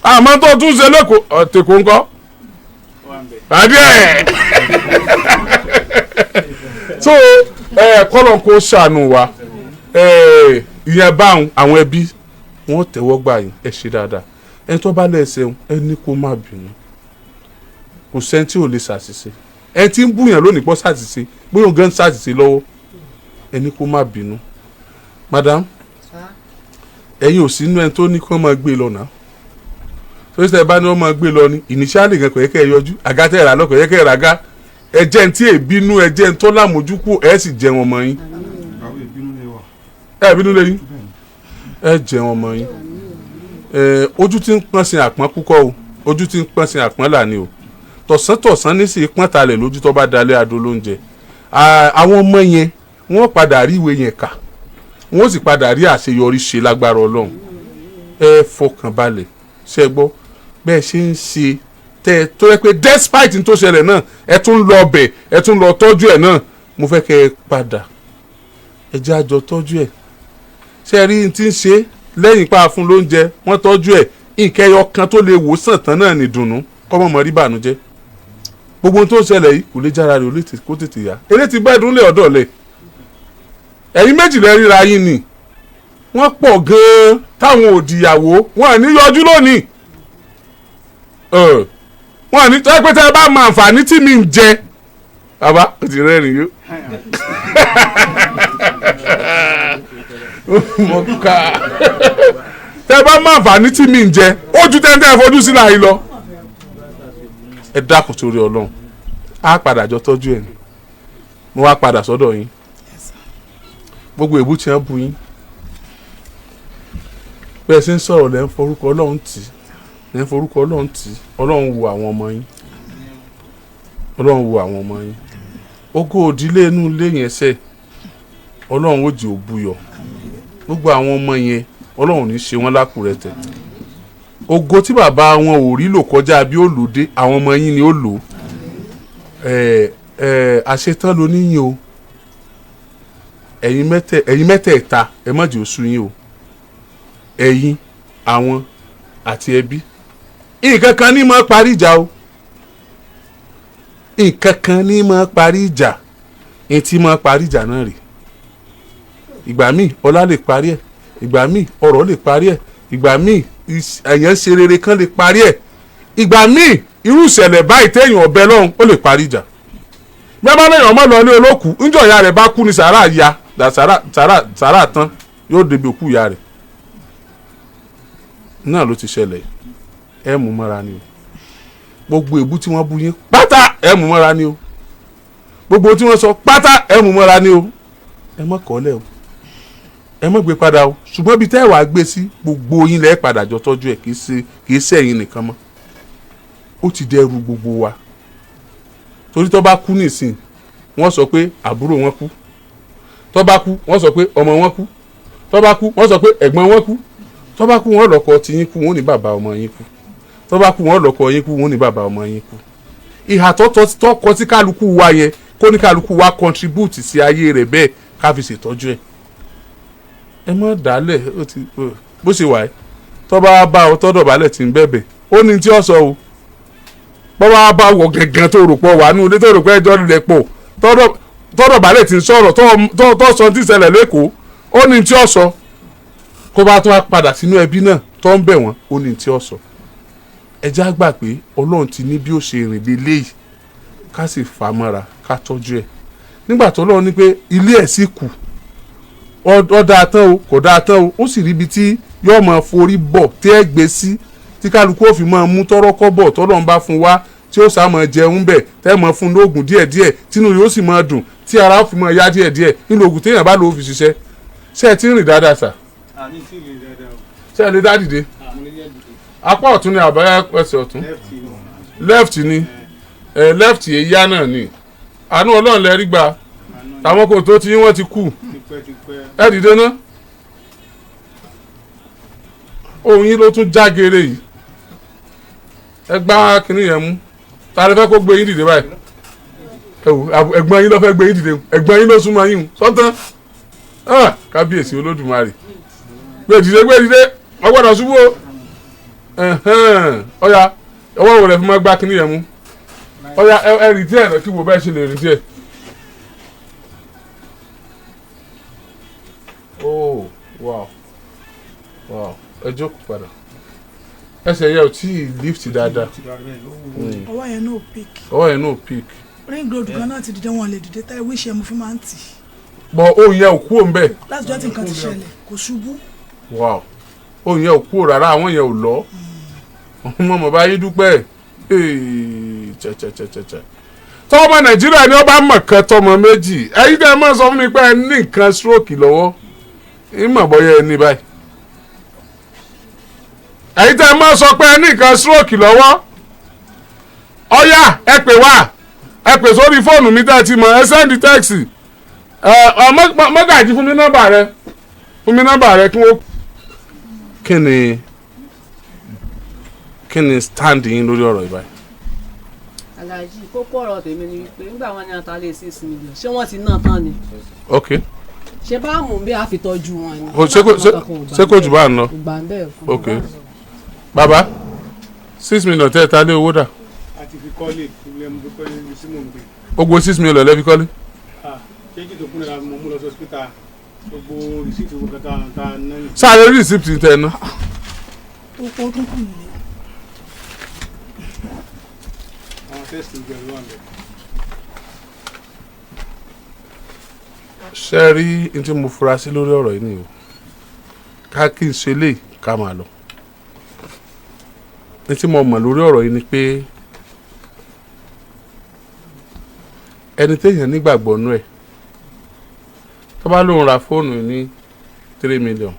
S3: àmọ́ tó tún ṣe lẹ́kọ̀ọ́ tèkó ńkọ́ àbí ẹ̀. So kọ́lọ̀ kó ṣàánú wa. Ìyẹn báwọn àwọn ẹbí wọn tẹ́wọ́ gbà yín, ẹ ṣe dáadáa. Ẹni tó bá lẹ́sẹ̀ ẹni kó má bínú, kò sẹ́ni tí ò lè ṣàṣìṣe. Ẹni tí ń búyàn lónìí pọ́ ṣàṣìṣe, bóyá òun gan ṣàṣìṣe lọ́wọ́, ẹni kó má bínú. Madam, ẹ̀yin ò sínú ẹni tó ní kí wọ́n máa gbé lọ náà. Torí sẹ́ bá ní wọ́n máa gbé lọ ni ìníṣàlì gan kò yẹ kẹ́ ẹ yọjú, àga tẹ́ ẹ rà lọ kò yẹ kẹ́ ẹ rà ga. Ẹ jẹ́ ní tí èbínú, ẹ jẹ́ ní tó lámójúkú, ẹ sì jẹ wọn mọ́ yín. Ẹ bínú lẹ́yìn, ẹ jẹ wọn mọ́ yín. Ojú tí ń pọ́n sin àpọ́n kúkọ́ o, ojú tí ń pọ́n sin àpọ́n là ni o. Tọ̀sán tọ̀sán ní sì pọ́n talẹ̀ lójú tó bá dalẹ̀ adó lóúnjẹ. Àwọn ọmọ yẹn wọ́n padà rí ìwé yẹn kà, wọ́n sì padà rí àṣeyọrí ṣe lágbára Ọlọ́run. Ẹ fọkàn balẹ̀, ṣe gbọ́ bẹ́ẹ̀ ṣe ń ṣe tẹ́ tó yẹ pé despite n tó ṣẹlẹ̀ náà ẹ tún lọ bẹ̀, ẹ tún lọ tọ́jú ẹ̀ náà. Mo fẹ́ kẹ́ ẹ padà, ẹ jẹ́ àjọ tọ́jú ẹ̀. Ṣe rí n tí ń ṣe lẹ́yìn pa fún lóúnjẹ, wọ́n tọ́jú ẹ̀, nǹkan ẹyọ kan tó lè wò sàn tán náà ní dùnnú, kọ́mọ̀ mọ́ rí bànújẹ́. Gbogbo ohun tó ń ṣẹlẹ̀ yìí kò lè jára rẹ̀ kó tètè yá. Eré ti bẹ́ẹ̀ dúnlé ọ̀dọ̀ lẹ̀. Ẹ̀yin méjì lẹ ríra yín ni. Wọ́n pọ̀ gan-an táwọn òdìyàwó wọn à ní yọjú lónìí. Wọn à ní tọ́ pé tẹ́ ẹ bá mọ àǹfààní tí mi ń jẹ. Bàbá ó ti rẹ́rìn yó. Mo kà tẹ́ bá mọ àǹfààní tí mi ń jẹ ó ju tẹ́ńtẹ́ fojú sí láàyè lọ. Ẹ dákun torí Ọlọ́run, á padà jọ tọ́jú ẹ̀ ní. Mo wá padà sọ́dọ̀ yín. Gbogbo èbú tí wọ́n bu yín, bẹ́ẹ̀ ṣe ń sọ̀rọ̀ lẹ́ ń forúkọ Ọlọ́run tì, lẹ́ ń forúkọ Ọlọ́run tì. Ọlọ́run wo àwọn ọmọ yín, Ọlọ́run wo àwọn ọmọ yín. Ògo òdílé inú ilé yẹn ṣe Ọlọ́run ó jẹ́ òbúyọ. Gbogbo àwọn ọmọ yẹn Ọlọ́run ní ṣe wọ́n lákùrẹ́tẹ̀. Ògo tí bàbá wọn ò rí lò kọjá bí ó lò dé, àwọn ọmọ yín ni ó lò. Àṣetán ló níyìn o. Ẹ̀yin mẹ́tẹ̀ẹ̀ta ẹ má jẹ́ ó sú yín o. Ẹ̀yin, àwọn àti ẹbí. Nǹkan kan ní máa parí ìjà o. Nǹkan kan ní máa parí ìjà. Ẹni tí máa parí ìjà náà rèé. Ìgbà míì ọlá lè parí ẹ̀, ìgbà míì ọrọ̀ lè parí ẹ̀, ìgbà míì ẹ̀yàn ṣe rere kan lè parí ẹ̀, ìgbà míì irú ìṣẹ̀lẹ̀ báyìí téèyàn ọ̀bẹ lọ́hùn ó lè parí ìjà. Bí a bá lẹ́yìn ọmọ lọ ní olókùú, ńjọ́ ìyá rẹ̀ bá kú ni sàárà ya, sàárà tán yóò débi òkú ìyá rẹ̀. Náà ló ti ṣẹlẹ̀. Ẹ mú mọ́ra ni o. Gbogbo èbú tí wọ́n bú yín pátá ẹ mú mọ́ra ni o. Gbogbo tí wọ́n sọ pátá ẹ mú mọ́ra ni o. Ẹ má kọ́lẹ̀ o, ẹ má gbé padà o. Ṣùgbọ́n ibi tẹ́ ẹ wàá gbé sí, gbogbo yín lẹ́ padà jọ tọ́jú ẹ̀, kì í ṣe ẹ̀yin nìkan mọ́. Ó ti dẹrù gbogbo wa. Torí tó bá kú nísìn, wọ́n sọ pé àbúrò wọn kú. Tó bá kú, wọ́n sọ pé ọmọ wọn kú. Tó bá kú, wọ́n sọ pé ẹ̀gbọ́n wọn kú. Tó bá kú, wọ́n lọ́kọ tí yín kú, wọ́n ní bàbá ọmọ yín kú. Tó bá kú, wọ́n lọ́kọ yín kú, wọ́n ní bàbá ọmọ yín kú. Ìhà tó kọ sí kálukú wa yẹn, kó ní kálukú wa contribute sí ayé rẹ̀ bẹ́ẹ̀ ká fi ṣètọ́jú ẹ̀. Ẹ mọ̀ dálẹ̀ ó ti bó ṣe wà ẹ́. Tó bá bá ọ tọ́dọ̀ balẹ̀ tí ń bẹ̀bẹ̀, ó ní tí ó sọ o. Bọ́ bá bá wọ gangan tó rò pọ̀ wà nù ilé tó rò pé ẹjọ́ lẹ̀ pọ̀, tọ́dọ̀ balẹ̀ tí ń sọ̀rọ̀ tó sọ tí ń ṣẹlẹ̀ lẹ́kọ̀ọ́, ó ní tí ó sọ. Kó bá tún wá padà sínú ẹbí náà tó ń bẹ̀ wọ́n, ó ní tí ó sọ. Ẹ já gbà pé Ọlọ́run ti ní bí ó ṣe rìn dé léyìí, ká sì fà mọ́ra ká tọ́jú ẹ̀. Nígbà tó Ọlọ́run ní pé ilé ẹ̀ sì kù, ó dáa tán o, kò dáa tán o, ó sì ríbi tí yóò máa forí bọ̀ tí ẹ gbé sí, tí kálukú ó fi máa mú tọ́rọ́kọ́ bọ̀ tọ́lọ́run bá fún wa, tí ó sá máa jẹun bẹ̀, tẹ́ máa fún lóògùn díẹ̀díẹ̀, tínú yóò sì máa dùn, tí ara ó fi máa yá díẹ̀díẹ̀ nínú òògùn téèyàn bá lò ó fi ṣiṣẹ́. Ṣé ẹ ti ń rìn dáadáa sà? Ṣé ẹ lè dá dìde? Apá ọ̀tún ni àbáyá ẹsẹ̀ ọ̀tún? Left ni. Left yẹn náà ni. Àánú Ọlọ́run lẹ rí gbà. Àwọn kò tó ti yín wọ́n ti kú. Ẹ dìde ná. Ohun yín ló tún já geere yìí. Ẹ gbá kinní yẹn mú. Ta ló fẹ́ kó gbé yín dìde báyìí? Ẹ wò, ẹ̀gbọ́n yín ló fẹ́ gbé yín dìde. Ẹ̀gbọ́n yín ló súnmọ́ yín. Sọ́tàn. Kábíyèsí Olódùmarè. Gbé dìde, gbé dìde. Wọ́n gbọ́dọ̀ ṣubú o. Ọ̀ya, ọwọ́ wo lẹ fi máa gbá kinní yẹn mú? Ọ̀ya, ẹ rìn díẹ̀ náà kí wo bẹ́ẹ̀ ṣe lè rìn díẹ̀. Oh, wow. Wow. Ẹ jókòó padà. Ẹsẹ̀ yẹn ò tí ì lift dáadáa.
S4: Ọwọ́ yẹn náà pick.
S3: Ọwọ́ yẹn náà pick.
S4: Ring road kan náà ti dìde, wọn lè dìde táyé wíṣẹ́ mo fi máa ń tì.
S3: Bọ̀ ohun yẹn ò kú òun bẹ́ẹ̀.
S4: Láti jọ́ tí nǹkan ti ṣẹlẹ̀ kò ṣubú.
S3: Wow. Ohun yẹn ò kú rárá, àwọn yẹn ò lọ. Ọmọ mọ̀ bá yín dúpẹ́. Chẹ̀chẹ̀chẹ̀chẹ̀. Tọ́mọ Nàìjíríà ni ó bá mọ̀ kan tọmọ méjì. Ẹ̀yin tẹ́ ẹ máa sọ fún mi pé ẹ ní nǹkan stroke lọ́wọ́. Ìmọ̀ bọ́yá ẹ ní báyìí. Ẹ̀yin tẹ́ ẹ máa sọ pé ẹ ní nǹkan stroke lọ́wọ́. Ọ̀yá ẹ pè wá, ẹ pè sórí fóònù mi tẹ́ ẹ ti mọ̀, ẹ sẹ́ndì tẹ́ẹ̀sì. Mọ́gàjì fún mi nọ́mbà rẹ, fún mi nọ́mbà rẹ kí wọ́n. Kí ni stand yín lórí ọ̀rọ̀ ìbáyìí?
S5: Alhaji, kókó ọ̀rọ̀ tèmi ni wípé nígbà wọn ní ata lé 6 million, ṣé wọ́n ti ná tán ni?
S3: Ok.
S5: Ṣé bá mú bí a fi tọ́jú wọn ni?
S3: Ṣé kò jù bá ń lọ? Ok. Bàbá, 6 million tẹ́ ẹ ta lé owó dà?
S7: Àti fi kọ́lé ilé mo fi kọ́lé ibi tí mò ń gbé.
S3: Gbogbo 6 million lẹ́fi kọ́lé.
S7: Ah, ṣéjì tó kún náà mo mú lọ sí hospital, gbogbo receipt, gbogbo kẹta tá a ná ní.
S3: Sáré receipt tẹ ẹ ná.
S4: Ó tún kù nílé.
S7: Àwọn test gbogbo ẹ̀ ló wà ń bẹ̀.
S3: Ṣe rí n tí mo fura sí lórí ọ̀rọ̀ yìí ni o, ká kí n ṣe lè ká máa lọ. N tí mo mọ̀ lórí ọ̀rọ̀ yìí ni pé ẹni téèyàn nígbàgbọ́ nú ẹ̀, tó bá lóun ra fóònù ní 3 million,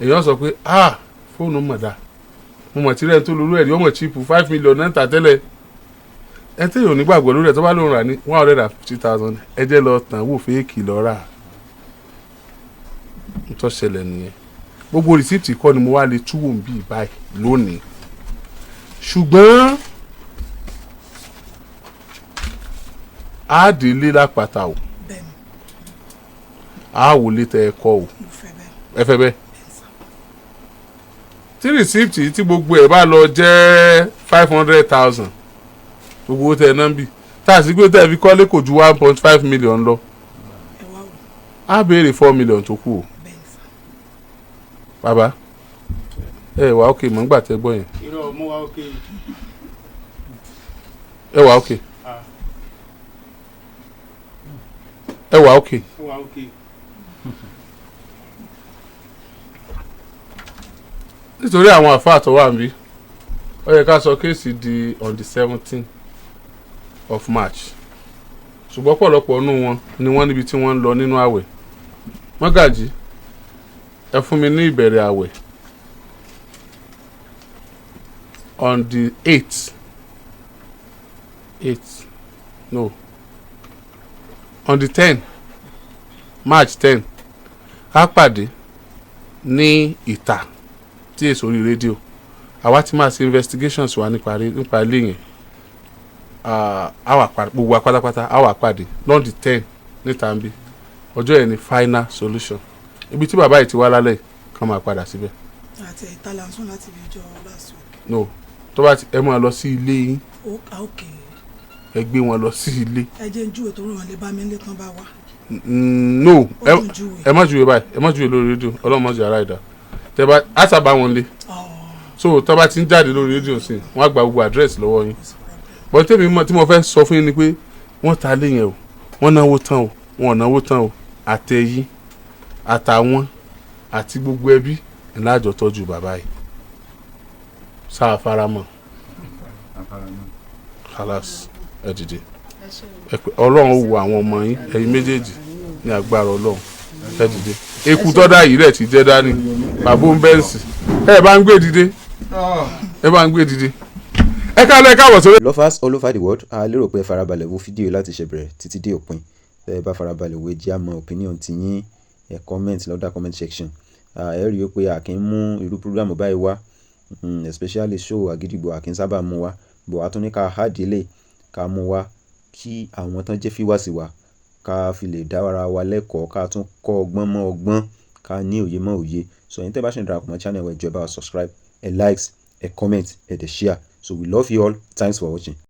S3: èèyàn sọ pé, "Ah, fóònù mọ̀ dáa, mo mọ̀ tí rẹ̀ tó lórí ẹ̀ ní ọmọ cheap, 5 million náà ń tà tẹ́lẹ̀." Ẹ téèyàn ò nígbàgbọ́ lórí ẹ̀, tó bá lóun rà ní 150,000, ẹ jẹ́ lọ tàn wò, fake lọ́ra ń tó ṣẹlẹ̀ nìyẹn. Gbogbo receipt kọ́ ni mo wá lè túwò ń bí báyìí lónìí, ṣùgbọ́n á délé lápáta o,
S4: Bẹ́ẹ̀ni.
S3: Á wò lé tẹ ẹ kọ o.
S4: Mo fẹ́ bẹ́ẹ̀.
S3: Ẹ fẹ́ bẹ́ẹ̀. Tí receipt tí gbogbo ẹ̀ bá lọ jẹ́ 500,000, gbogbo owó tẹ ẹ náà ń bì tá a sì gbé tẹ ẹ fi kọ́lé kò ju 1.5 million lọ,
S4: Ẹ wá wò.
S3: Á béèrè 4 million tó kù o.
S4: Bẹ́ẹ̀ni sà.
S3: Bàbá, ẹ wà ókè mọ̀ nígbà tẹ gbọ́ yẹn.
S7: Irọ́, mo wá òkè.
S3: Ẹ wà ókè.
S7: Ah.
S3: Ẹ wà ókè.
S7: Mo wá òkè.
S3: Nítorí àwọn àfáà tó wà níbí, ó yẹ ká sọ case di on the 17 of March, ṣùgbọ́n pọ̀lọpọ̀ nínú wọn ni wọ́n níbi tí wọ́n ń lọ nínú àwẹ̀. Mọ́gàjì, ẹ fún mi ní ìbẹ̀rẹ̀ àwẹ̀ on the eight, no, on the 10, March 10, á pàdé ní ìta tí èso orí rédíò. Àwa ti máa ṣe investigations wa nípa ilé yẹn. Ah, á wà gbogbo wa pátápátá á wà pàdé on the 10 níta ń bí. Ọjọ́ yẹn ni final solution. Ibi tí bàbá yìí ti wá lálẹ́ yìí, kàn máa padà síbẹ̀.
S4: Àti ìta là ń sùn láti fi jọ last week.
S3: No, tó bá ti ẹ máa lọ sí ilé yín.
S4: Ó ah, ok.
S3: Ẹ gbé wọn lọ sí ilé.
S4: Ẹ jẹ́ ń júwe torí wọn lè bá mi nílé tán bá wá.
S3: No.
S4: Ó
S3: Ẹ
S4: dùn júwe.
S3: Ẹ má júwe báyìí, ẹ má júwe lórí rédíò, ọlọ́mọ jẹ́ ara ìdá tẹ bá á sábà wọn lé. So tó bá ti ń jáde lórí rédíò sí, wọ́n á gba gbogbo àdírẹ́sì lọ́wọ́ yín. Bọ́n tèmi mọ̀ tí mo fẹ́ sọ fún yín ni pé wọ́n ta lé yẹn o, wọ́n náwó tán o, wọ́n ò náwó tán o, àtẹ̀yìn àtàwọn àti gbogbo ẹbí ńlá àjọ tọ́jú bàbá yìí sáà faramọ́. Khalas, ẹ dìde. Ẹ pé Ọlọ́run ó wo àwọn ọmọ yín, ẹ̀yin méjèèjì, ní agbára Ọlọ́run. Ẹ dìde. Eku tọ́dá yìí rẹ̀ ti jẹ́ dání. Bàbá ń bẹ́ǹsì, ẹ bá ń gbé dìde, ẹ bá ń gbé dìde. Ẹ káàlọ́, ẹ káàbọ̀ sórí.
S2: Lovers all over the world, a lérò pé ẹ farabalẹ̀ wo fídíò yìí láti ṣe bẹ̀rẹ̀ títí dé òpin. Tẹ́ ẹ bá farabalẹ̀ wo, ẹ jẹ́ á mọ opinion ti yín, ẹ comment lọ́dà comment section. Ah, ẹ rí i pé a kì í mú irú program báyìí wá, especially show Àgídìgbò, a kì í sábà mú wá, but a tún ní ká add eléyìí ká mú wá kí àwọn tán jẹ́ viewers wa, ká fi lè dá ara wa lẹ́kọ̀ọ́, ká tún kọ́ ọgbọ́n mọ́ ọgbọ́n, ká ní òye mọ́ òye. So ẹ̀yin tẹ́ bá ṣe ń darapọ̀ mọ́ channel wa, ẹ jọ̀ọ́, ẹ bá wa subscribe, ẹ likes, ẹ comment, ẹ dẹ̀ share. So we love you all. Thanks for watching.